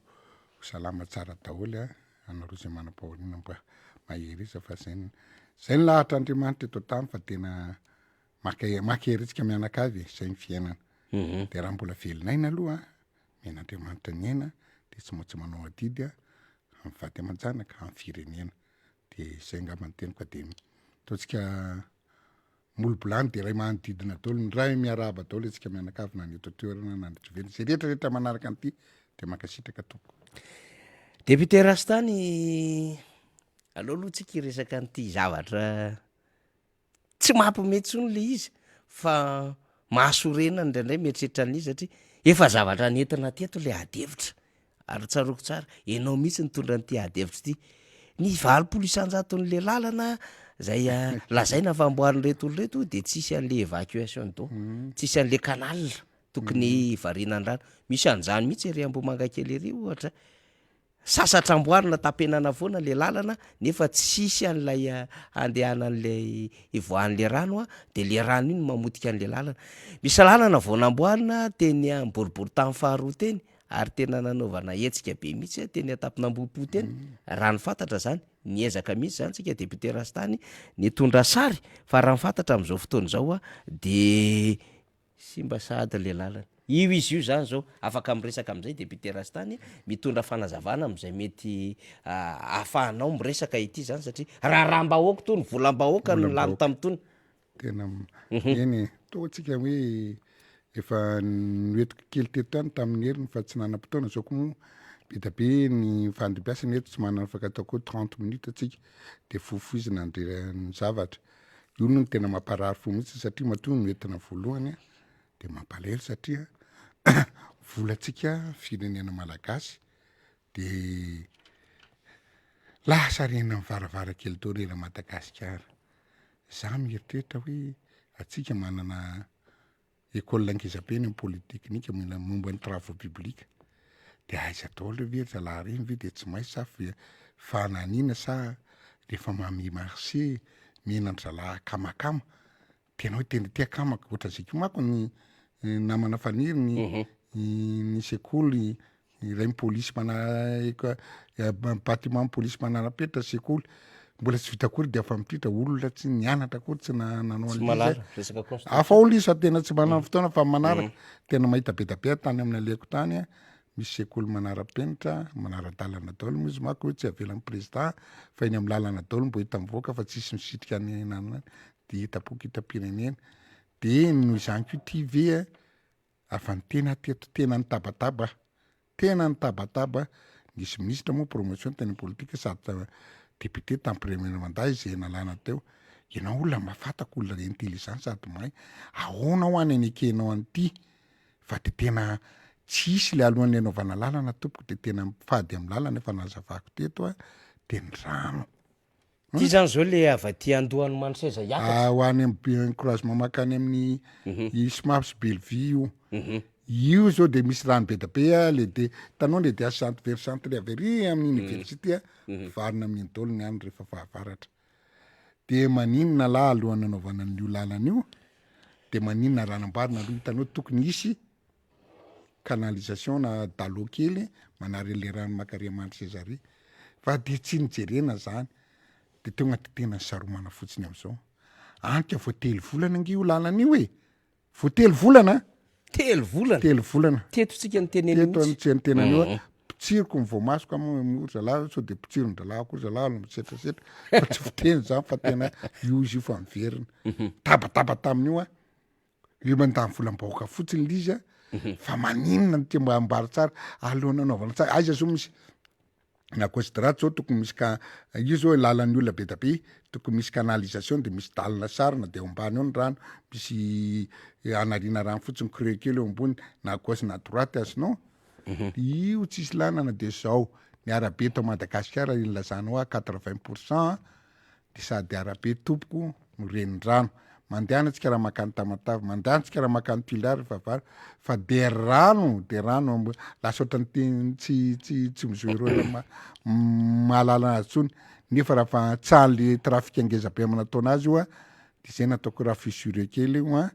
salama tsara daholo a anareo zay manam-pahoriana mba mahereza fa zay ny zay ny lahatr'Andriamanitra eto an-tany fa tena maka maka hery mianakavy e zay ny fiainana de raha mbola velon'aina aloha Omen'Andriamanitra ny aina dia tsy maintsy manao adidy amin'ny vady aman-janaka, amin'ny firenena. Dia izay angamba ny teniko fa dia ataontsika molobolany dia ray manodidina daholo, ny ray miarahaba daholo antsika mianakavy na ny eto an-toerana na ny eto ivelany, izay rehetra rehetra manaraka an'ity dia mankasitraka tompoko. Député Rastany, aleo aloha tsika hiresaka an'ity zavatra Tsy mampime intsony le izy fa mahasorena indraindray mieritreritra an'izy satria efa zavatra nentina teto le ady hevitra ary tsaroako tsara ianao mihitsy nitondra an'ity ady hevitra ity. Ny 80 isan-jaton'le lalana zay lazaina fa amboarin'ireto olona ireto de tsisy an'le évacuation d'eau, tsisy an'le canal tokony hivarinan'ny rano. Misy an'zany mihitsy ery Ambohimangakely ery ohatra. Sasatra amboarina tapenana foana le lalana nefa tsisy an'ilay andehanan'ilay ivoahan'le rano a, de le rano iny no mamotika an'le lalana. Misy lalana vao namboarina teny am boriborintany faharoa teny ary tena nanaovana hetsika be mihitsy teny an-tampon'Ambohipo teny, raha ny fantatra zany, niezaka mihitsy zany tsika député Rastany nitondra sary fa raha ny fantatra am'zao fotoana izao a de Simba sahady le lalana. Io izy io zany zao afaka miresaka amizay député Rastany mitondra fanazavana amizay mety ahafahanao miresaka ity zany satria raharaham-bahoaka tony, volam-bahoaka no lany tamin'itony. Tena eny e, toa antsika hoe efa noentiko kely teto ihany tamin'ny heriny fa tsy nanam-potoana, zao koa moa be dia be ny fandimbiasana eto tsy manana afaka atao koa trente minutes antsika de fohifohizina ny zavatra. Io no tena mamparary fo mihitsy satria matoa no entina voalohany de mampalahelo satria volantsika firenena malagasy de lasa rena amin'ny varavarankely daholo eran'i Madagasikara. Za mieritreritra hoe atsika manana Ecole ngeza be ny polytechnique mila momba ny travaux publics de aiza daholo ve ry zalahy reny ve de tsy mahay sa fananina sa rehefa mame marché mena an-dry zalahy akamakama tena hoe tena ity akamako ohatran'izay koa manko ny namana Faniry ny ny sekoly Iray ny polisy mana- batiment polisy manara-penitra sekoly mbola tsy vita akory de efa mipitra olona tsy nianatra akory tsy nanao Tsy mahalala resaka construction. Hafa olona izy fa tena tsy manana fotoana fa manaraka tena mahita be da be aho tany amin'ny alehako tany a, misy sekoly manara-penitra manara-dalana daholo moa izy manko hoe tsy avelan'ny président fa eny amin'ny lalana daholo mbo hita mivoaka fa tsisy misitrika any ananona any de hita boky hitam-pirenena de noho izany koa ity ve a Afa ny tena teto tena nitabataba tena nitabataba nisy minisitra moa promotion teny politika sady député tam premier mandat izay nalana teo ianao olona mafatako olona intelligent sady mahay ahoana ho any anekenao an'ity fa de tena tsy hisy le alohan'ny anaovana lalana tompoko de tena mifady amin'ny lalana efa nazavako teto a de ny rano. Ty zany zao le avy aty andohan'i Mandroseza hiakatra. Ah, ho any amin'ny croisement mankany amin'ny Ismaf sy Bellevue io. Io zao de misy rano be da be a, le de hitanao le de ascente versante le avy ary amin'ny université a, mivarina amin'iny daholo ny any rehefa fahavaratra. De maninona lahy alohan'ny anaovana an'io lalana io de maninona raha namboarina aloha hitanao tokony hisy canalisation na dalot kely manary an'le rano maka ary Mandroseza ary fa de tsy nijerena zany de tonga de tena nisaromana fotsiny am'zao. Any ka vao telo volana ange io lalana io e! Vao telo volana an! Telo volana? Telo volana. Teto tsika niteneny Teto mihitsy. tsy nitenany io a. Potsiriko ny voamasoko amo moa ry zalahy sao de potsirin-dralahy koa ry zalahy aloha misetrasetra fa tsy fiteny zany fa tena io izy io fa miverina. Tabataba tamin'io a. Io mandany volam-bahoaka fotsiny le izy a. Fa maninona no tia mba ambara tsara alohan'ny anaovana tsara aiza zao misy na gauche droite zao tokony misy ka io zao lalan'ny olona be da be tokony misy canalisation de misy dalle sarona de eo ambany eo ny rano misy anariana rano fotsiny creux kely eo ambony na gauche na droite azonao io tsisy lanana de zao ny arabe eto Madagasikara iny lazanao a quatre vingt pour cent de sady arabe tompoko no renirano, mandehana tsika raha makany Tamatave, mandehana tsika raha makany Tuléar rehefa vary fa de rano de rano amb- lasa ohatran'ny te- tsy tsy tsy mi-jouer role ma- mahalala azy tsony nefa raha fa tsahan'le trafic ngeza be amina taona azy io a de zay nataoko raha fissure kely io a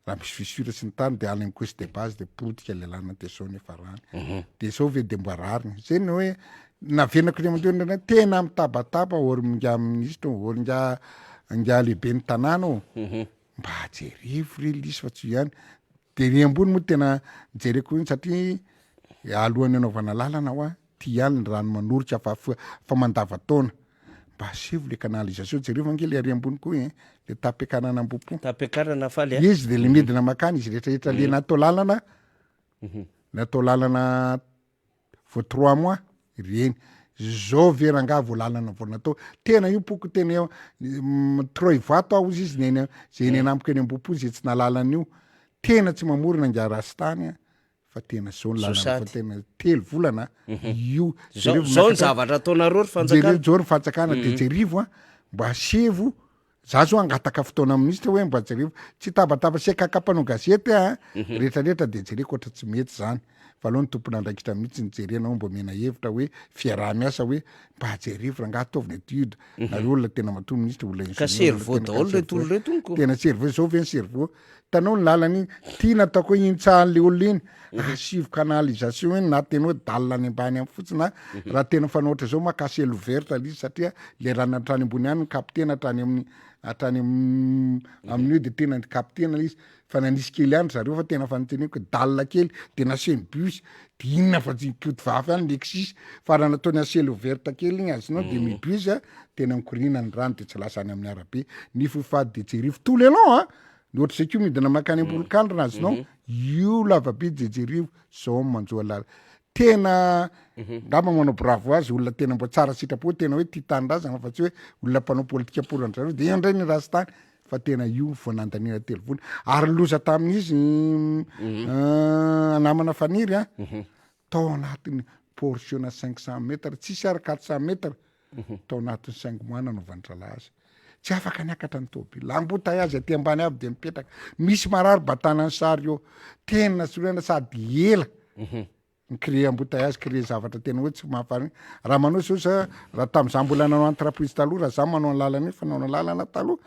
raha misy fissure sy ny tariny de any amin'ny couche de base de potika le lalana de zao nefa rany mhm. de zao ve de mba rariny zay ny hoe navenako ry aman-dreny ndray tena mitabataba or minga ministre or nga nga lehibe ny tanàna ô mhm. mba jerevo re lisy fa tsy ihany de ry ambony moa tena jereko iny satria alohan'ny anaovana lalana hoa Ty ihany ny rano manorika fa fa mandava-taona. Mba asevo le canalisation, jereo ange le ary ambony koa eh, le tapiakarana Ambohipo. Tapiakarana faly a. Izy de le midina makany izy rehetra rehetra le natao lalana, natao lalana vao trois mois ireny. Zao ve rangaha vao lalana vao natao, tena io poko tena eo, trop Ivato aho ozy izy ny eny zay eny anamiko eny Ambohipo zay tsy nahalala an'io, tena tsy mamorona ingahy Rastany a. fa tena zao ny lalana fa tena telo volana mhm. io zao ny zavatra ataonareo ry fanjakana jereo ry fanjakana de mhm. jerivo a mba asevo za zao angataka fotoana ministra hoe mba jerevo tsy tabataba sy akaka mpanao gazety a mhm. rehetrarehetra de jereko ohatra tsy mety zany fa aloha ny tompon'andraikitra mihitsy ny jerenao mba omena hevitra hoe fiaraha-miasa hoe mba jerevo rangaha ataovy ny étude nareo olona tena matoa ministra olona ka cerveau daholo reto olona reto ko tena cerveau zao ve ny cerveau Hitanao ny lalana iny, tiana ataoko hoe hintsahan'le olona iny, asivo canalisation iny na tena hoe dalle any ambany any fotsiny na raha tena fanao ohatra zao maka ciel ouvert le izy satria le rano hatrany ambony any captena hatrany amin'ny hatrany amin'io de tena captena le izy fa nanisy kely ihany zareo fa tena fa noteneniko hoe dalle kely de nasiany bus de inona fa tsy nikoty vavy any lexus fa raha nataony à ciel ouvert kely iny azonao de mi-bus a tena mikoriana ny rano de tsy lasa any amin'ny arabe ny fofady de jerifo tout le long a ny ohatr'izay koa midina mankany Ambolokandrina azonao io lavabe de jerivo zao ny manjo an'la tena ngamba manao bravo azy olona tena mbo tsara sitrapo tena hoe tia tanindrazana fa tsy hoe olona mpanao politika pour an-dry zareo de eo indray ny rastany fa tena io vao nandaniana telo volana ary ny loza tamin'izy namana faniry a tao anatin'ny portion-na 500 mètres tsisy ary 400 mètres tao anatin'ny cinq mois nanaovan-dralahy azy tsy afaka niakatra ny tôbily embouteillage aty ambany avy de mipetraka misy marary batana ny sary eo tena sorena sady ela Ny créer embouteillage, créer zavatra tena hoe tsy mahafaly. Raha manao zao za, raha tamin'izaho mbola nanao entreprise taloha, raha za manao ny lalana io, fanaona lalana taloha,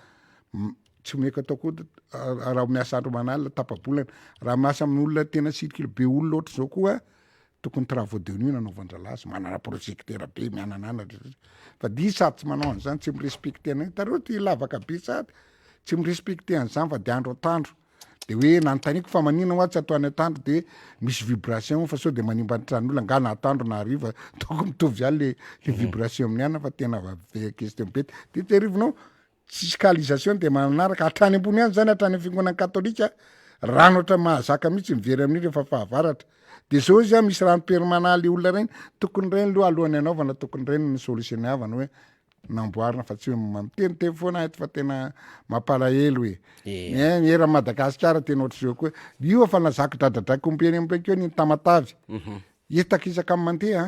tsy omeko atao koa raha miasa andro aman'alina tapa-bolana. Raha miasa amin'olona tena circule be olona ohatr'izao koa, tokony travaux de nuit nanaovan-dralahy azy, manana projecteur be miananana rehetra. Fa dia sady tsy manao an'izany, tsy mi-respecter an'io, hitanareo ty lavaka be sady, tsy mi-respecter an'izany fa de andro atoandro. De hoe nanontaniako fa maninona hoa tsy atao any atoandro de misy vibration fa sao de manimba ny tranon'olona nga na atoandro na hariva tokony mitovy ihany le le vibration amin'ny alina fa tena va- question bete de tehirivinao tsisy calisation de manaraka hatrany ambony any zany hatrany amin'ny fiangonana katolika rano ohatra mahazaka mihitsy mivery amin'io rehefa fahavaratra de zao izy a misy rano permanent le olona reny tokony reny loha alohan'ny anaovana tokony reny ny solution-avana hoe namboarina fa tsy hoe miteniteny foana eto fa tena mampalahelo e. Eh, ny eran'i Madagasikara tena ohatr'izao koa. Io efa nazako dradradraiko ombieny ombieny koa ny Tamatave. Hitako isaka ny mandeha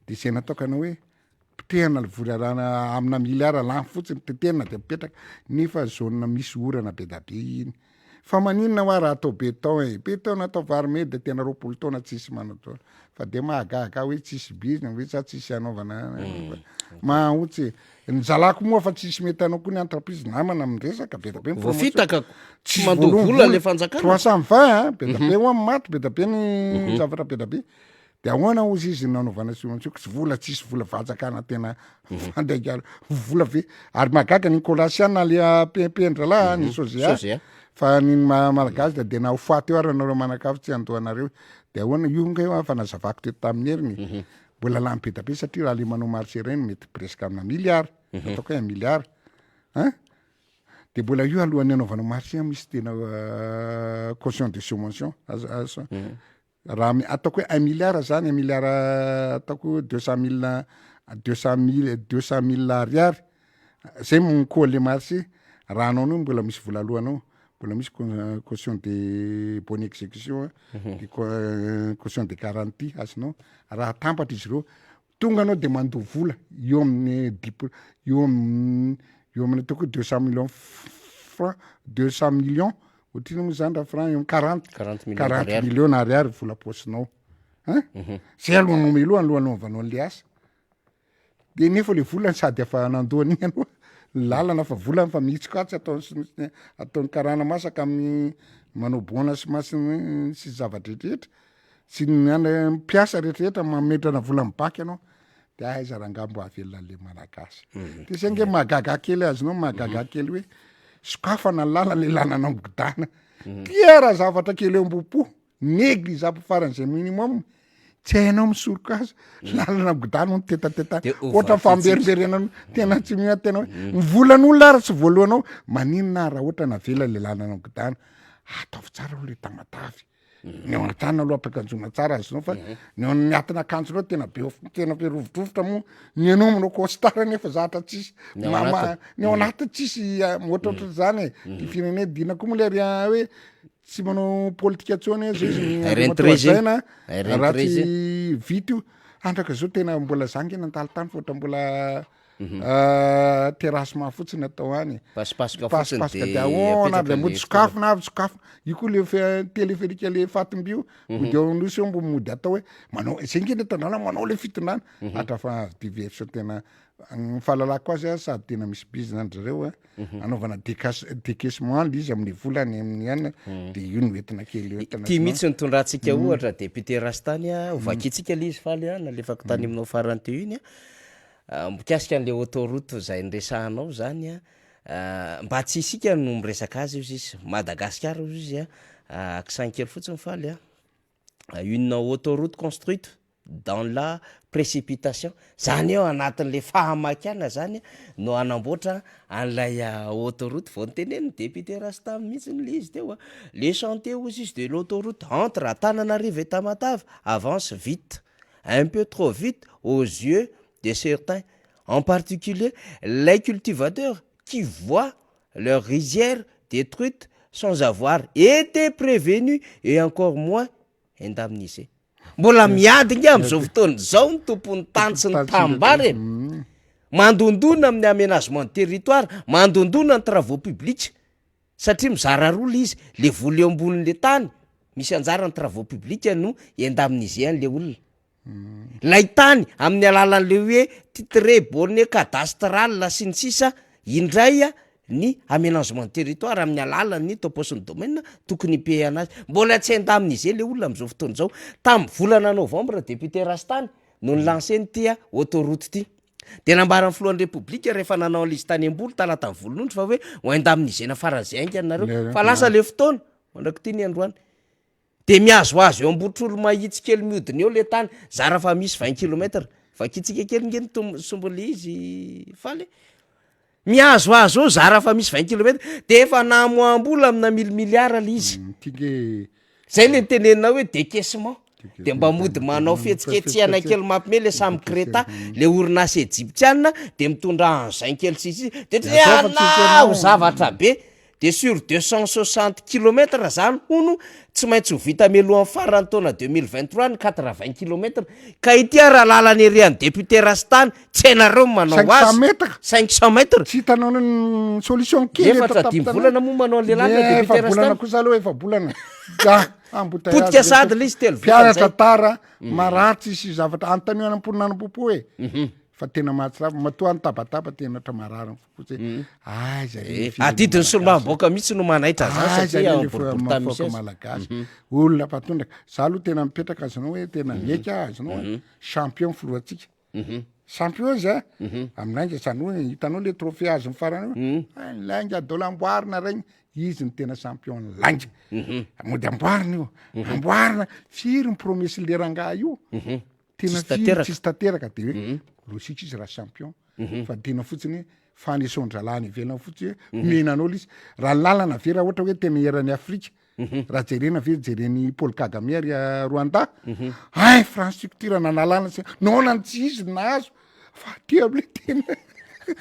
de izay nataoko anao hoe. Potehana le vola raha amina milliard lany fotsiny tetehina de mipetraka nefa zone misy orana be da be iny. Fa maninona hoa raha atao beton e? Beton natao vary mey de tena 20 taona tsisy manao fa de mahagaga hoe tsisy bizina ve sa tsisy anaovana mahaotsy e. Ny zalako moa fa tsisy mety hanao koa ny entreprise namana miresaka be da be ny promotion. Voafitaka ko. Tsy Tsy mandoa voaloha vola vola. le fanjakana. 320 a, be da be Mhm. hoa ny maty, be da be ny Mhm. zavatra be da be. De ahoana ozy izy nanaovana subvention tsy vola tsisy vola fanjakana tena fandaingana vola ve ary mahagaga ny Nicolas-Siana le PMP-ndralahy ny Sozea Sozea. fa ny malagasy de tena ho faty eo ary anareo manakavy tsy handoa anareo de ahoana io nge hoa fa nazavako teto tamin'ny heriny mbola lany be da be satria raha le manao marché reny mety presque amina milliard ataoko hoe un milliard hein de mbola io alohan'ny anaovana marché misy tena caution de subvention azo Raha mi- ataoko hoe un milliard zany, un milliard ataoko hoe 200 mille, 200 mille, 200 mille ariary, zay no coût le marché, raha anao an'io mbola misy vola alohanao, mbola misy cau- caution de bonne execution a, de cau- caution de garantie azonao, raha atambatra izy ireo, tonga anao de mandoa vola eo amin'ny dix pour, eo amin'ny eo amin'ny ataoko hoe 200 millions franc, 200 millions ohatrinona moa zany raha franc eo amin'ny 40, 40 millions 40 d'ariary. millions ariary vola paosinao hein, zay aloha no mialoha aloha anaovanao an'le asa, de nefa le volany sady efa nandoa an'iny aloha lalana fa volany fa mihitsy koa tsy ataony sy ataony karana masaka amin'ny manao bonus masiny sy zava-drehetrarehetra Tsy ny any mpiasa rehetrarehetra mametrana vola amin'ny banky ianao de aiza rangaha mbo hahavelona an'le malagasy. De zay nge mahagaga kely azonao mahagaga kely hoe sokafana ny lalana le lalana migodàna. Tia raha zavatra kely eo ambohipo, négligeable faran'izay minimum, tsy hainao misoroka azy, lalana migodàna hono tetateta, De ho ohatra vakintsika. famberimberenana tena tsy mihina tena hoe ny volan'olona ary tsy voalohanao, maninona raha ohatra navela le lalana migodàna, ataovy tsara aloha le Tamatave. Ny ao an-tanana aloha ampiakanjoana tsara azonao fa ny ao amin'ny atin'akanjonao tena be of- tena be rovidrovitra moa ny anao manao costard nefa zatra tsisy Ny ao ma- ma- anatiny. ny ao anatiny tsisy ah, ohatrohatry zany e. Ty firenena dina koa moa le ry ah, hoe tsy manao politika intsony hoe zay izy ny R Andriamatoa treize iny. Hajaina, R raha treize tsy vita io andraka zao tena mbola za nge nandalo tany fa ohatra mbola Terrassement fotsiny atao any. Pasipasoka fotsiny Pasipasoka de de ahoana apetraka de mody le sokafina avy sokafina. Io koa le fe- téléphérique le fatim-by io, mody ao Anosy eo mbo mody atao hoe manao zay nge le tondrana manao le fitondrana. Hatra fa diversion tena ny fahalalako azy a sady tena misy bizina ndry zareo a, anaovana decas- décaissement le izy amle vola any amin'ny any de io no entina kely entina Ty mihitsy no tondrantsika ohatra député Rastany a, ho vakintsika le izy faly a, nalefako tany aminao farany teo iny a. Mikasika an'le autoroute izay niresahanao zany a, mba tsy isika no miresaka azy ozy izy, Madagasikara ozy izy a, accent kely fotsiny faly a, une autoroute construite dans la précipitation, zany hoe ao anatin'le fahamakiana zany no hanamboatra an'ilay autoroute, vao notenenin'ny député Rasta mihitsy le izy teo a, le chantier ozy izy de l'autoroute entre Antananarivo et Tamatave avance vite. un peu trop vite aux yeux de certains, en particulier les cultivateurs qui voient leur rizière détruite sans avoir été prévenus et encore moins indemnisés. Mbola miady nge am'zao fotoana zao ny tompon'ny tany sy ny tanimbary e! Mandondona amin'ny aménagement de territoire, mandondona ny travaux publics. Satria mizara roa le izy, le vola eo ambonin'le tany, misy anjara ny travaux publics no indemniser an'le olona. Lay tany amin'ny alalan'le hoe titre borné cadastral sy ny sisa indray ny aménagement de territoire amin'ny alalan'ny topo sy ny domaine tokony hi-payer anazy. Mbola tsy indemniser le olona am'zao fotoana zao. Tamin'ny volana novembre député Rastany no ni-lancer an'ity autoroute ty. Dia nambaran'ny filohan'ny Repoblika rehefa nanao an'ilay izy tany Amboly, Talatan'ny Volonondry fa hoe ho indemnisena faran'izay haingana nareo. Fa lasa ilay fotoana, mandrak'ity ny androany. Dia mihazohazo eo Ambohitrolo mahitsy kely mihodina eo ilay tany, zara fa misy 20 kilomètre. Vakintsika kely nge ny tom- sombin'ilay izy Faly e. Mihazohazo eo zara fa misy 20 kilomètre, dia efa namoaham-bola amina mille milliards ilay izy. Ity nge Zay le niteneninao hoe décaissement de mba mody manao fihetsiketsehana kely mampime le samy Creta le orinasa ejiptiana de mitondra engin kely sisy de ohatry ny hoe anao zavatra be. De sur 260 kilomètres zany hono tsy maintsy ho vita mialohan'ny faran'ny taona 2023 ny 80 kilomètres. Ka ity ara lalana ery an'i député Rastany, tsy hainareo ny manao azy. 500 mètres. 500 mètres. Tsy hitanao ny solution kely Nefa eto tra dimy an-tampon-tanàna. volana moa manao an'le lalana Eh, député efa-bolana Rastany. kosa aloha efa-bolana. Ah, embouteillage Potika be sahady to. le izy telo volana Mpianatra zay. tara, maratsy sy zavatra anontanio any am-ponina any am-popo e. Fa tena mahatsiravina, matoa nitabataba tena ohatra marary ny foko hoe mm. aiza re eh, adidin'ny solombavambahoaka mihitsy no manaitra zany satria le boriborintany malagasy mhm. olona mpatondraka za aloha tena mipetraka azonao hoe tena mhm. mieky aho azonao hoe mhm. champion filohantsika champion izy a amin'ny lainga zany hoe hitanao le trophée azony farany io ah, ny lainga daholo amboarina regny izy ny tena champion ny lainga mody amboarina io amboarina firy ny promesse le rangahy io Tena Tsisy firy tanteraka. tsisy tanteraka de hoe logique izy raha champion fa tena fotsiny hoe faneson-drahalahy any ivelany fotsiny hoe omena anao le izy. Raha ny lalana ve raha ohatra hoe tena eran'i Afrika, raha jerena ve jeren'i Paul Kagame ary Rwanda, infrastructure nanalana sy nahoana no tsy izy no nahazo fa aty am'le tena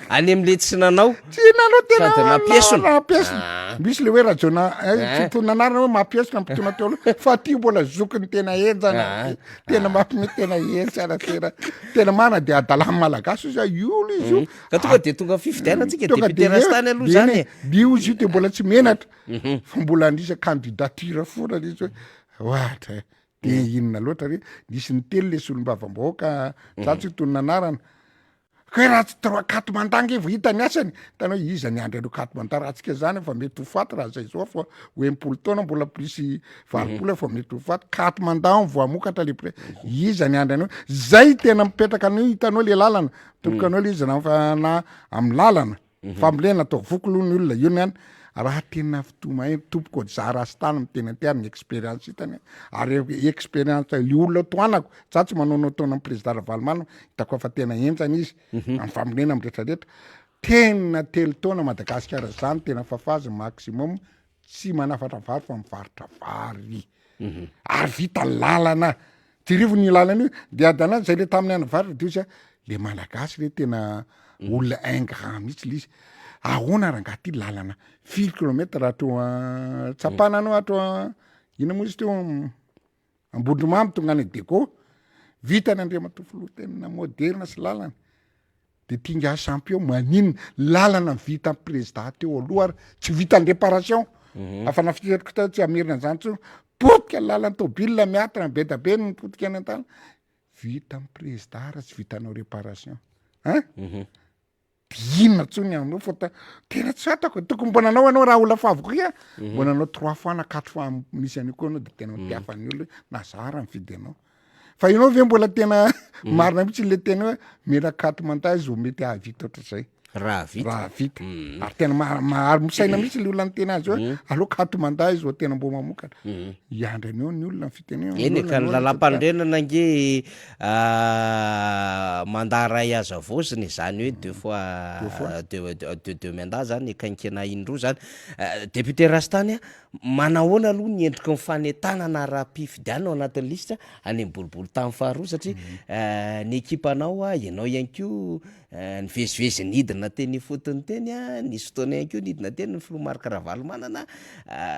Any am'le tsy nanao. Tsy nanao tena Sady nampiesona. nampiesona. Ah. Misy le hoe Rajaona, eh, Eh. tsy tony anarana hoe mampiesona mpitondra teo aloha fa aty mbola zokiny tena henjana. Ah. Tena mampime tena henjana tena tena marina de adalan'ny malagasy izy io olo izy io. Mm. Ka tonga de tonga fifidianana tsika Tonga de député Rastany aloha zany e. Io izy io de mbola tsy menatra Mhm. fa mbola anisa candidature foana le izy hoe ohatra e. De inona loatra re nisy niteny le solombavambahoaka za tsy tonona anarana Ka hoe raha tsy trois quatre mandat nge vao hita ny asany, hitanao iza niandry an'io quatre mandat raha tsika zany efa mety ho faty raha zay zao fa ho 60 taona mbola plus 80 efa mety ho faty, quatre mandat ao vao hamokatra le pré, iza niandry an'io, zay tena mipetraka an'io hitanao le lalana, tokony anao le izy na fa na amin'ny lalana, fambolena atao voky loha ny olona io ny any, raha tena fito mahay tompoko za rastany miteny anty ary ny experience hitany ary experience le olona tohanako Za tsy manao ny ataon'ny président Ravalomanana, hitako fa tena henjana izy amin'ny fambolena amin'ny rehetra rehetra. Tena telo taona Madagasikara zany tena fafazy maximum tsy manafatra vary fa mivarotra vary. Ary vita lalana. Jereo ny lalana io, de adana zay le tamin'ny any vary de ozy le malagasy re tena olona ingrat mihitsy le izy. Ahoana rangaha ty lalana firy kilomètre hatreo Tsapana anao hatreo ina moa izy teo Ambondromamy tonga any Diego, vitany Andriamatoa Filoha tena moderina sy lalana, de ty ingahy champion maninona, lalana vita prezida teo aloha ary tsy vitan'ny réparation, afa nafitriko teo tsy hamerina an'izany intsony, potika lalana tôbila miatona be da be ny potika any an-tany, vitan'ny prezida ary tsy vitanao réparation, hein? De inona tsony aminao fa tena tsy fantako e, tokony mbo nanao anao raha olona favori a, mbo nanao trois fois na quatre fois misy an'io koa anao de tena mpihafan'ny olona hoe na za ara mifidy anao, fa ianao ve mbola tena marina mihitsy le teny hoe mila quatre mandat izy vao mety hahavita ohatr'izay. Raha vita. Raha vita. Ary tena ary misaina mihitsy le olona niteny azy hoe aleo quatre mandat izy vao tena mbo mamokatra. Hiandry an'eo ny olona ny fitenenana, Eny e, ka ny lalàmpanorenana ange Mandat iray azo havaozina izany hoe deux fois deux deux deux mandat zany quinquennat indroa zany. Député Rastany a, manahoana aloha ny endriky ny fanentanana ara-pifidianana ao anatin'ny lisitra any amin'ny boriborintany faharoa satria ny ekipanao, ianao ihany koa nivezivezy nidina teny ifotony teny, nisy fotoana ihany koa nidina teny ny filoha Marc Ravalomanana,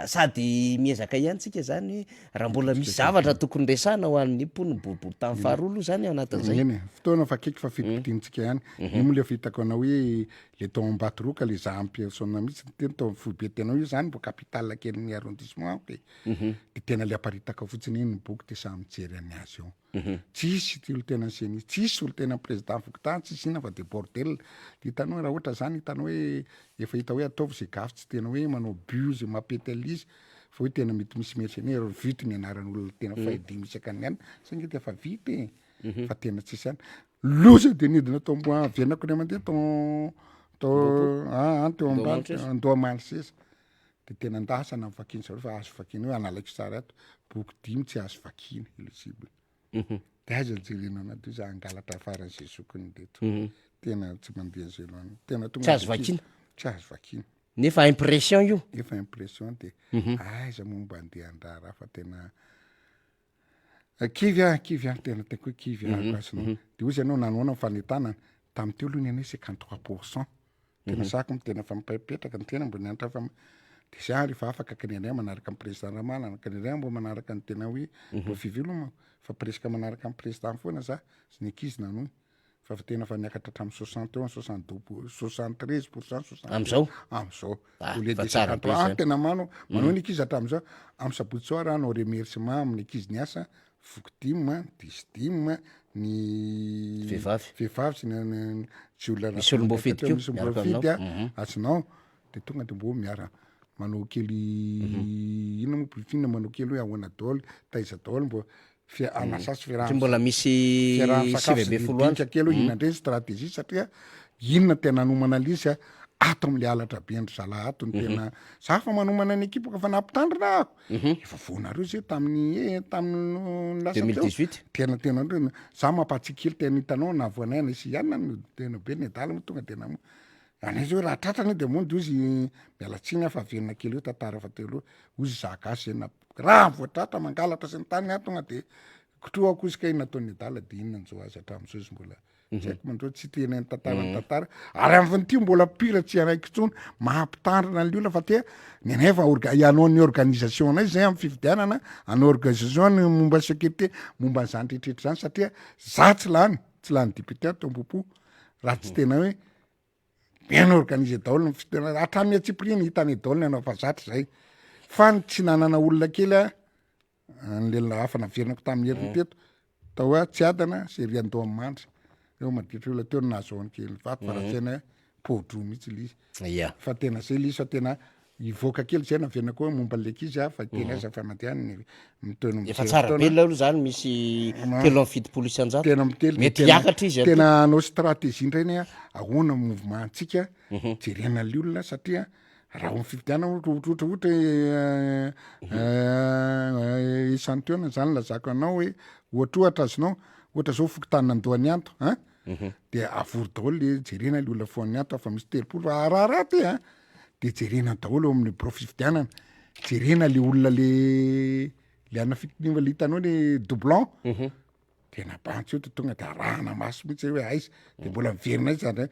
sady miezaka ihany tsika zany hoe Raha mbola misy zavatra tokony resahana ho an'ny mponin'ny boriborintany faharoa aloha izany ao anatin'izay. Eny e, fotoana fa akaiky fa fitipitiantsika ihany. Io moa le efa hitako anao hoe le tao Ambatoroka le za en personne mihitsy niteny tao amin'ny foibe tenao io zany mbo capitale kelin'ny arrondissement ako e. De tena le aparitaka fotsiny iny ny boky de samy mijery an'ny azy eo. Tsisy ity olon-tena ceni, tsisy olon-tena président fokontany, tsisy inona fa de bordel. De hitanao raha ohatra zany hitanao hoe efa hita hoe ataovy ze gafy tsy tena hoe manao but ze mampety an'le izy fa hoe tena mety misy mercenaire vita ny anaran'olona tena faidimy isaka ny any saingy de efa vita e mhm. fa tena tsisy any loza de nidina tao amboa avenako ny mandeha tao tao ah, any teo ambany andoha maly seza de tena ndasana ny vakiny zareo fa azo vakina hoe analaiko sary ato boky dimy tsy azo vakina illisible mhm. de aiza jerena anaty io za angalatra faran'izay zokiny reto mhm. tena tsy mandeha zelo any tena tonga tsy azo vakina tsy azo vakina Nefa impression io. Efa impression de aiza moa mba andeha handraharaha fa tena kivy aho, kivy aho, tena tiako hoe kivy aho asinao. De hozy ianao nanaona ny fanentanana, tamin'ny teo aloha ny anay 53 pour cent. Tena sahako tena efa mipetrapetraka ny tena mbo nianatra fa. De za rehefa afaka kinendray manaraka ny président Ramanana, kinendray mbo manaraka ny tena hoe mbo fivelomako fa presque manaraka ny président foana za sy ny ankizy nanohy fa fa tena fa niakatra hatramin'ny 60 eo, 62 pour, 73 pourcent, 60 Am'zao? Am'zao. Ah, Au lieu fa de tsara be 53, ah, zany. tena mano, manohy ny ankizy hatramin'izao. Amin'ny sabotsy zao raha hanao remerciement amin'ny ankizy niasa, Fokodim, Disdim, ny Vehivavy. vehivavy sy ny ny tsy olona Misy olom-boafidy koa misy miaraka olom-boafidy aminao. a, azonao de tonga de mbô miara manao kely inona moa briefing manao kely hoe ahoana daholo, taiza daholo mbô fia- anasa sy fiaraha Satria mbola misy fiaraha-misakafo sy 19 dinika andro. kely hoe inona indray ny stratégie satria inona tena hanomana an'izy a, ato am'le halatra be an-dry zalahy ato no tena za fa manomana ny ekipako fa nampitandrina aho. Efa voanareo zay tamin'ny eh, tamin'ny lasa teo. 2018. Tena tena ndreo za mampatsiahy kely tena hitanao na voanay na sy ihany no tena be ny adala moa tonga de namoa. Anay zao raha tratra anie de moa de ozy miala tsiny aho fa averina kely eo tantara fa teo aloha ozy za gasy zay na raha vao tratra mangalatra sy ny tariny aho tonga de kotrohako ozy kay nataon'ny adala de inona njo azy hatramin'izao izy mbola Tsy haiko mandreo tsy tena ny tantara ny tantara ary amin'ity mbola pire tsy araiky intsony mampitandrina ny olona fa tea ny anay fa orga- hanao ny organisation anay zay amin'ny fifidianana hanao organisation ny momba ny sécurité momba an'izany rehetrarehetra zany satria za tsy lany tsy lany député ato Ambohipo raha tsy tena hoe bien organisé daholo ny fifidianana hatramin'ny antsipiriany hitanay daholo ny anao fa zatra zay fa ny tsy nanana olona kely a Ny lehilahy hafa naverinako tamin'ny heriny teto, tao hoe Tsiadana sy ery Andohamandry. Eo maditra olona teo no nahazoany kely vato fa raha tsy hainay pao-droa mihitsy ilay izy. Ia. Fa tena zay ilay izy fa tena hivoaka kely zay naverina koa momba an'ilay ankizy ah, fa tena aiza fa nandeha ny mitohy no Efa mijery tsara be fotoana. aloha zany misy 73%. Tena mitely Mety tena- hiakatra izy aty. Tena hanao stratégie indray ny ahoana mouvement antsika jerena ilay olona satria Raha ao amin'ny fifidianana ohatra ohatra ohatra hoe isan-taona zany lazako anao hoe ohatrohatra azonao ohatra zao fokontany Andohanianto an de avory daholo le jerena le olona foanianto fa misy 30 fa raharaha ty an de jerena daholo eo amin'ny birao fifidianana jerena le olona le le ana fitoniana le hitanao le doublon Tena bantsy io de tonga de arahana maso mihitsy hoe aiza de mbola miverina aiza ndray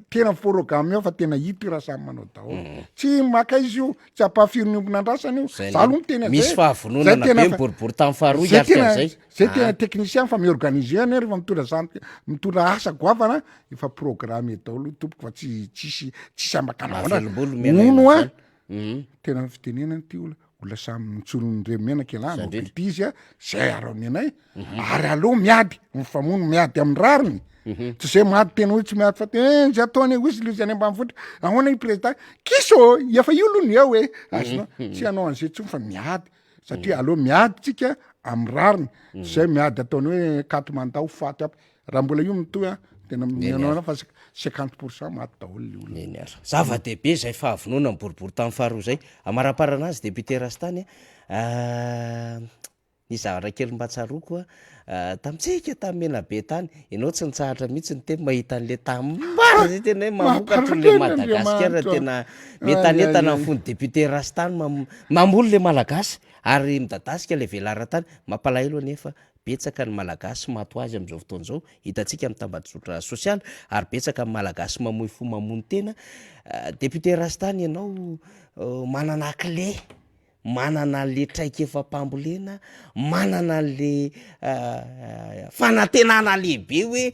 tena programme io fa tena hita io raha samy manao daholo mm. tsy maka izy io tsy ampahafiry ny ombinandrasana io za aloha miteny misy fahavononana be miboribory tamin'ny faharoa hiatrika an'izay zay tena ah. technicien fa miorganiser anie rehefa mitondra zany mitondra asa goavana efa programme daholo tompoko fa tsy tsisy tsisy ambakana ono a mm. tena fitenenana ty olona Olona samy mitsolon'ny reny menaka ialahy anao betizy a, zay arao ny anay, ary aleo miady, mifamono miady amin'ny rariny, tsy zay miady tena hoe tsy miady fa tena eh, zay ataony hoy izy loza any ambanivohitra, ahoana i président, kiso ô, efa io aloha ny eo e, azonao, tsy hanao an'izay intsony fa miady, satria aleo miady tsika amin'ny rariny, tsy zay miady ataony hoe quatre mandats ho faty aby, Raha mbola io mitohy an, tena mianao anao fa 50 pourcent maty daholo le olona. Eny ary. Zava-dehibe izay fahavonona ny boribory tany faharoa izay. Amaraparana azy député Rastany a, ny zavatra kely mba tsaroako a, tamintsika tany Menabe tany, ianao tsy nitsahatra mihitsy niteny mahita an'ilay tanimbary zay tena hoe mamokatra ilay Madagasikara tena mientanentana ny fon'ny député Rastany mamoly ilay Malagasy ary midadasika ilay velaran-tany, mampalahelo anefa Betsaka ny Malagasy maty ho azy amin'izao fotoana izao, hitantsika amin'ny tambajotra sosialy, ary betsaka ny Malagasy mamoy fo mamono tena. Député Rastany ianao manana clé, manana an'le traikefam-pambolena, manana an'le fanantenana lehibe hoe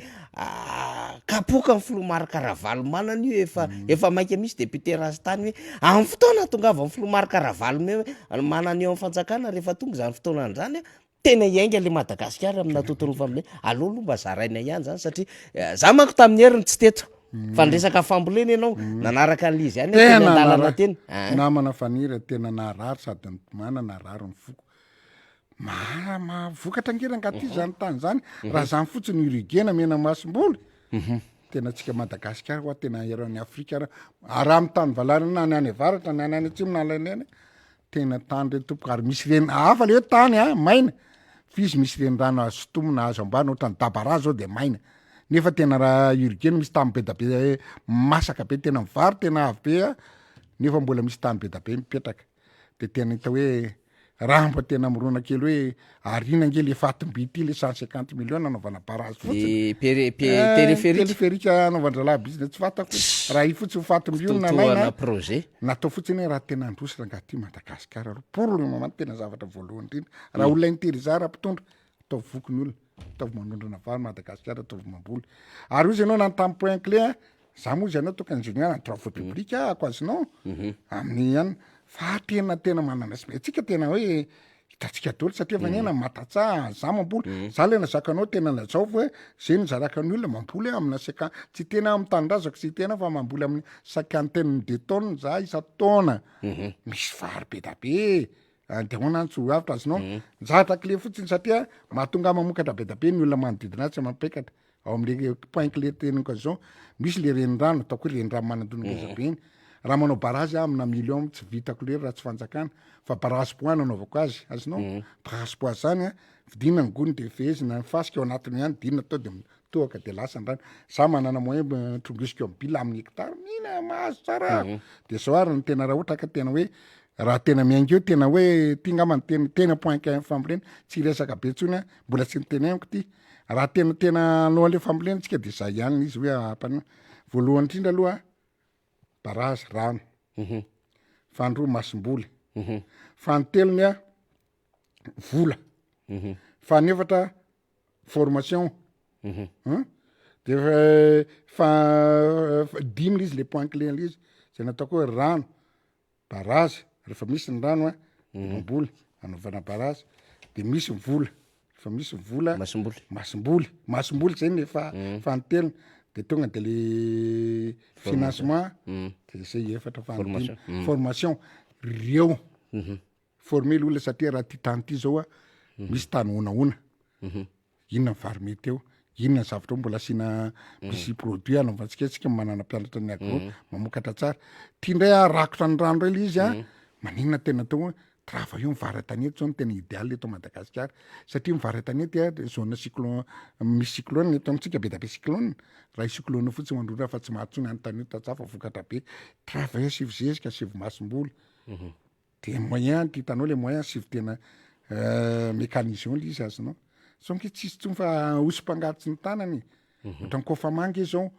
kapoka ny filoha Marc Ravalomanana io efa efa maika mihitsy député Rastany hoe amin'ny fotoana ahatongavan'ny filoha Marc Ravalomanana eo amin'ny fanjakana rehefa tonga izany fotoana izany Tena hiainga le Madagasikara amina tontolon'ny fambolena. Aleo aloha mba zaraina ihany zany satria eh, za manko tamin'ny heriny tsy teto. Fa ny resaka fambolena ianao nanaraka an'le izy ihany aho teny Tena an-dalana narary. teny. Ah. Namana Faniry tena narary sady nitomany narary ny foko. Ma- mahavokatra ange rangaha ty zany tany zany. Raha zany fotsiny irriguer-na mena masomboly. Tena antsika Madagasikara hoa tena eran'i Afrika ary ary amin'ny tany valanana na ny any avaratra na ny any atsimo na ny any Tena tany reny tompoko ary misy reny hafa le hoe tany a maina fa izy misy renirano azo sintomina azo ambany ohatran'ny dabara zao de maina nefa tena raha irriguer-na misy tany be da be masaka be tena mivary tena avy be a nefa mbola misy tany be da be mipetraka de tena hita hoe. Raha mba tena mirona kely hoe ariana ange le fatim-by ity le 150 millions nanaovana barrage fotsiny. Le pere- pe- Eh, téléphérique. Téléphérique anaovan-drahalahy business tsy fantako hoe raha io fotsiny fatim-by io no nalaina. Totohana projet. Natao fotsiny hoe raha tena handroso rangahy ty Madagasikara aloha pour le moment tena zavatra voalohany indrindra. Raha olona intelligent raha mpitondra ataovy voky ny olona, ataovy manondrana vary Madagasikara, ataovy mamboly. Ary hozy ianao nanontany point clé a, za moa izy ianao tokony ingénieur en travaux publics ako azonao amin'ny an fa tena tena manana sy antsika tena hoe hitantsika daholo satria efa niaina matatsaha za mamboly za le nazakanao tena lazao hoe zay no zaraka ny olona mamboly aho amina cinquante tsy tena amin'ny tanindrazako tsy tena fa mamboly amin'ny cinquantaine de tonnes za isan-taona misy vary be da be de ahoana any tsy ho avotra azonao ny zavatra clé fotsiny satria mahatonga ahy mamokatra be da be ny olona manodidina ahy tsy mampekatra Ao amle point clé teneniko azy zao, misy le renirano, ataoko hoe renirano Manandona ngeza be iny, raha manao barrage aho amina million tsy vitako lery raha tsy fanjakana, fa barrage bois no anaovako azy, azonao? Barrage bois zany an, vidina ny gony de fehezina ny fasika ao anatiny ihany, dinina atao de mitohaka de lasa ny rano, za manana moyen trongisiko eo am bila amin'ny hectare, mihina mahazo tsara aho, de zao ary ny tena raha ohatra ka tena hoe raha tena miainga eo tena hoe ty ngamba ny tena tena point clé fambolena, tsy hiresaka be intsony aho, mbola tsy niteneniko ty. Raha tena tena hanao an'le fambolena tsika de zay ihany izy hoe ampano. Voalohany indrindra aloha barazy rano, fahandroa masomboly, fahantelony a vola, fahanefatra formation, an de fa dimy le izy le point clé an'le izy zay nataoko hoe rano, Barazy, rehefa misy ny rano a, de mamboly, anaovana barazy, de misy ny vola, rehefa misy ny vola, Masomboly. masomboly, masomboly zay ny efa fanintelony, de tonga de le financement, de zay efatra fahanadimy, Formation. formation, reo, former le olona satria raha ty tany ty zao a, misy tany honahona, inona ny vary mety eo, inona ny zavatra mbola asiana misy produit anaovantsika, tsika manana mpianatra ny agro mamokatra tsara, ty ndray a rakotra ny rano ndray le izy a, maninona tena atao hoe travaillons ny vary an-tanety zao no tena idéal eto Madagasikara, satria ny vary an-tanety a zone cyclo- misy cyclone eto amintsika be dia be cyclone, raha io cyclone io fotsiny mandrora fa tsy mahatsoa ny any io tantsaha fa vokatra be, travaillons asivo zezika asivo masomboly. De moyen ty hitanao le moyen asivo tena mécanisation le izy azonao, sao nge tsisy tsony fa hosim-pangatsy ny tanana e, ohatran'ny kôfama nge zao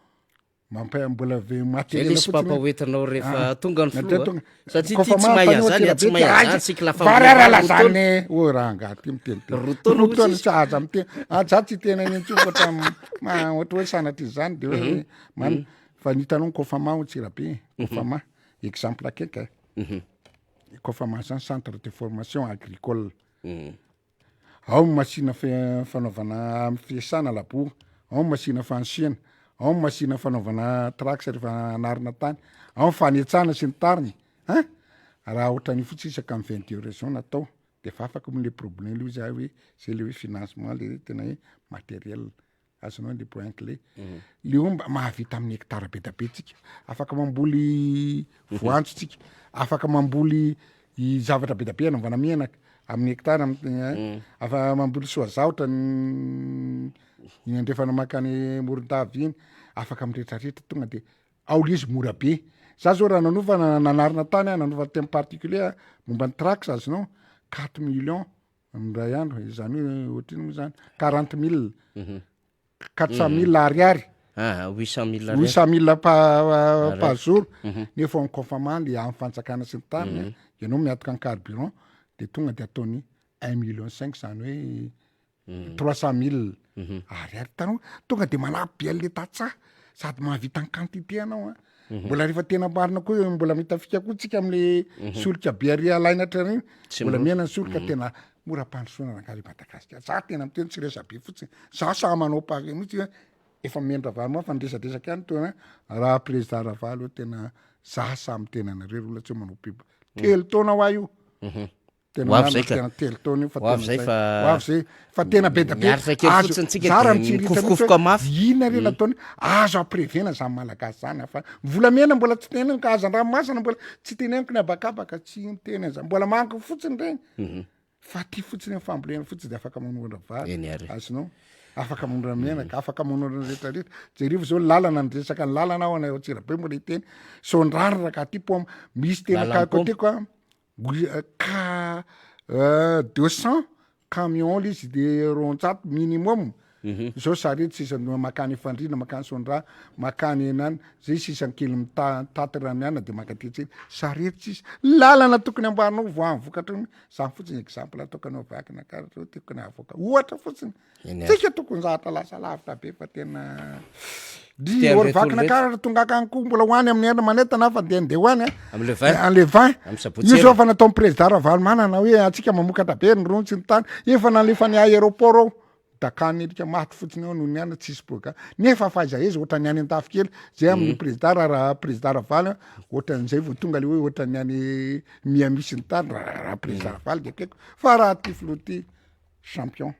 mampa- mbola ve Zay matériel le sipa fotsiny hoe- hoentinao rehefa Ah, tonga ny na filoha. tonga- Satria ty kôfama tsy mahay ampanio an'zany, Antsirabe tsy mahay ty, an'zany, aiza, cycle vary fambolena ara roa lazany taona. ô rangahy ty miteniteny. Roa taona Roa hozy taona izy. tsy aza miteny, ah za tsy hiteny an'iny intsony fa ohatran'ny ma- ohatra hoe sanatria zany de hoe man- fa ny hitanao ny kôfama ao Antsirabe, kôfama, exemple akaiky a. Cofama zany centre de formation agricole. Ao ny machine fanaovana fiasana labour, ao ny machine fanisihana, ao ny machine fanaovana trax rehefa anarina tany, ao ny fanetsana sy ny tariny an! Raha ohatran'io fotsiny isaka ny 22 régions natao de efa afaka moa le problème io zay hoe zay le hoe financement le tena hoe matériel. Azonao le point clé. Le io mba mahavita amin'ny hectare be da be tsika. Afaka mamboly voanjo tsika, afaka mamboly i zavatra be da be anaovana menaka amin'ny hectare am- afa mamboly soja ohatran'ny iny andrefana mankany Morondava iny, afaka miretraretra tonga de ao le izy mora be. Za zao raha nanofa nanarina tany aho, nanova thème particulier momba ny trax azonao, quatre millions Indray andro, izany hoe ohatrino moa zany, quarante mille, quatre cent mille ariary. Ah, huit cent mille ariary. Huit cent mille par, Ariary. par jour, nefa en conformant le amin'ny fanjakana sy ny tariny, ianao miantoka ny carburant, de tonga de ataony un million cinq, zany hoe trois cent mille ariary. Hitanao, tonga de manampy be an'le tantsaha, sady mahavita ny quantité anao an. Mbola rehefa tena marina koa eo, mbola mitafika koa tsika amle solika be ary alaina hatrany iny, Tsy mbola mora. mihena ny solika tena mora ampandrosoana rangahy i Madagasikara. Za tena miteny tsy resabe fotsiny, za sahy manao pari mihitsy hoe efa mendra-valo fa niresadresaka ihany teo hoe raha président Ravalo eo tena za sahy miteny anareo ry olona tsy hoe manao pub. Telo taona ho ahy io. Tena Ho avy zay marina, ka. tena telo taona io fa Ho avy tena zay zay. fa Ho avy zay fa tena be da be. Miaritra kely Azo- fotsiny tsika za raha de mitsirihitra mihitsy mikofokofoka hoe mafy. Inona re nataony? Azo ampirevena zany Malagasy zany afa volamena mbola tsy teneniko, hazan-dranomasina mbola tsy teneniko ny habakabaka, tsy miteny an'zany. Mbola manko fotsiny reny. Fa ty fotsiny amin'ny fambolena fotsiny de afaka manorina vary. Eny ary. Azonao? Afaka manorina menaka, afaka manorina rehetra rehetra. Jereo zao lalana, ny resaka ny lalana aho any Antsirabe mbola hiteny. Sao ny rariny raka ty paoma, misy tena Lalan'ny ka paoma. côté-ko a. Ka. 200 camion le izy de 200 minimum. Zao sarety sisa no makany Fandriana, makany Soandraha, makany enany, zay sisa kely mita- mitaty rano ihany de maka aty an-tsena, sarety sisa. Lalana tokony amboarinao voan'ny vokatra iny, zany fotsiny exemple ataoko anao Vakinankaratra io tokony havoaka ohatra fotsiny. Eny ary. Tsika tokony zahatra lasa lavitra be fa tena Tsy Ry te or an'ireto olona ireto. Vakinankaratra tonga akany koa mbola ho any amin'ny herina manentana fa de ndeha ho any a. Amin'ny le 20. Amin'ny le 20. Amin'ny sabotsy Io zao herina. efa nataon'ny président Ravalomanana hoe antsika mamokatra be ny ronono sy ny tany, efa nalefa ny aéroport ao, dakany alika maty fotsiny ao noho ny anona tsisy programme, nefa fahaiza-haiza ohatran'ny any an-dafy kely, zay amin'ny président raha raha président Ravalo ohatran'izay vao tonga le hoe ohatran'ny any Miami sy ny tany raha raha président Ravalo de akaiky fa raha ty filoha ty champion.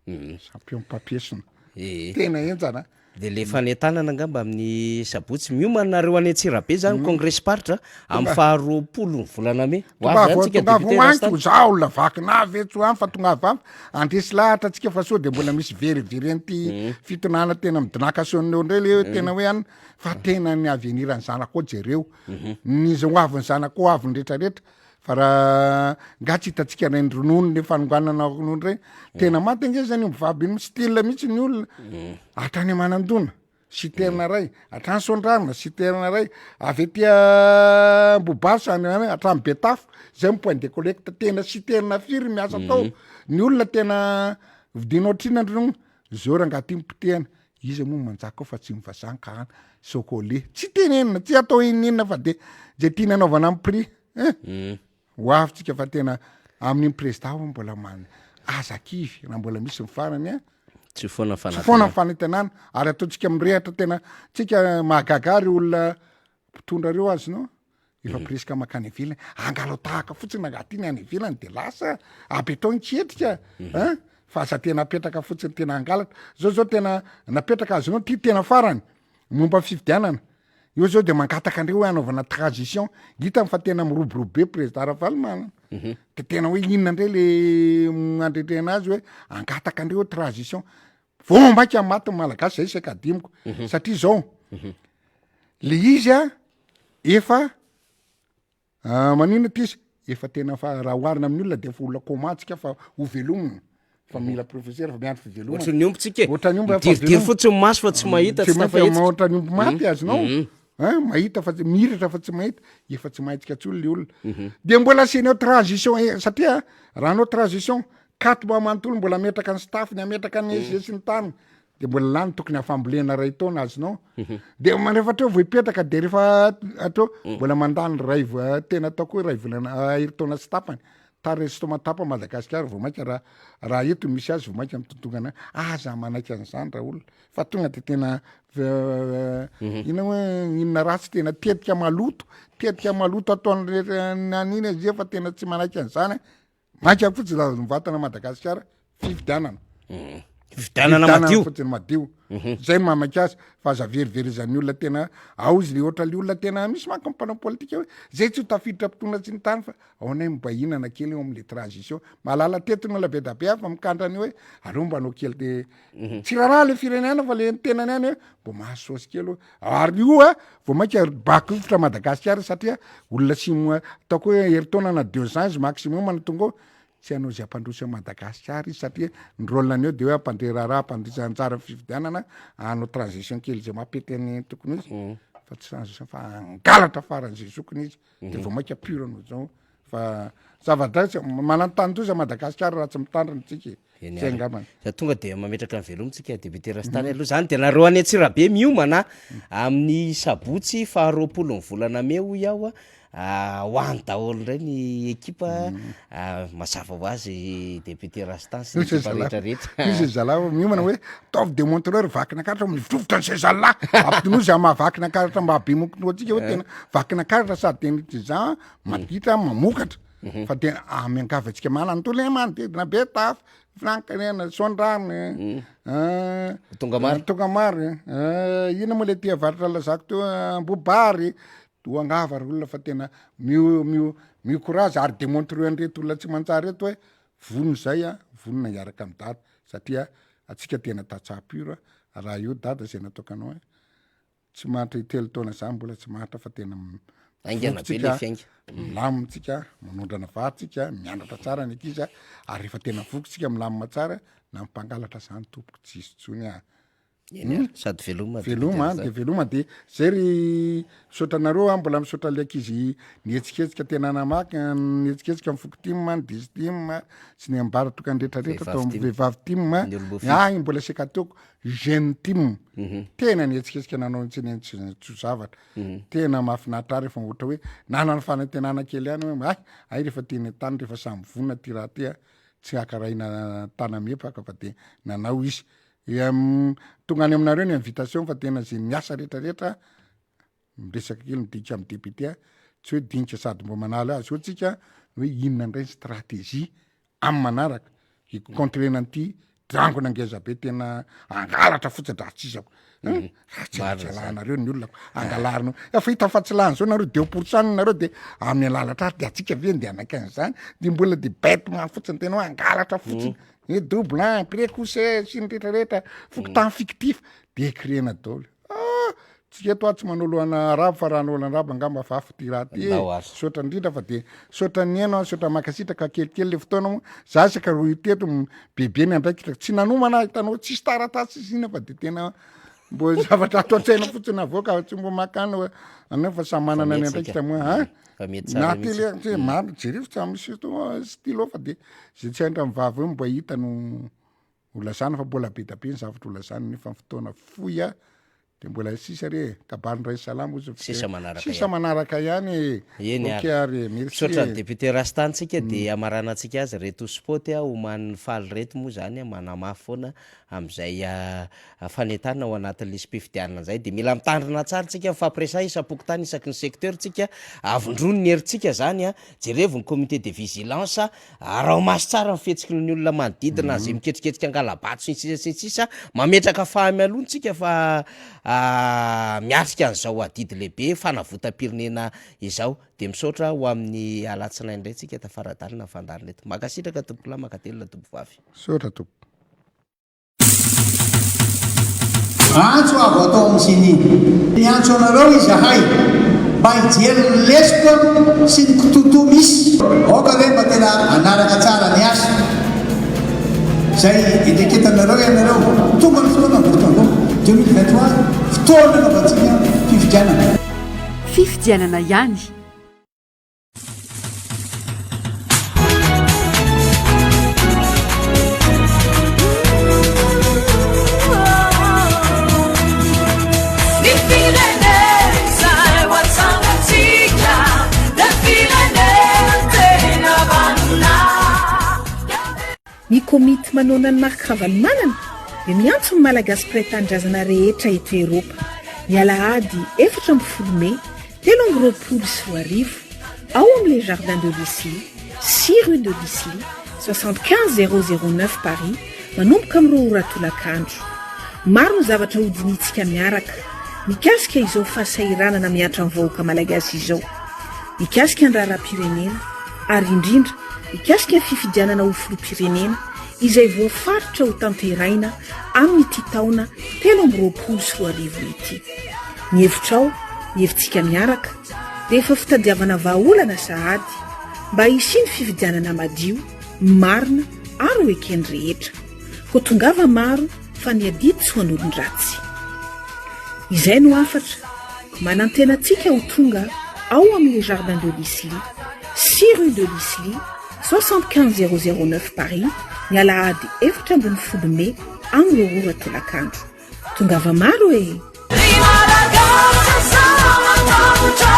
Champion mpampiesona. Ee. Tena henjana. De le fanentanana angamba amin'ny sabotsy, miomana nareo any Antsirabe zany congrès paritra amin'ny faha 20 ny volana mey. Ho avy zany tsika Tongava député ho any Rastany. ko za olona vakina avy etsy ho any fa tongava any handresy lahatra antsika fa sao de mbola misy verivery an'ity fitonana tena midonaka asehon'ny eo indray le hoe tena hoe any fa tena ny avenir ny zanakao jereo. Ny ho avin'ny zanakao ho avin'ny retraretra. Fa raha nga tsy hitantsika reny ronono le fanonganana ronono reny, tena maty ange zany omby vavy iny, style mihitsy ny olona, hatrany Manandona, citerne ray, hatrany Soandrana, citerne ray, avy aty Ambohibaso any any hatrany Betafo, zay ny point de collecte, tena citerne firy miasa tao, ny olona tena vidinao ohatrinona ny ronono, zao rangaha ty nipotehana, iza moa manjaka ao fa tsy ny vazaha ka any, sokolet, tsy tenenina, tsy atao inoninona fa de zay tiana anaovana amin'ny prix. Eh! Mm. Ho avy tsika fa tena amin'iny président aho mbola man aza kivy raha mbola misy ny farany a. Tsy foana ny Tsy foana ny fanantenana ary ataontsika mirehatra tena tsika mahagaga ary olona mpitondra reo azonao efa presque makany ivelany angalao tahaka fotsiny angaha ty ny any ivelany de lasa apetao ny ketrika hein fa aza tena apetraka fotsiny tena angalatra zao zao tena napetraka azonao ty tena farany momba ny fifidianana Eo zao de mangataka andreo hoe hanaovana transition, hitany fa tena miroborobo be président Ravalomanana, de tena hoe inona ndray le andrendrehana azy hoe angataka andreo hoe transition, vao maika maty ny malagasy zay saika adinoko, satria zao le izy a efa Ah, maninona ty izy? Efa tena fa raha oharina amin'ny olona de efa olona coma tsika fa ho velomina. Fa mila professeur fa miandry fivelomana. Ohatran'ny omby tsika e. Ohatran'ny omby fa Midiridiry velomina. fotsiny ny maso fa tsy mahita, Tsy tsy mahita, tafahetsika. ohatran'ny omby maty azonao. Mhm. Hein, mahita fa tsy mihiratra fa tsy mahita. Efa tsy mahitsika intsony le olona. De mbola asiana eo transition eh, satria raha hanao transition, quatre mois manontolo mbola hametraka ny staff-ny, hametraka ny SG sy ny tariny. de mbola lany tokony hafambolena ray taona azonao mhm. de rehefa hatreo vao hipetraka de rehefa hatreo mm. mbola mandany ray tena ataoko hoe ray volana ah, heritaona sy tapany taresitoma tapa madagasikara vao mainka raha raha eto misy azy vao mainka mitontongana aza manaiky an'izany raha olona fa tonga de tena eh, mhm. ina hoe inona ratsy tena tetika maloto tetika maloto ataon'aniny azy fa tena tsy manaiky an'izany Maika fotsiny raha mivantana Madagasikara fifidianana. Mm. Fifidianana madio. Fotsiny madio. Mhm. Zay mamaika azy fa aza veriverezan'ny olona tena ao izy le ohatra le olona tena misy manko mpanao politika hoe zay tsy ho tafiditra mpitondra tsy ny tany fa ao anay mba hinana kely eo am'le transition. Mahalala teto ny olona be da be fa mikandra ny hoe aleo mba hanao kely de mhm. tsy raharaha le firenena fa le tenany ihany hoe mbo mahazo sosy kely hoe ary io a vao mainka bakofotra Madagasikara satria olona six mois ataoko hoe herintaona na deux ans izy maximum no tonga ao tsy hanao izay hampandroso an'i Madagasikara izy satria ny rôle-ny eo de hoe hampandre raharaha hampandroso anjara ny fifidianana hanao transition kely izay mampety ny tokony ho izy mm. fa tsy transition fa hangalatra faran'izay zokiny izy de vao mainka pure noho izao Fa zava-dratsy, manantanin-doza Madagasikara raha tsy mitandrina tsika e. Eny Zay ary. angambany. Za tonga dia mametraka ny veloma tsika député Rastany aloha zany dia nareo any Antsirabe miomana amin'ny sabotsy faha 20 ny volana mey hoy aho a, ho any daholo indray ny ekipa mazava ho azy député Rastany sy ny Hoy ekipa zalahy- rehetra rehetra. hoy zay zalahy hoe miomana hoe ataovy démontreur vakinankaratra mivotrovotra ny sezalahy ampinozy amin'ny maha vakinankaratra mba be mokony antsika hoe tena vakinankaratra sady tena tsy za maditra mamokatra mhm. fa de ah, miangavy antsika manantola e manodidina be tafo filankarena soandrano e. mhm. eh, tonga maro tonga maro e. eh, ina moa le ty avaratra lazako teo eh, ambobary ho angava ry olona fa tena mio mio mio courage ary demontre an'ireto olona tsy manjary reto hoe vonona zay a vonona hiaraka amin'ny dada satria atsika tena tantsaha pur raha io dada zay nataoko anao e Tsy mahantra intelo taona za mbola tsy mahantra fa tena. Haingana be le fiainga. Milamina tsika, manondrana vary tsika, mianatra tsara ny ankizy a, ary rehefa tena voky tsika milamina tsara, na ny mpangalatra zany tompoko tsisy tsony a. Eny ary, sady veloma de Veloma de veloma de zay ry misaotra anareo a, mbola misaotra le ankizy nihetsiketsika tena namaky, nihetsiketsika ny foko tim, ny distim, sy ny ambaratokany retraretra tao amin'ny vehivavy tim, ny ahy mbola seka-teoko jeune tim, tena nihetsiketsika nanao ny tsy tsy ho zavatra. Tena mahafinaritra ahy rehefa ohatra hoe nanana fanantenana kely ihany hoe hay, hay rehefa teny an-tany rehefa samy vonona ty raha ty a, tsy hakaraina tana-miepaka fa de nanao izy. Tonga any aminareo ny invitation fa tena zay niasa retraretra miresaka kely midinika amin'ny député a, tsy hoe dinika sady mbo manala azy eo tsika hoe inona indray ny stratégie amin'ny manaraka hi-contrena an'ity drangona ngeza be tena angalatra fotsiny raha tsy izako mhm. raha tsy alanareo ny olona angalarina efa hita fa tsy lany zao nareo deux pour cent nareo de amin'ny alalatra ary de atsika ve nde hanaiky an'izany de mbola de bêtement fotsiny tena hoe angalatra fotsiny mhm. e double un précoce sy ny retraretra fokontany mhm. fictif de créena daholo ah Tsika eto aho tsy manolo ana arabo fa raha hanolo an'arabo angamba hafahafa ty raha ty e. Misaotra indrindra fa de misaotra nihaino an, misaotra mankasitraka kelikely le fotoana moa, za saika rohy teto bebe ny andraikitra, tsy nanomana aho hitanao tsisy taratasy tsisy inona fa de tena mbo zavatra ato an-tsaina fotsiny avoaka tsy mbo makany hoe anao fa samy manana ny andraikitra moa an. Na tele tsy maro jereo fa tsy misy stylo fa de zay tsy haindra mivava eo mbo hita no ho lazana fa mbola be da be ny zavatra ho lazana nefa ny fotoana fohy a de mbola sisa re e kabarin'ny ray salama ozy Sisa manaraka sisa ihany. manaraka ihany e Eny ok ary. ary e merci Misaotra e ny député Rasta antsika dia hamaranantsika azy reto spot a omanin'ny faly reto moa zany a manamafy foana amin'izay fanentanana ao anatin'ny lisi-pifidianana izay dia mila mitandrina tsara tsika mifampiresaha isam-pokontany isaky ny secteur tsika avondrony ny herintsika zany a jerevo ny comité de vigilance Araho maso tsara ny fihetsiky ny olona manodidina izay miketriketrika angala-bato sy ny sisa sy ny sisa, mametraka fahamialoana tsika fa miatrika an'izao adidy lehibe fanavotam-pirenena izao, dia misaotra ho amin'ny alatsinainy indray tsika tafaradalina ny fandaharana eto. Mankasitraka tompokolahy, mankatelina tompovavy. Misaotra tompoko. Antso avo atao amin'ny Ceni. Miantso anareo izahay mba hijery ny lesoka sy ny kitotoa misy. Aoka re mba tena hanaraka tsara ny asa izay eteketanareo ianareo. Tonga ny fotoana votoanao 2023, fotoana anaovantsika fifidianana. Fifidianana ihany. Ny firenena izay ho atsangantsika dia firenena tena vanona. Ny komity manoana an'i Marc Ravalomanana dia miantso ny Malagasy mpiray tanindrazana rehetra eto Eropa, ny alahady 14 mey 2023, ao amin'ny Les Jardins de l'Isly, 6 rue de l'Isly, 75 009 Paris, manomboka amin'ny 2 ora tolakandro. Maro ny zavatra hodinihintsika miaraka, mikasika izao fahasahiranana mihatra amin'ny vahoaka malagasy izao, mikasika ny raharaham-pirenena, ary indrindra mikasika ny fifidianana ho filoham-pirenena izay voafaritra ho tanterahina amin'ity taona 2023 ity. Ny hevitrao, ny hevitsika miaraka, dia efa fitadiavana vahaolana sahady mba hisian'ny fifidianana madio, marina ary ho eken'ny rehetra. Koa tongava maro fa ny adidy tsy ho an'olon-dratsy. Izay no hafatra, manantena antsika ho tonga ao amin'ny Les Jardins de l'Isly, 6 rue de l'Isly, 75 009 Paris, ny alahady 14 mey amin'ny roa ora tolakandro. Tongava maro e! Ry Malagasy aza matahotra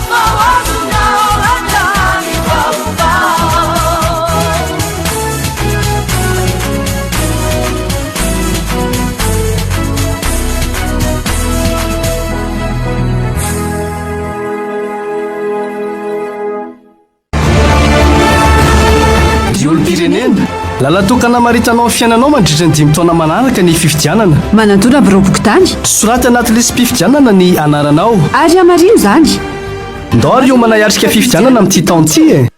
fa ho azonao hatrany vaovao. Ry olom-pirenena, lalan-tokana hamaritanao ny fiainanao mandritra ny dimy taona manaraka ny fifidianana. Manantona biraom-pokontany. Soraty anaty lisi-pifidianana ny anaranao. Ary hamarino izany. Ndao ary hiomana hiatrika fifidianana amin'ity taona ity e!